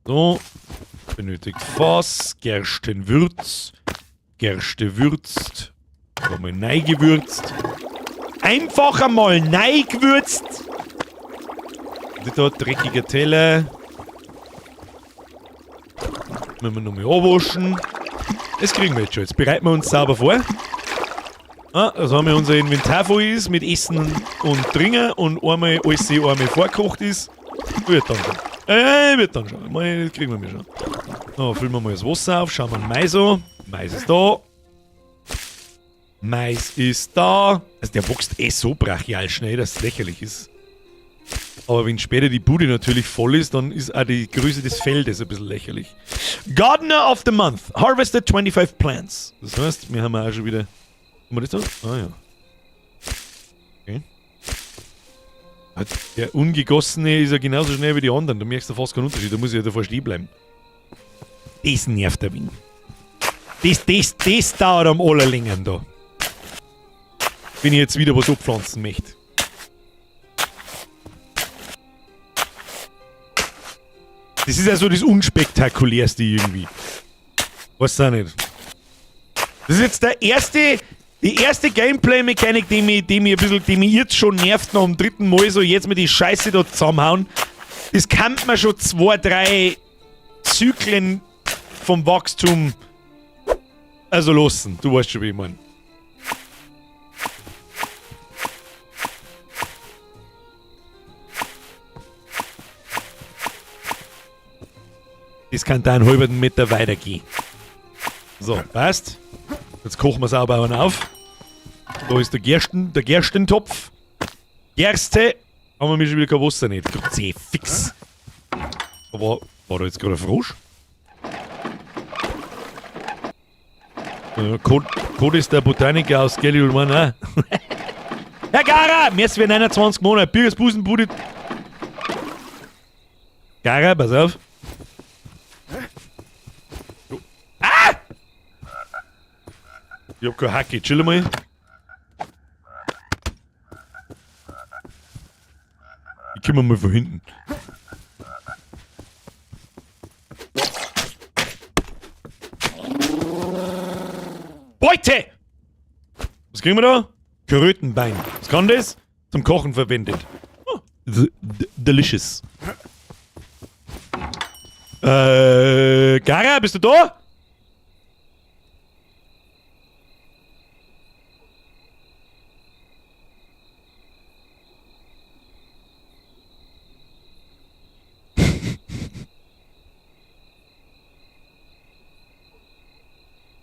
So. Benötigt Fass. Gerstenwürz. Gerste würzt. Nochmal neu gewürzt. Einfach einmal neu gewürzt. Und da dreckiger Teller. Müssen wir nochmal abwaschen. Das kriegen wir jetzt schon. Jetzt bereiten wir uns sauber vor. Ah, also haben wir unser Inventar voll ist mit Essen und Trinken und einmal alles einmal vorgekocht ist. Wird dann schon. Wird dann schon. Mal, das kriegen wir schon. So, füllen wir mal das Wasser auf. Schauen wir Mais an. Mais ist da. Mais ist da. Also der wächst eh so brachial schnell, dass es lächerlich ist. Aber wenn später die Bude natürlich voll ist, dann ist auch die Größe des Feldes ein bisschen lächerlich. Gardener of the Month. Harvested 25 Plants. Das heißt, wir haben auch schon wieder. Haben wir das da? Ah ja. Okay. Der ungegossene ist ja genauso schnell wie die anderen. Da merkst du fast keinen Unterschied. Da muss ich ja davor stehen bleiben. Das nervt ein wenig. Das dauert am allerlängsten da. Wenn ich jetzt wieder was abpflanzen möchte. Das ist ja so das Unspektakulärste irgendwie. Weiß auch nicht. Das ist jetzt die erste Gameplay-Mechanik, die mich ein bisschen, die mich jetzt schon nervt nach dem dritten Mal so jetzt mit die Scheiße da zusammenhauen. Das kann man schon 2, 3 Zyklen vom Wachstum also lassen. Du weißt schon, wie ich meine. Das kann da einen halben Meter weitergehen. So, passt. Jetzt kochen wir sauber einen auf. Da ist der Gerstentopf. Gerste. Haben wir mir schon wieder kein Wasser nicht. Gott, fix. Aber war da jetzt gerade ein Frosch? Code ist der Botaniker aus Galileo One, auch. Herr Gara, merci für 29 Monate. Birgers Busenbude. Gara, pass auf. Ah! Ich hab keine Hacke. Chill mal. Ich komme mal von hinten. Beute! Was kriegen wir da? Krötenbein. Was kann das? Zum Kochen verwendet. Oh, delicious. Gara, bist du da?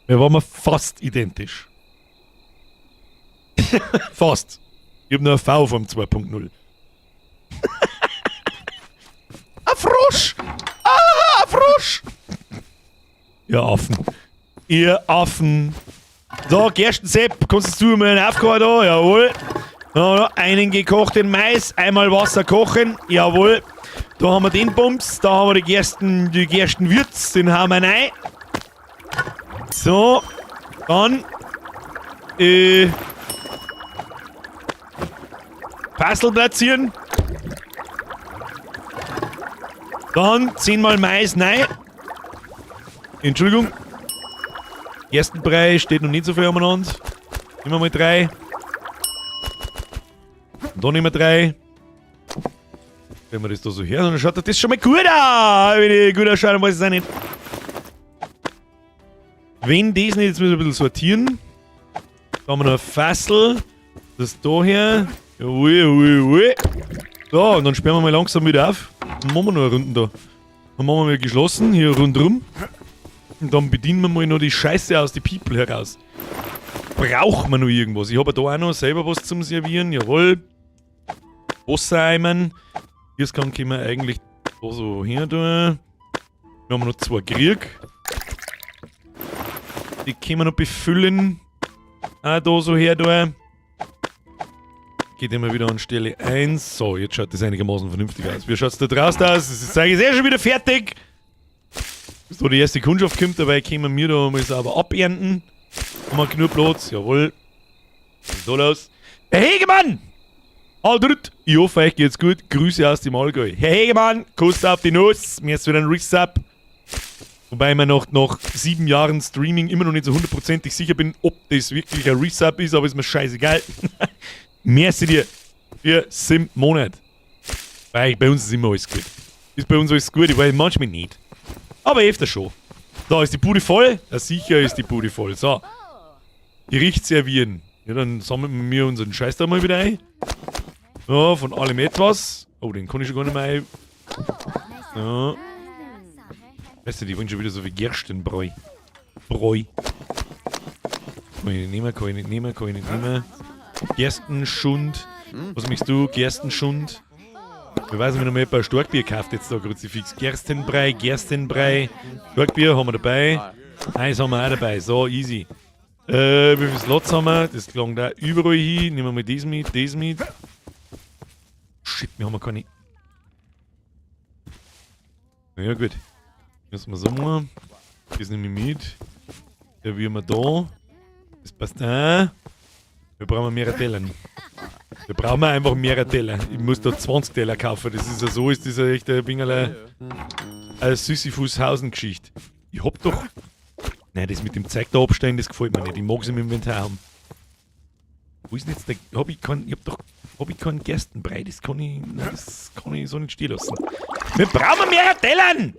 Wir waren fast identisch. Fast. Ich hab nur ein V vom 2.0. Ein Frosch! Ah, ein Frosch! Ihr Affen. Ihr Affen. So, Gerstensepp, kannst du mal einen Aufgabe da? Jawohl. Da, einen gekochten Mais, einmal Wasser kochen. Jawohl. Da haben wir den Bums, da haben wir die Gerstenwürz, den haben wir rein. So, dann, Puzzle platzieren. Dann 10 mal Mais, nein. Entschuldigung. Gerstenbrei steht noch nicht so viel umeinander. Nehmen wir mal 3. Und dann nehmen wir 3. Wenn wir das da so her, dann schaut das schon mal gut aus. Wenn ich gut ausschaue, dann weiß ich es auch nicht. Wenn das nicht, jetzt müssen wir ein bisschen sortieren. Da haben wir noch ein Fassel. Das da her. Jawohl, jawohl, jawohl. So, und dann sperren wir mal langsam wieder auf. Dann machen wir noch eine Runde da. Dann machen wir mal geschlossen, hier rundrum. Und dann bedienen wir mal noch die Scheiße aus die People heraus. Braucht man noch irgendwas? Ich habe ja da auch noch selber was zum Servieren. Jawohl. Wassereimern. Gießkann können wir eigentlich da so her tun. Wir haben noch 2 Krieg. Die können wir noch befüllen. Auch da so her tun. Geht immer wieder an Stelle 1. So, jetzt schaut das einigermaßen vernünftig aus. Wie schaut's da draußen aus? Das Zeug ist eh schon wieder fertig. Bis da die erste Kundschaft kommt, dabei können wir da mal sauber abernten. Haben wir genug Platz? Jawohl. Was ist da los? Herr Hegemann! Aldrut! Ich hoffe, euch geht's gut. Grüße aus dem Allgäu. Herr Hegemann, Kuss auf die Nuss. Mir ist wieder ein Resub. Wobei ich mir nach 7 Jahren Streaming immer noch nicht so hundertprozentig sicher bin, ob das wirklich ein Resub ist, aber ist mir scheißegal. Merci dir für 7 Monate. Weil bei uns ist immer alles gut. Ist bei uns alles gut, ich weiß manchmal nicht. Aber öfter schon. Da ist die Bude voll. Ja, sicher ist die Bude voll. So. Gericht servieren. Ja, dann sammeln wir unseren Scheiß da mal wieder ein. Ja, von allem etwas. Oh, den kann ich schon gar nicht mehr ein. Ja. Weißt du, die wollen schon wieder so viel Gerstenbräu. Bräu. Kann ich nicht nehmen, kann ich nicht nehmen, kann ich nicht nehmen. Gerstenschund. Was möchtest du? Gerstenschund. Ich weiß nicht, wenn ich mir ein paar Starkbier kauft jetzt da, Kruzifix. Gerstenbrei, Gerstenbrei. Starkbier haben wir dabei. Eins haben wir auch dabei. So, easy. Wie viele Slots haben wir? Das klang da überall hin. Nehmen wir mal das mit, das mit. Shit, wir haben keine. Na ja, gut. Müssen wir so machen. Das nehme ich mit. Der wir da. Das passt auch. Wir brauchen mehrere Teller. Wir brauchen einfach mehrere Teller. Ich muss da 20 Teller kaufen. Das ist ja so, ist das ja echt ein wenig eine Sisyphus-Hausen-Geschichte. Ich hab doch. Nein, das mit dem Zeug da abstellen, das gefällt mir nicht. Ich mag's im Inventar haben. Wo ist denn jetzt der. Hab ich keinen. Ich hab doch. Hab ich keinen Gerstenbrei? Das kann ich. Nein, das kann ich so nicht stehen lassen. Wir brauchen mehrere Tellern!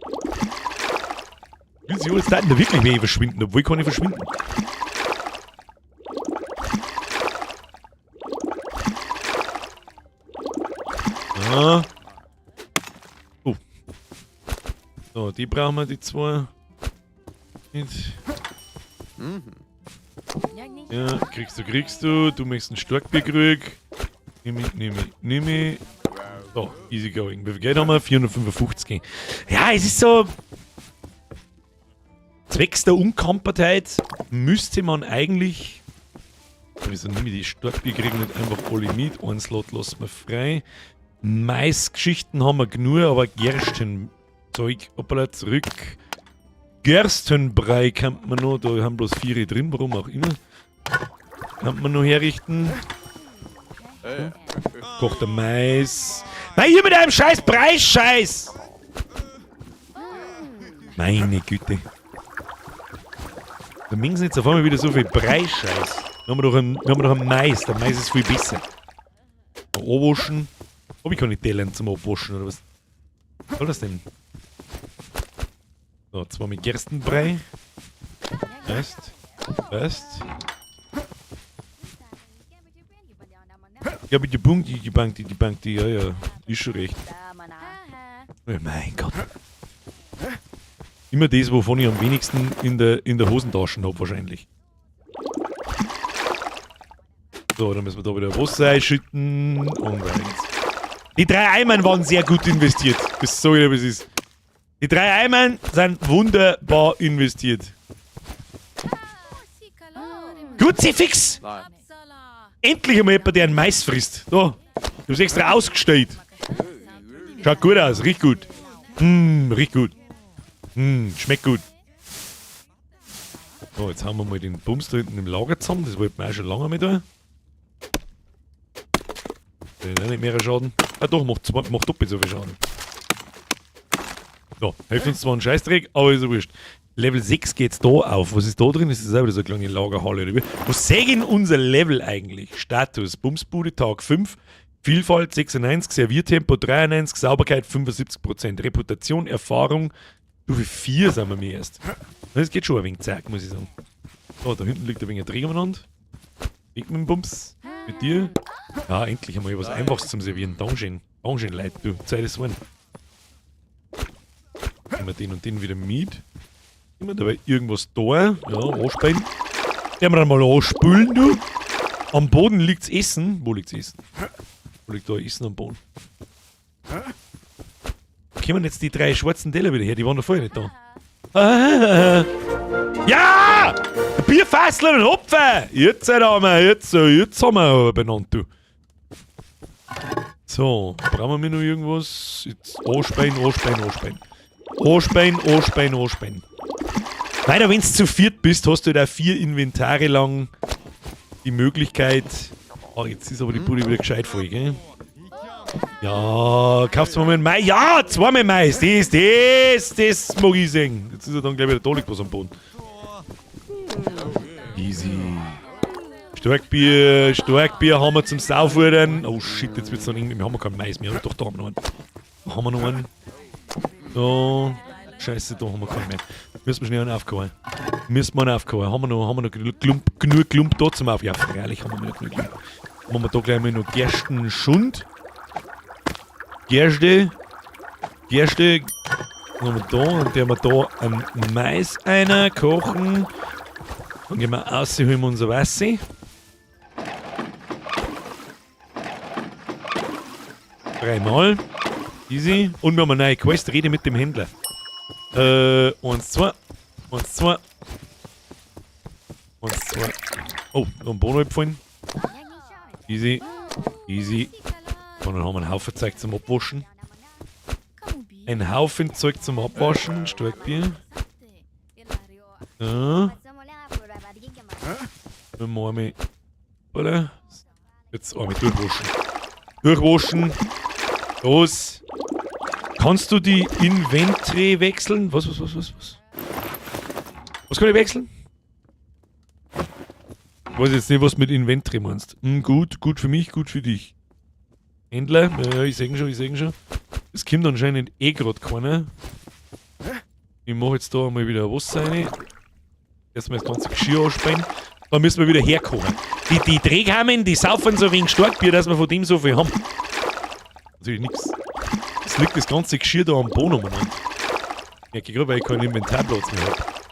Will sie alles da wirklich mehr verschwinden, obwohl kann ich verschwinden. Ah. Oh. So, die brauchen wir, die zwei. Mit. Ja, kriegst du, kriegst du. Du möchtest einen Starkbier kriegen. Nimm ich, nimm ich, nimm ich. So, easy going. Wie viel Geld haben wir? 455. Ja, es ist so. Zwecks der Unkampertheit müsste man eigentlich. Wieso nehme ich die Starkbier kriegen nicht einfach alle mit? Einen Slot lassen wir frei. Maisgeschichten haben wir genug, aber Gerstenzeug, hoppala, zurück. Gerstenbrei kann man noch, da haben bloß 4 drin, warum auch immer. Kann man noch herrichten. Kochter Mais. Nein, hier mit einem scheiß Preis-Scheiß! Meine Güte. Da mengen sie jetzt auf einmal wieder so viel Preis-Scheiß. Da haben wir doch einen, da haben wir doch einen Mais. Der Mais ist viel besser. Mal abwaschen. Hab ich keine Teller zum Abwaschen oder was? Was soll das denn? So, 2 mit Gerstenbrei. Passt. Passt. Ja, bitte Punkt, die Bank, die Bank, die, ja, ja. Ist schon recht. Oh mein Gott. Immer das, wovon ich am wenigsten in der Hosentasche hab, wahrscheinlich. So, dann müssen wir da wieder Wasser einschütten und weiter geht's. Die 3 Eimern waren sehr gut investiert. Das sag ich dir, wie es ist. Die 3 Eimern sind wunderbar investiert. Kruzifix! Endlich einmal jemand, der einen Mais frisst. Da, du hast extra ausgestellt. Schaut gut aus, riecht gut. Riecht gut. Schmeckt gut. So, jetzt haben wir mal den Bums da hinten im Lager zusammen. Das wollten wir auch schon lange mit da. Der hat auch nicht mehr Schaden. Ah doch, macht doppelt so viel Schaden. So, hilft uns zwar ein Scheißdreck, aber ist ja wurscht. Level 6 geht's da auf. Was ist da drin? Das ist auch wieder so eine kleine Lagerhalle. Oder wie? Was sehen unser Level eigentlich? Status, Bumsbude, Tag 5, Vielfalt 96, Serviertempo 93, Sauberkeit 75%, Reputation, Erfahrung, Stufe 4 sind wir mir erst. Das geht schon ein wenig zack, muss ich sagen. So, da hinten liegt ein wenig ein Dreck umeinander. Weg mit dem Bums. Mit dir. Ja, endlich einmal was Einfaches zum Servieren. Dankeschön. Dankeschön, Leute. Du, Zeit ist one. Nehmen wir den und den wieder mit. Immer dabei irgendwas da. Ja, anspülen. Werden wir dann mal anspülen, du. Am Boden liegt's Essen. Wo liegt's Essen? Wo liegt da Essen am Boden? Wo kommen jetzt die drei schwarzen Teller wieder her? Die waren da vorher nicht da. Ah, ja! Bierfassler und Hopfen! Jetzt haben wir, jetzt haben wir aber benannt, du. So, brauchen wir noch irgendwas? Jetzt anspeien, anspeien, anspeien. Anspeien, anspeien, anspeien. Leider, wenn du zu viert bist, hast du da 4 Inventare lang die Möglichkeit. Oh, jetzt ist aber die Bude wieder gescheit voll, gell? Ja, kaufst du mal einen Mais? Ja, zweimal Mais! Das mag ich sehen. Jetzt ist er dann gleich wieder da, liegt was am Boden. Easy. Starkbier, Starkbier haben wir zum Saufuhren. Oh shit, jetzt wird's noch irgendwie. Wir haben keinen Mais mehr. Doch, da haben wir noch einen. Da haben wir noch einen. So. Scheiße, da haben wir keinen mehr. Müssen wir schnell einen aufkochen. Müssen wir einen aufkochen. Haben wir noch genug Klump da zum Auf? Ja, freilich haben wir noch genug Klump. Machen wir da gleich mal noch Gerstenschund. Gerste. Gerste. Dann haben wir da und der haben wir da einen Mais einer kochen. Dann gehen wir raus, holen wir unser Wasser. Dreimal. Easy. Und wir haben eine neue Quest. Rede mit dem Händler. 1, 2. 1, 2. 1, 2. Oh, noch ein Bono abgefallen. Easy. Easy. Und dann haben wir einen Haufen Zeug zum Abwaschen. Ein Haufen Zeug zum Abwaschen. Starkbier. So. Dann machen wir. Oder? Jetzt einmal durchwaschen. Durchwaschen. Los. Kannst du die Inventory wechseln? Was? Was kann ich wechseln? Ich weiß jetzt nicht, was du mit Inventory meinst. Hm, gut, gut für mich, gut für dich. Händler? Ja, ich seh schon, Es kommt anscheinend eh grad keiner. Ich mach jetzt da einmal wieder Wasser rein. Erstmal das ganze Geschirr anspeien. Dann müssen wir wieder herkochen. Die Träghamen, die saufen so wenig Starkbier, dass wir von dem so viel haben. Natürlich nix. Es liegt das ganze Geschirr da am Boden umeinander. Merke ich gerade, weil ich keinen Inventarplatz mehr hab.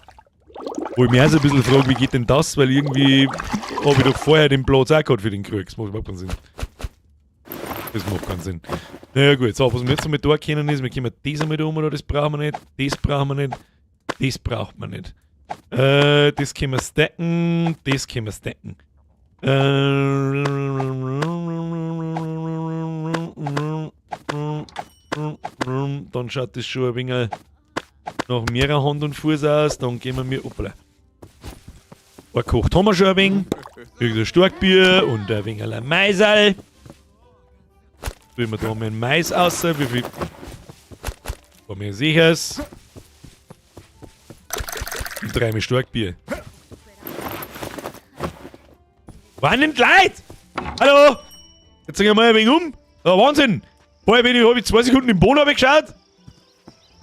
Wo ich mich auch so ein bisschen frage, wie geht denn das? Weil irgendwie hab ich doch vorher den Platz auch gehabt für den Krug. Das macht überhaupt keinen Sinn. Das macht keinen Sinn. Naja gut, so, was wir jetzt einmal da können ist, wir können das einmal da um, das brauchen wir nicht, das brauchen wir nicht, das braucht man nicht. Das können wir stacken, das können wir stacken. Dann schaut das schon ein wenig nach mehrer Hand und Fuß aus. Dann gehen wir mir. Hoppala. Gekocht haben wir schon ein wenig. Ein Starkbier und ein wenig Maisal. Tun wir da mal einen Mais raus. Wie viel? War mir sicher's. Und dreimal Starkbier. Wann denn Leute? Hallo! Jetzt gehen wir mal ein wenig um. Ja, Wahnsinn! Vorher bin ich, hab ich 2 Sekunden im Boden geschaut.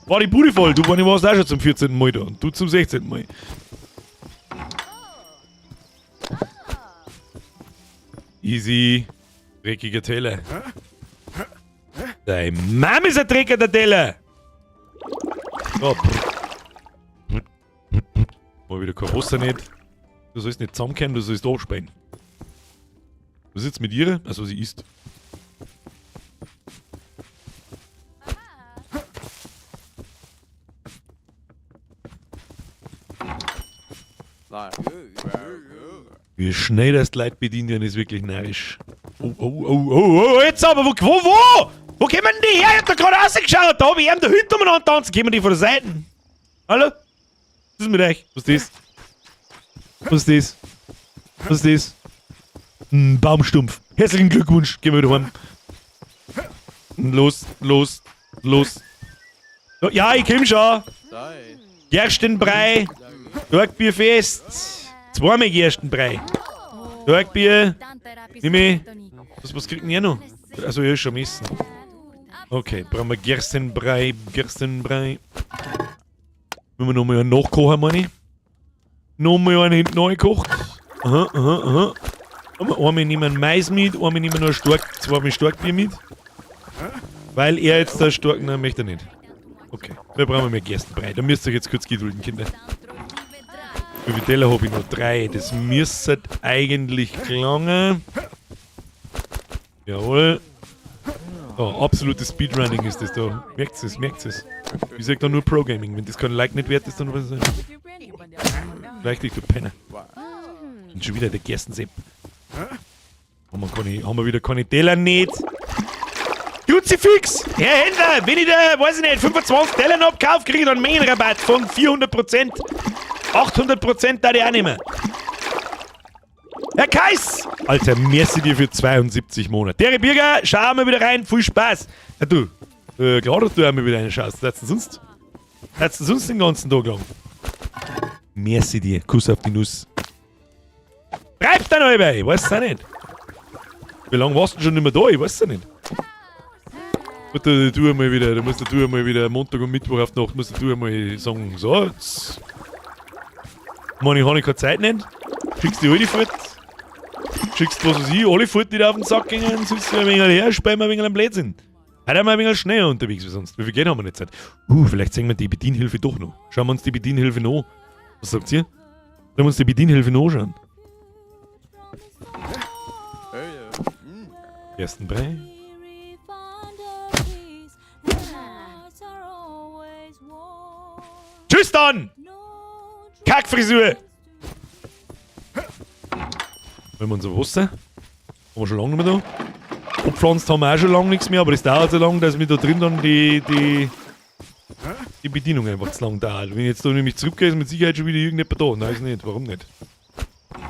War die Bude voll. Du warst auch schon zum 14. Mal da und du zum 16. Mal. Easy. Dreckiger Teller. Dein Mom ist ein dreckiger Teller! Oh, mal wieder kein Wasser nicht. Du sollst nicht zusammenkommen, du sollst abspeien. Was ist jetzt mit ihr? Also sie isst. Wie schnell das die Leute bedient werden, ist wirklich narrisch. Oh, oh, oh, oh, oh, jetzt aber, wo? Wo kommen denn die her? Ich hab da gerade rausgeschaut, da hab ich eben da hinten umeinander tanzen. Kommen die von der Seite? Hallo? Was ist mit euch? Was ist das? Was ist das? Was ist das? Ein Baumstumpf. Herzlichen Glückwunsch. Gehen wir wieder heim. Los, los, los. So, ja, ich komm schon. Gerstenbrei. Starkbierfest. Zweimal Gerstenbrei. Starkbier. Nimm ich. Was kriegt denn ihr noch? Also, ihr schon missen. Okay, brauchen wir Gerstenbrei, Gerstenbrei. Müssen wir nochmal einen nachkochen, meine ich? Nochmal einen hinten neu gekocht. Aha, aha, aha. Einmal nehmen wir Mais mit, einmal nehmen wir nur zweimal Starkbier mit. Weil er jetzt der Stark... Nein, möchte er nicht. Okay, da brauchen wir mehr Gerstenbrei. Da müsst ihr euch jetzt kurz gedulden, Kinder. Wie viele Teller hab ich noch? 3. Das müsste eigentlich gelangen. Jawohl. Oh, absolutes Speedrunning ist das da. Merkt's es, merkt's es. Ich sag da nur Pro-Gaming. Wenn das kein Like nicht wert ist, dann was ist das? Vielleicht dich, du Penner. Und schon wieder der Gerstensepp. Haben wir wieder keine Teller nicht? Kruzifix! Herr Händler, wenn ich da, weiß ich nicht, 25 Teller abkaufe, kriege ich dann einen Mengenrabatt von 400%. 800% da ich auch nicht mehr. Herr Kais! Alter, merci dir für 72 Monate. Dere Birger, schau mal wieder rein, viel Spaß. Ja, du, klar, dass du auch mal wieder reinschaust. Was denn sonst? Was denn sonst den ganzen Tag lang? Merci dir, Kuss auf die Nuss. Bleib da noch dabei, ich weiß es auch nicht. Wie lange warst du schon nicht mehr da? Ich weiß es ja nicht. Gut, du einmal wieder, da musst du einmal wieder Montag und Mittwoch auf die Nacht, musst du einmal sagen, so, jetzt. Meine, ich habe keine Zeit nicht. Schickst die alle fort. Schickst, was weiß ich, alle fort, die da auf den Sack gehen, sitzt du ein wenig her, spielen wir ein wenig am Blödsinn. Heute haben wir ein wenig schneller unterwegs wie sonst. Wie viel Geld haben wir nicht Zeit? Vielleicht sehen wir die Bedienhilfe doch noch. Schauen wir uns die Bedienhilfe noch an. Was sagt ihr? Sollen wir uns die Bedienhilfe noch anschauen? Ersten Brei. Tschüss dann! Kackfrisur! Wollen wir unser Wasser? Haben wir schon lange nicht mehr da. Abpflanzt haben wir auch schon lange nichts mehr, aber das dauert so lange, dass mir da drin dann die Bedienung einfach zu lang dauert. Wenn ich jetzt da nämlich zurückgehe, ist mit Sicherheit schon wieder irgendjemand da. Nein, ist nicht. Warum nicht?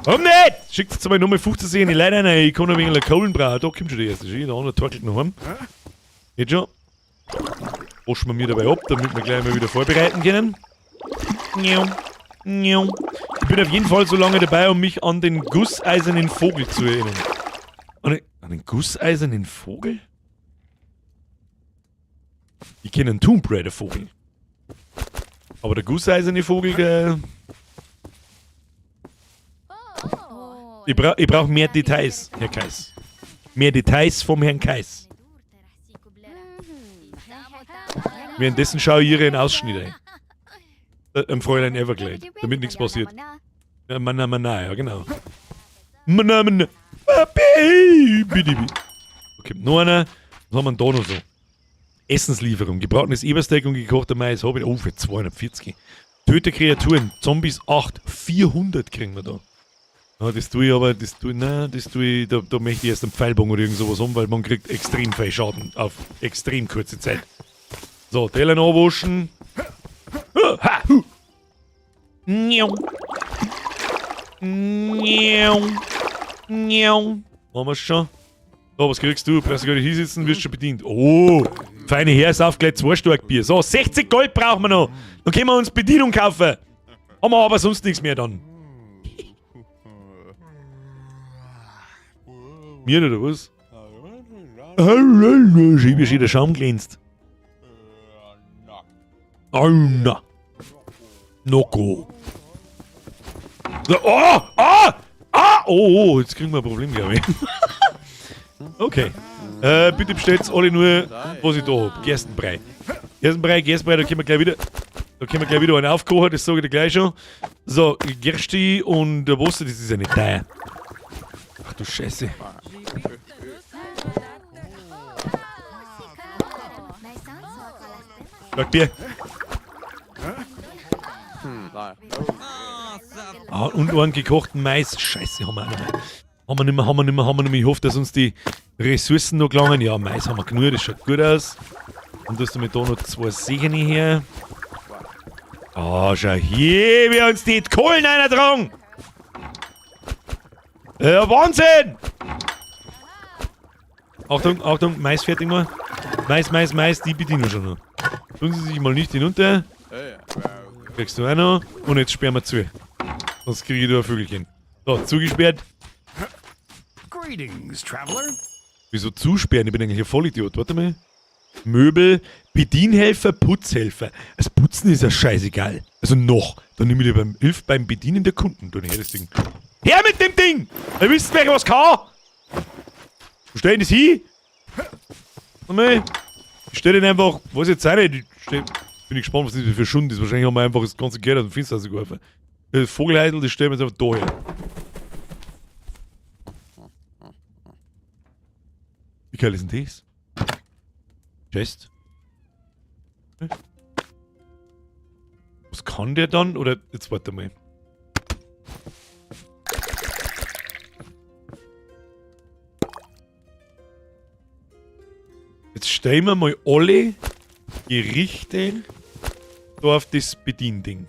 Warum nicht? Schickt jetzt mal nochmal 15 Sekunden Leute rein. Ich kann ein wenig Kohlen brauchen. Da kommt schon die erste. Schön, der andere torkelt noch heim. Geht schon. Waschen wir mir dabei ab, damit wir gleich mal wieder vorbereiten können. Ich bin auf jeden Fall so lange dabei, um mich an den gusseisernen Vogel zu erinnern. An den gusseisernen Vogel? Ich kenne einen Tomb Raider Vogel. Aber der gusseiserne Vogel, der... Ich brauch mehr Details, Herr Kais. Mehr Details vom Herrn Kais. Währenddessen schaue ich ihren Ausschnitt ein. Am Fräulein Everglade, damit nichts passiert. Ja, mana, mana, ja genau. Mana, mana. Okay, noch einer. Was haben wir denn da noch so? Essenslieferung. Gebratenes Ebersteak und gekochter Mais. Hab ich. Oh, für 240. Töte Kreaturen. Zombies 8. 400 kriegen wir da. Ja, das tue ich aber, das tue ich, nein, das tue ich, da möchte ich erst einen Pfeilbogen oder irgend sowas haben, weil man kriegt extrem viel Schaden auf extrem kurze Zeit. So, Teller nachwaschen. Ha, hu. Njau. Njau. Njau. Haben wir's schon? So, was kriegst du? Brauchst du gar nicht hinsitzen, wirst schon bedient. Oh, feine Herr, sauf gleich 2 Stark Bier. So, 60 Gold brauchen wir noch. Dann können wir uns Bedienung kaufen. Haben wir aber sonst nichts mehr dann. Mir oder was? Schiebe ich der Schaum glänzt. Alter. Noko. So, oh, oh, ah, oh, oh, jetzt kriegen wir ein Problem, glaub ich. Okay. Bitte bestellt alle nur, was ich da hab. Gerstenbrei. Gerstenbrei, Gerstenbrei, da können wir gleich wieder. Da können wir gleich wieder einen aufkochen, das sage ich dir gleich schon. So, Gersti und der Wasser, das ist ja nicht teuer. Ach du Scheiße. Sag Bier. Ah, und einen gekochten Mais. Scheiße, haben wir auch nicht mehr. Haben wir nicht mehr, haben wir nicht mehr, haben wir nicht mehr. Ich hoffe, dass uns die Ressourcen noch gelangen. Ja, Mais haben wir genug, das schaut gut aus. Und du hast mir da noch 2 Segen her. Ah, schau hier, wie uns die Kohlen eintragen. Ja, Wahnsinn! Achtung, Achtung, Mais fertig mal. Mais, Mais, Mais, die bedienen wir schon noch. Tun Sie sich mal nicht hinunter. Kriegst du auch noch. Und jetzt sperren wir zu. Sonst kriege ich da ein Vögelchen. So, zugesperrt.
Greetings, traveler.
Wieso zusperren? Ich bin eigentlich ein Vollidiot. Warte mal. Möbel, Bedienhelfer, Putzhelfer. Das Putzen ist ja scheißegal. Also noch. Dann nehme ich lieber Hilf beim Bedienen der Kunden. Dann her das Ding. Her mit dem Ding! Ihr wisst, wer was kann! Wo stell ich das hin? Warte mal. Ich stell den einfach, weiß jetzt auch nicht. Bin ich gespannt, was das für Schund ist. Wahrscheinlich haben wir einfach das ganze Geld aus dem Fenster rausgeworfen. Das Vogelheidel, das stellen wir jetzt einfach da her. Wie geil ist denn das? Chest? Was kann der dann? Oder, jetzt warte mal. Jetzt stellen wir mal alle Gerichte da auf das Bediending.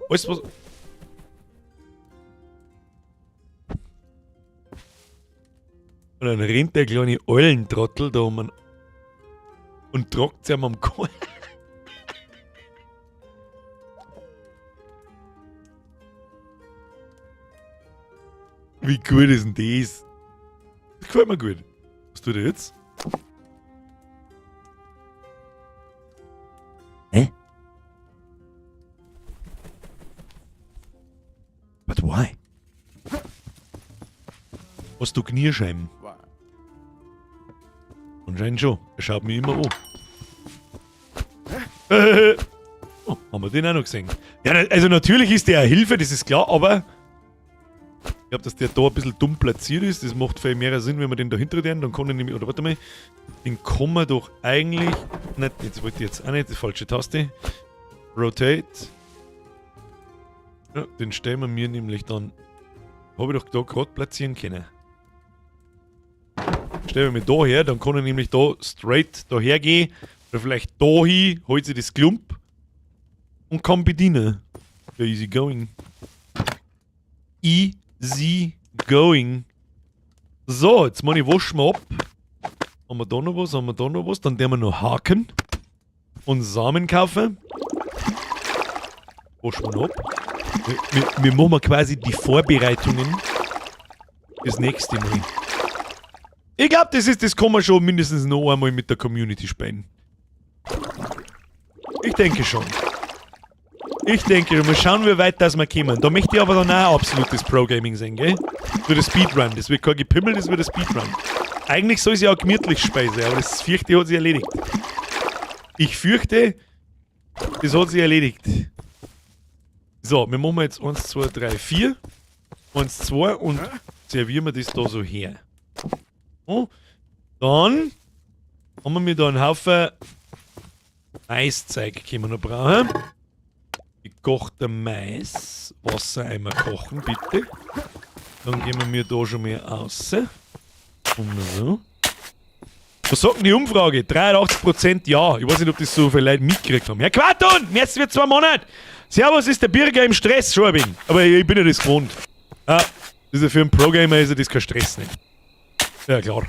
Alles was... Und dann rennt der kleine Eulentrottel da um und tragt sie ihm am Kopf. Wie gut ist denn das? Das gefällt mir gut. Was tut er jetzt? Hä? But why? Hast du Knierscheiben? Anscheinend schon. Er schaut mich immer an. Oh, haben wir den auch noch gesehen? Ja, also natürlich ist der eine Hilfe, das ist klar, aber ich glaube, dass der da ein bisschen dumm platziert ist. Das macht viel mehr Sinn, wenn wir den da hinter den, dann kann ich nämlich, oder warte mal, den kann man doch eigentlich, nicht, jetzt wollte ich jetzt auch nicht, die falsche Taste. Rotate. Ja, den stellen wir mir nämlich dann, habe ich doch da gerade platzieren können. Stellen wir mich da her, dann kann ich nämlich da straight daher gehen, oder vielleicht da hin, holt sich das Klump und kann bedienen. Ja, easy going. Easy going. So, jetzt meine ich, waschen wir ab. Haben wir da noch was? Haben wir da noch was? Dann werden wir noch Haken und Samen kaufen. Waschen wir noch ab. Wir machen quasi die Vorbereitungen fürs nächste Mal. Ich glaub, das kann man schon mindestens noch einmal mit der Community spielen. Ich denke schon. Ich denke, mal schauen, wie weit das wir kommen. Da möchte ich aber dann auch absolutes Pro-Gaming sehen, gell? Für das Speedrun. Das wird kein Gepimmel, das wird ein Speedrun. Eigentlich soll es ja auch gemütlich speisen, aber das fürchte ich hat sich erledigt. Ich fürchte, das hat sich erledigt. So, wir machen jetzt 1, 2, 3, 4. 1, 2 und servieren wir das da so her. So. Dann haben wir da einen Haufen Maiszeug, können wir noch brauchen. Gekochter Mais. Wasser einmal kochen, bitte. Dann gehen wir da schon mal raus. Und so. Was sagt denn die Umfrage? 83% ja. Ich weiß nicht, ob das so viele Leute mitgekriegt haben. Herr Quarton, jetzt wird 2 Monate. Servus, ist der Birger im Stress, schon ein wenig. Aber ich bin ja das gewohnt. Ah, das ist ja für einen Pro-Gamer ist ja das kein Stress nicht. Ja, klar.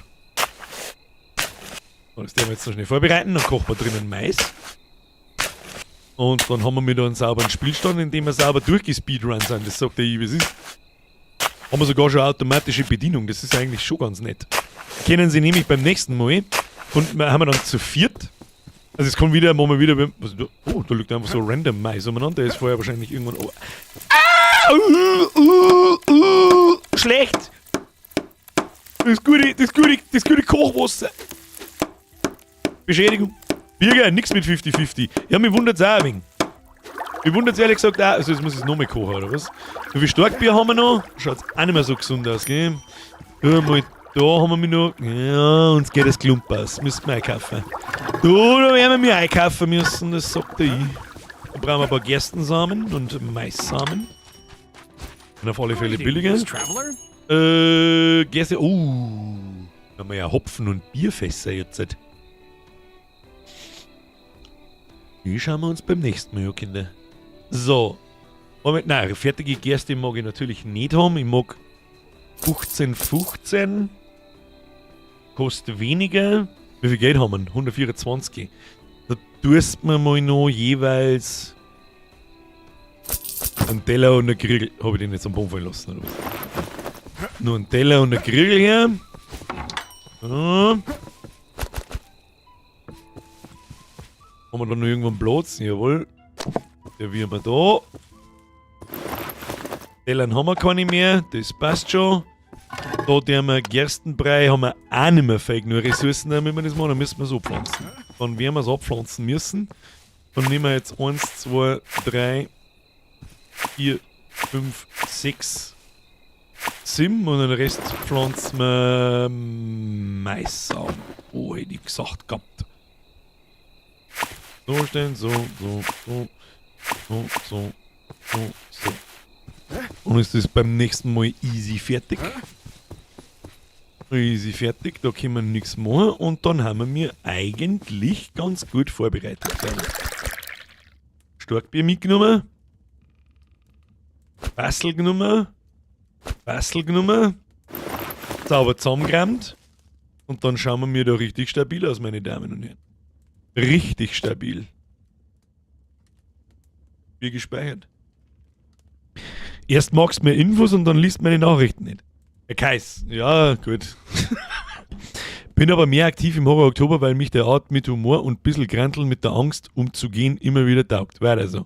So, das werden wir jetzt noch schnell vorbereiten. Dann kochen wir drinnen Mais. Und dann haben wir wieder einen sauberen Spielstand, in dem wir sauber durchgespeedrun sind. Das sagt der ich, wie es ist. Haben wir sogar schon automatische Bedienung. Das ist eigentlich schon ganz nett. Kennen Sie nämlich beim nächsten Mal. Und wir haben wir dann zu viert. Also es kommt wieder, machen wir wieder beim, was, oh, da liegt einfach so random Mais umeinander. Der ist vorher wahrscheinlich irgendwann. Oh. Ah! Schlecht! Das gute Kochwasser. Beschädigung. Birger, nix mit 50-50. Ja, mich wundert's auch ein wenig. Mich wundert's ehrlich gesagt auch. Also jetzt muss ich es nochmal kochen, oder was? So viel Starkbier haben wir noch. Schaut's auch nicht mehr so gesund aus, gell? Ja, mal da haben wir mich noch. Ja, uns geht das Klump aus. Müssen wir einkaufen. Da werden wir mich einkaufen müssen, das sagt der ich. Da brauchen wir ein paar Gerstensamen und Maissamen. Und auf alle Fälle billiger. Gerste. Oh. Da haben wir ja Hopfen und Bierfässer jetzt. Die schauen wir uns beim nächsten Mal an, Kinder. So. Moment, nein, fertige Gerste mag ich natürlich nicht haben. Ich mag 15, 15. Kostet weniger. Wie viel Geld haben wir? 124. Da Tust mir mal noch jeweils einen Teller und eine Grill. Habe ich den jetzt am Boden fallen lassen, oder was? Nur einen Teller und eine Grill her. So. Haben wir da noch irgendwo einen Platz? Jawohl. Der wir da. Tellern haben wir keine mehr, das passt schon. Da tun wir Gerstenbrei, haben wir auch nicht mehr viel genug Ressourcen, damit wir das machen. Dann müssen wir es abpflanzen. Dann werden wir es abpflanzen müssen. Dann nehmen wir jetzt 1, 2, 3, 4, 5, 6, 7 und den Rest pflanzen wir Mais an. Oh, hätte ich gesagt gehabt. So stellen, so, so, so, so, so, so, so. Und ist das beim nächsten Mal easy fertig. Easy fertig, da können wir nichts machen und dann haben wir eigentlich ganz gut vorbereitet. Starkbier mitgenommen. Fassel genommen. Fassel genommen. Sauber zusammengerammt. Und dann schauen wir mir da richtig stabil aus, meine Damen und Herren. Richtig stabil. Wie gespeichert. Erst magst du mir Infos und dann liest meine Nachrichten nicht. Herr Kais, ja, gut. Bin aber mehr aktiv im Horror Oktober, weil mich der Art mit Humor und bissl Granteln mit der Angst umzugehen immer wieder taugt. Weiter so.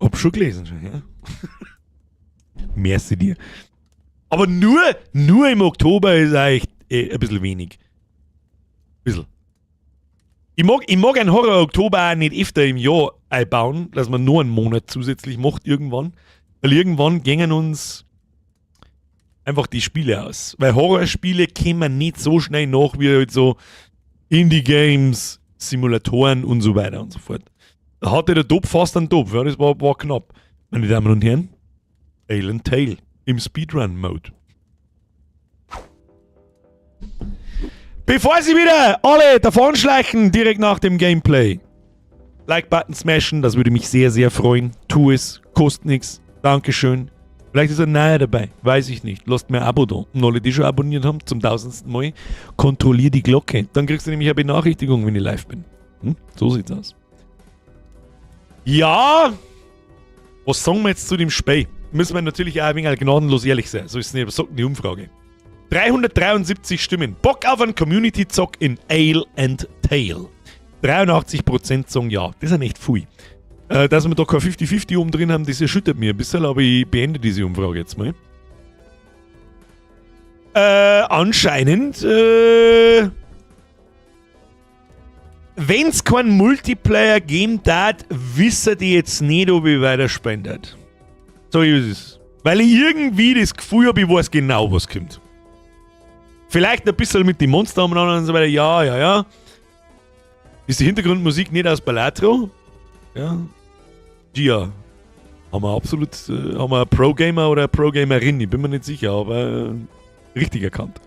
Hab schon gelesen schon, ja. Merci dir. Aber nur im Oktober ist eigentlich ein bisschen wenig. Bisschen. Ich mag einen Horror Oktober auch nicht öfter im Jahr einbauen, dass man nur einen Monat zusätzlich macht irgendwann. Weil irgendwann gängen uns einfach die Spiele aus. Weil Horrorspiele kämen nicht so schnell nach wie halt so Indie-Games, Simulatoren und so weiter und so fort. Da hatte der Top fast einen Top, ja, das war knapp. Meine Damen und Herren, Ale and Tale im Speedrun-Mode. Bevor sie wieder alle davonschleichen, direkt nach dem Gameplay. Like-Button smashen, das würde mich sehr, sehr freuen. Tu es, kostet nichts. Dankeschön. Vielleicht ist ein neuer dabei, weiß ich nicht. Lasst mir ein Abo da. Und alle, die schon abonniert haben, zum 1000. Mal, kontrollier die Glocke. Dann kriegst du nämlich eine Benachrichtigung, wenn ich live bin. Hm? So sieht's aus. Ja, was sagen wir jetzt zu dem Spiel? Müssen wir natürlich auch ein wenig gnadenlos ehrlich sein. So ist es nicht, aber sagt die Umfrage. 373 Stimmen. Bock auf einen Community-Zock in Ale and Tale. 83% sagen ja. Das ist ja nicht viel. Dass wir da kein 50-50 oben drin haben, das erschüttert mich ein bisschen, aber ich beende diese Umfrage jetzt mal. Anscheinend, wenn es keinen Multiplayer geben darf, wissen die jetzt nicht, ob ich weiterspielen darf. So ist es. Weil ich irgendwie das Gefühl habe, ich weiß genau, was kommt. Vielleicht ein bisschen mit den Monstern umeinander und so weiter. Ja, ja, ja. Ist die Hintergrundmusik nicht aus Balatro? Ja. Gia. Haben wir absolut, haben wir einen Pro-Gamer oder eine Pro-Gamerin? Ich bin mir nicht sicher, aber richtig erkannt.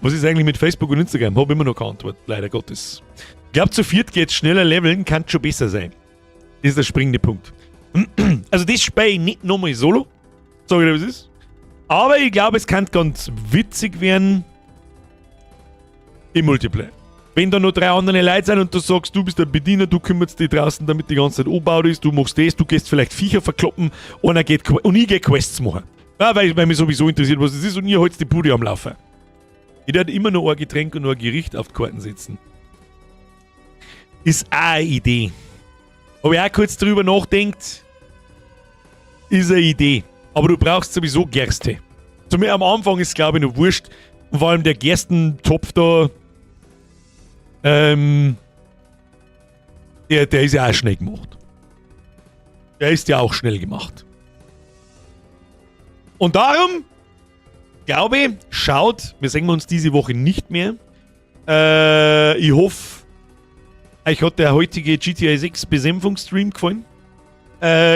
Was ist eigentlich mit Facebook und Instagram? Hab immer noch keine Antwort, leider Gottes. Ich glaub, zu viert geht's schneller leveln, kann schon besser sein. Das ist der springende Punkt. Also das spiele ich nicht nochmal solo. Sag ich dir, was ist. Aber ich glaube, es kann ganz witzig werden im Multiplayer. Wenn da noch 3 andere Leute sind und du sagst, du bist der Bediener, du kümmerst dich draußen, damit die ganze Zeit angebaut ist, du machst das, du gehst vielleicht Viecher verkloppen und, er geht, und ich geh Quests machen. Ja, weil mich sowieso interessiert, was es ist und ihr holt die Bude am Laufen. Ich werde immer noch ein Getränk und noch ein Gericht auf die Karten setzen. Ist auch eine Idee. Ob ich auch kurz drüber nachdenkt, ist eine Idee. Aber du brauchst sowieso Gerste. Zumindest am Anfang ist es, glaube ich, noch wurscht. Und vor allem der Gerstentopf da, der ist ja auch schnell gemacht. Der ist ja auch schnell gemacht. Und darum, glaube ich, schaut, wir sehen uns diese Woche nicht mehr. Ich hoffe, euch hat der heutige GTA 6 Besänfungsstream gefallen.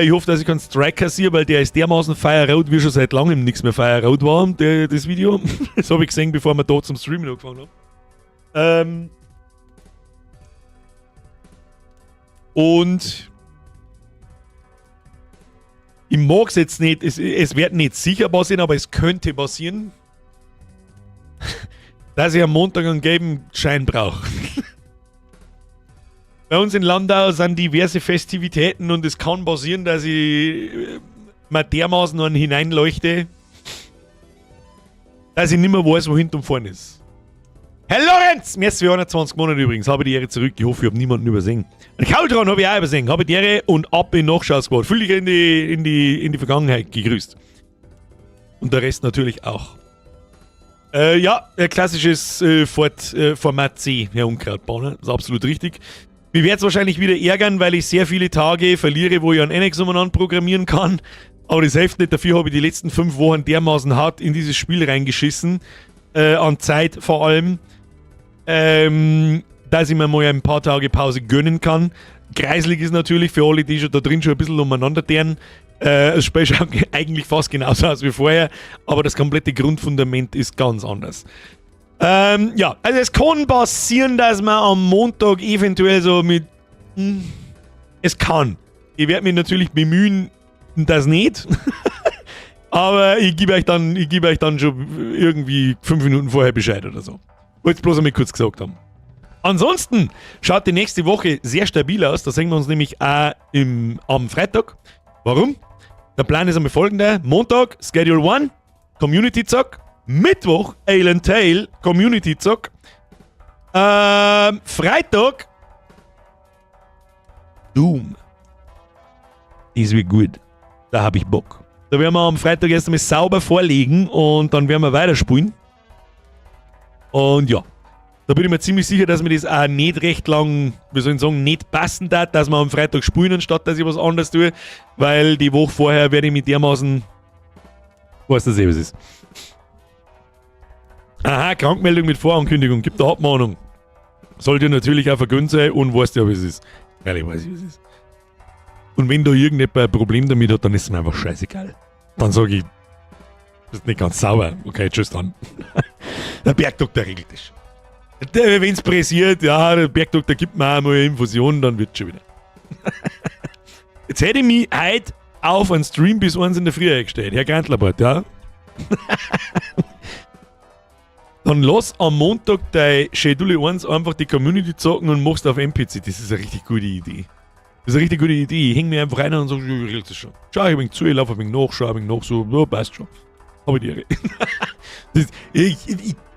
Ich hoffe, dass ich keinen Strike kassiere, weil der ist dermaßen Fire Road, wie schon seit langem nichts mehr Fire Road war, das Video. Das habe ich gesehen, bevor wir da zum Streamen angefangen haben. Und ich mag's jetzt nicht, es wird nicht sicher passieren, aber es könnte passieren, dass ich am Montag einen gelben Schein brauche. Bei uns in Landau sind diverse Festivitäten und es kann passieren, dass ich mir dermaßen an hineinleuchte, dass ich nicht mehr weiß, wo hinten und vorne ist. Herr Lorenz! Merci für 21 Monate übrigens. Habe die Ehre zurück. Ich hoffe, ich habe niemanden übersehen. Ein Kaultran habe ich auch übersehen. Habe die Ehre und ab in Nachschau-Squad. Fühl dich in die Vergangenheit gegrüßt. Und der Rest natürlich auch. Ja, ein klassisches Format C, Herr Unkrautbauer. Das ist absolut richtig. Mich werde es wahrscheinlich wieder ärgern, weil ich sehr viele Tage verliere, wo ich an Annex umeinander programmieren kann. Aber das hilft nicht. Dafür habe ich die letzten 5 Wochen dermaßen hart in dieses Spiel reingeschissen. An Zeit vor allem. Dass ich mir mal ein paar Tage Pause gönnen kann. Kreislig ist natürlich für alle, die schon da drin schon ein bisschen umeinander deren. Das Spiel schaut eigentlich fast genauso aus wie vorher, aber das komplette Grundfundament ist ganz anders. Ja, also es kann passieren, dass man am Montag eventuell so mit... Es kann. Ich werde mich natürlich bemühen, das nicht. Aber ich gebe euch dann schon irgendwie 5 Minuten vorher Bescheid oder so. Wollte es bloß einmal kurz gesagt haben. Ansonsten schaut die nächste Woche sehr stabil aus. Da sehen wir uns nämlich auch am Freitag. Warum? Der Plan ist einmal folgender. Montag, Schedule 1, Community Zock. Mittwoch, Ale and Tale, Community Zock. Freitag, Doom. Das wird gut. Da hab ich Bock. Da werden wir am Freitag erst einmal sauber vorlegen und dann werden wir weiterspielen. Und ja, da bin ich mir ziemlich sicher, dass mir das auch nicht recht lang, wie soll ich sagen, nicht passen darf, dass wir am Freitag spielen, anstatt dass ich was anderes tue, weil die Woche vorher werde ich mit dermaßen, weiß das eh, was ist. Aha, Krankmeldung mit Vorankündigung, gibt eine Abmahnung. Sollte natürlich auch vergönnt sein und weißt ja, wie es ist. Ja, ich weiß, wie es ist. Und wenn da irgendjemand ein Problem damit hat, dann ist es mir einfach scheißegal. Dann sag ich, das ist nicht ganz sauber. Okay, tschüss dann. Der Bergdoktor regelt das schon. Wenn's pressiert, ja, der Bergdoktor gibt mir auch mal eine Infusion, dann wird's schon wieder. Jetzt hätte ich mich heute auf einen Stream bis 1 in der Früh eingestellt. Herr Grantlerbart, ja. Dann lass am Montag dein Schedule 1 einfach die Community zocken und machst auf NPC. Das ist eine richtig gute Idee. Das ist eine richtig gute Idee. Ich häng mir einfach rein und sag, ich regel das schon. Schau ich ein wenig zu, ich laufe ein wenig nach, schau ein wenig nach, so, ja, passt schon. Hab ich die Ehre.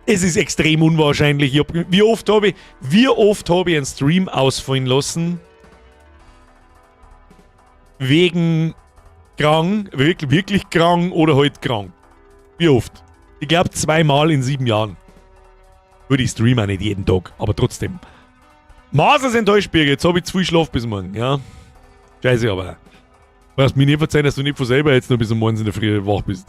Es ist extrem unwahrscheinlich. Wie oft hab ich einen Stream ausfallen lassen? Wegen krank, wirklich, wirklich krank oder halt krank. Wie oft? Ich glaub, 2-mal in 7 Jahren. Würde ich streamen auch nicht jeden Tag, aber trotzdem. Maßlos enttäuscht, Birgit. Jetzt hab ich zu viel Schlaf bis morgen, ja. Scheiße, aber. Brauchst mir nicht verzeihen, dass du nicht von selber jetzt noch bis um morgens in der Früh wach bist.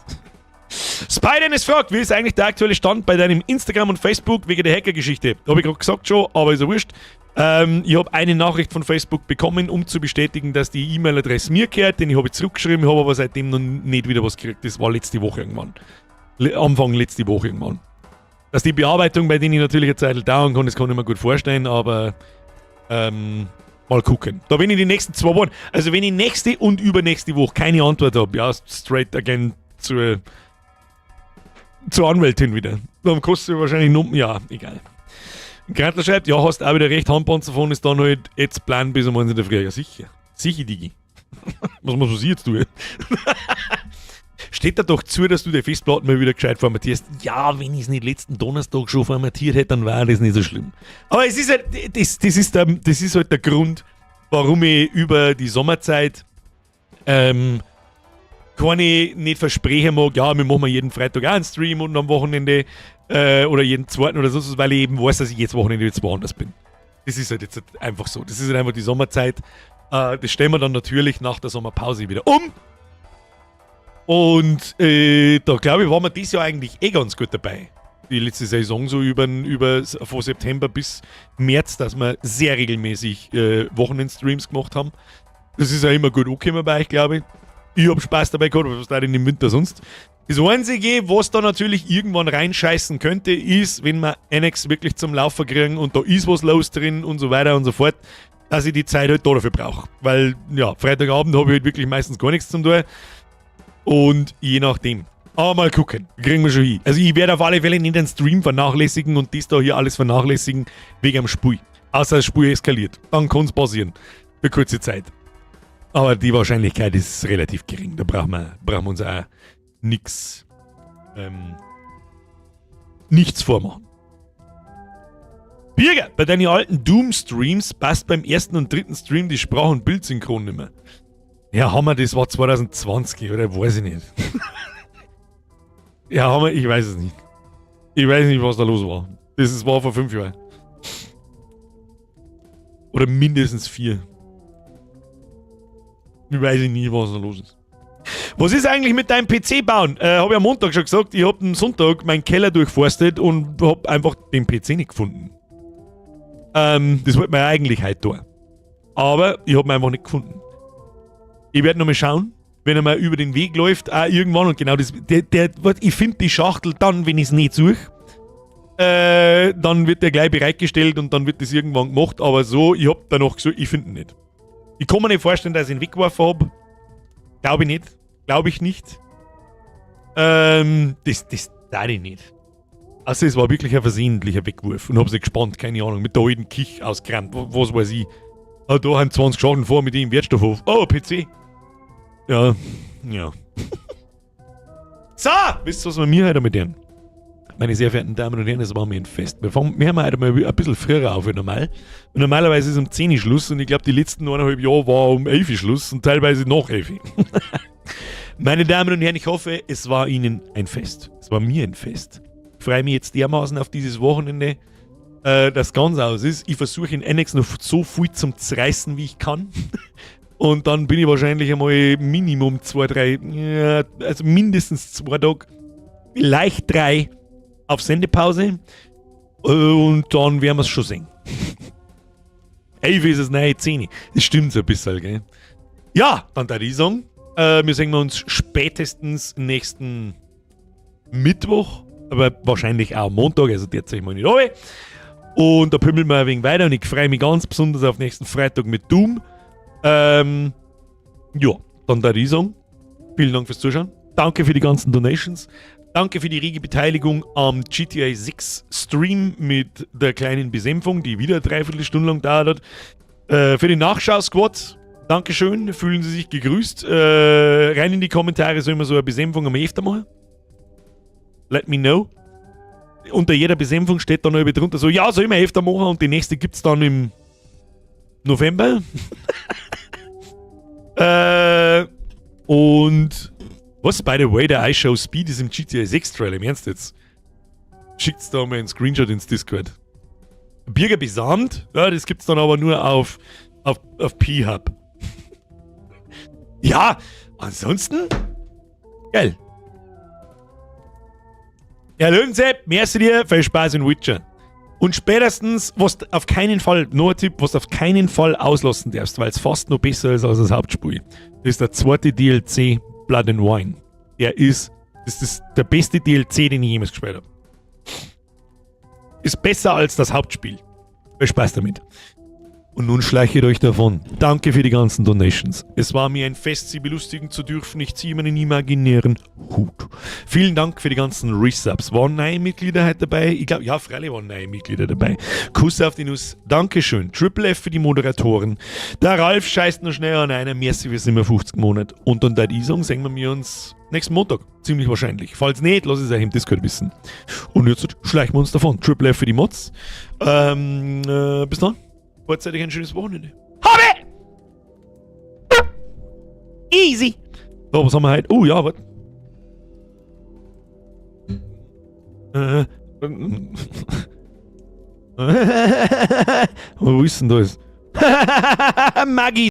Spider-Man fragt, wie ist eigentlich der aktuelle Stand bei deinem Instagram und Facebook wegen der Hacker-Geschichte? Hab ich grad gesagt schon, aber ist ja wurscht. Ich hab eine Nachricht von Facebook bekommen, um zu bestätigen, dass die E-Mail-Adresse mir gehört. Den hab ich zurückgeschrieben, hab aber seitdem noch nicht wieder was gekriegt. Das war letzte Woche irgendwann. Anfang letzte Woche irgendwann. Dass die Bearbeitung bei denen natürlich eine Zeit dauern kann, das kann ich mir gut vorstellen, aber mal gucken. Da bin ich die nächsten 2 Wochen, also wenn ich nächste und übernächste Woche keine Antwort hab, ja, straight again zur Anwältin wieder. Dann kostet sie wahrscheinlich nur, ja, egal. Grantler schreibt, ja, hast auch wieder recht, Handpanzerphone ist dann halt jetzt Plan bis um 1 in der Früh. Ja, sicher. Sicher, Digi. Was muss ich jetzt tun? Steht da doch zu, dass du die Festplatten mal wieder gescheit formatierst. Ja, wenn ich's nicht letzten Donnerstag schon formatiert hätte, dann war das nicht so schlimm. Aber es ist halt, das, das ist der, das ist halt der Grund, warum ich über die Sommerzeit keine nicht versprechen mag, ja, wir machen jeden Freitag auch einen Stream und am Wochenende oder jeden zweiten oder sonst was, weil ich eben weiß, dass ich jetzt Wochenende jetzt woanders bin. Das ist halt jetzt einfach so. Das ist halt einfach die Sommerzeit. Das stellen wir dann natürlich nach der Sommerpause wieder um. Und da glaube ich, waren wir dieses Jahr eigentlich eh ganz gut dabei. Die letzte Saison so von September bis März, dass wir sehr regelmäßig Wochenendstreams gemacht haben. Das ist ja immer gut angekommen bei euch, glaube ich. Ich hab Spaß dabei gehabt, aber was da denn im Winter sonst? Das Einzige, was da natürlich irgendwann reinscheißen könnte, ist, wenn wir Annex wirklich zum Laufen kriegen und da ist was los drin und so weiter und so fort, dass ich die Zeit halt da dafür brauch. Weil, ja, Freitagabend hab ich halt wirklich meistens gar nichts zum tun. Und je nachdem. Aber mal gucken, kriegen wir schon hin. Also ich werde auf alle Fälle nicht den Stream vernachlässigen und das da hier alles vernachlässigen wegen am Spiel. Außer das Spiel eskaliert. Dann kann es passieren. Für kurze Zeit. Aber die Wahrscheinlichkeit ist relativ gering. Da brauchen wir uns auch nix, nichts vormachen. Birger, bei deinen alten Doom-Streams passt beim ersten und dritten Stream die Sprach- und Bildsynchron nicht mehr. Ja, haben wir, das war 2020, oder? Weiß ich nicht. Ja, haben wir, ich weiß es nicht. Ich weiß nicht, was da los war. Das war vor 5 Jahren. Oder mindestens 4. Ich weiß nie, was da los ist. Was ist eigentlich mit deinem PC bauen? Hab ich am Montag schon gesagt, ich hab am Sonntag meinen Keller durchforstet und hab einfach den PC nicht gefunden. Das wollte man ja eigentlich heute tun. Aber ich hab ihn einfach nicht gefunden. Ich werde nochmal schauen, wenn er mal über den Weg läuft, auch irgendwann und genau das, ich finde die Schachtel dann, wenn ich es nicht suche, dann wird der gleich bereitgestellt und dann wird das irgendwann gemacht, aber so, ich hab da noch gesagt, ich finde ihn nicht. Ich kann mir nicht vorstellen, dass ich ihn weggeworfen hab. Glaube ich nicht. Glaube ich nicht. Das darf ich nicht. Also es war wirklich ein versehentlicher Wegwurf und hab sie gespannt, keine Ahnung, mit der alten Kich ausgeräumt, was weiß ich. Ah, da haben 20 Schachteln vor mit dem Wertstoffhof. Oh, PC. Ja. So, wisst ihr, was wir mir heute mit denen? Meine sehr verehrten Damen und Herren, es war mir ein Fest. Wir haben heute mal ein bisschen früher auf wie normal. Und normalerweise ist um 10 Uhr Schluss und ich glaube, die letzten 1,5 Jahre war um 11 Uhr Schluss und teilweise nach 11 Uhr. Meine Damen und Herren, ich hoffe, es war Ihnen ein Fest. Es war mir ein Fest. Ich freue mich jetzt dermaßen auf dieses Wochenende, das ganz aus ist. Ich versuche in Annex noch so viel zum Zerreißen, wie ich kann. Und dann bin ich wahrscheinlich einmal Minimum 2, 3, ja, also mindestens 2 Tage, vielleicht 3 auf Sendepause. Und dann werden wir es schon sehen. 11 ist es nein, 10. Das stimmt so ein bisschen, gell? Ja, dann da ich sagen, wir sehen uns spätestens nächsten Mittwoch, aber wahrscheinlich auch Montag, also derzeit mal nicht runter. Und da pümmeln wir ein wenig weiter und ich freue mich ganz besonders auf nächsten Freitag mit Doom. Ja, dann da ich sagen, vielen Dank fürs Zuschauen. Danke für die ganzen Donations. Danke für die rege Beteiligung am GTA 6 Stream mit der kleinen Besänfung, die wieder dreiviertel Stunde lang dauert hat. Für den Nachschau-Squad, Dankeschön, fühlen Sie sich gegrüßt. Rein in die Kommentare, sollen wir so eine Besänfung am öfter machen? Let me know. Unter jeder Besänfung steht dann noch drunter so, ja, soll ich mal öfter machen und die nächste gibt's dann im November. Und was, by the way, der iShowSpeed ist im GTA 6 Trailer, im Ernst jetzt? Schickt's da mal einen Screenshot ins Discord. Birger besamt, ja, das gibt's dann aber nur auf P-Hub. Ja, ansonsten, geil. Ja, Löwensepp, merci dir, viel Spaß in Witcher. Und spätestens, was du auf keinen Fall, nur ein Tipp, was du auf keinen Fall auslassen darfst, weil es fast noch besser ist als das Hauptspiel, das ist der zweite DLC Blood and Wine. Das ist der beste DLC, den ich jemals gespielt habe. Ist besser als das Hauptspiel. Viel Spaß damit. Und nun schleichet euch davon. Danke für die ganzen Donations. Es war mir ein Fest, Sie belustigen zu dürfen. Ich ziehe meinen imaginären Hut. Vielen Dank für die ganzen Resubs. Waren neue Mitglieder heute dabei? Ich glaube, ja, freilich waren neue Mitglieder dabei. Kuss auf die Nuss. Dankeschön. Triple F für die Moderatoren. Der Ralf scheißt noch schnell an einer. Merci für 57 Monate. Und dann da ich sagen, sehen wir uns nächsten Montag. Ziemlich wahrscheinlich. Falls nicht, lass es euch im Discord wissen. Und jetzt schleichen wir uns davon. Triple F für die Mods. Bis dann. Vorzeitig ein schönes Wochenende. Habe! Easy! So, was haben wir heute? Oh ja, warte. Wo ist denn das? Maggie!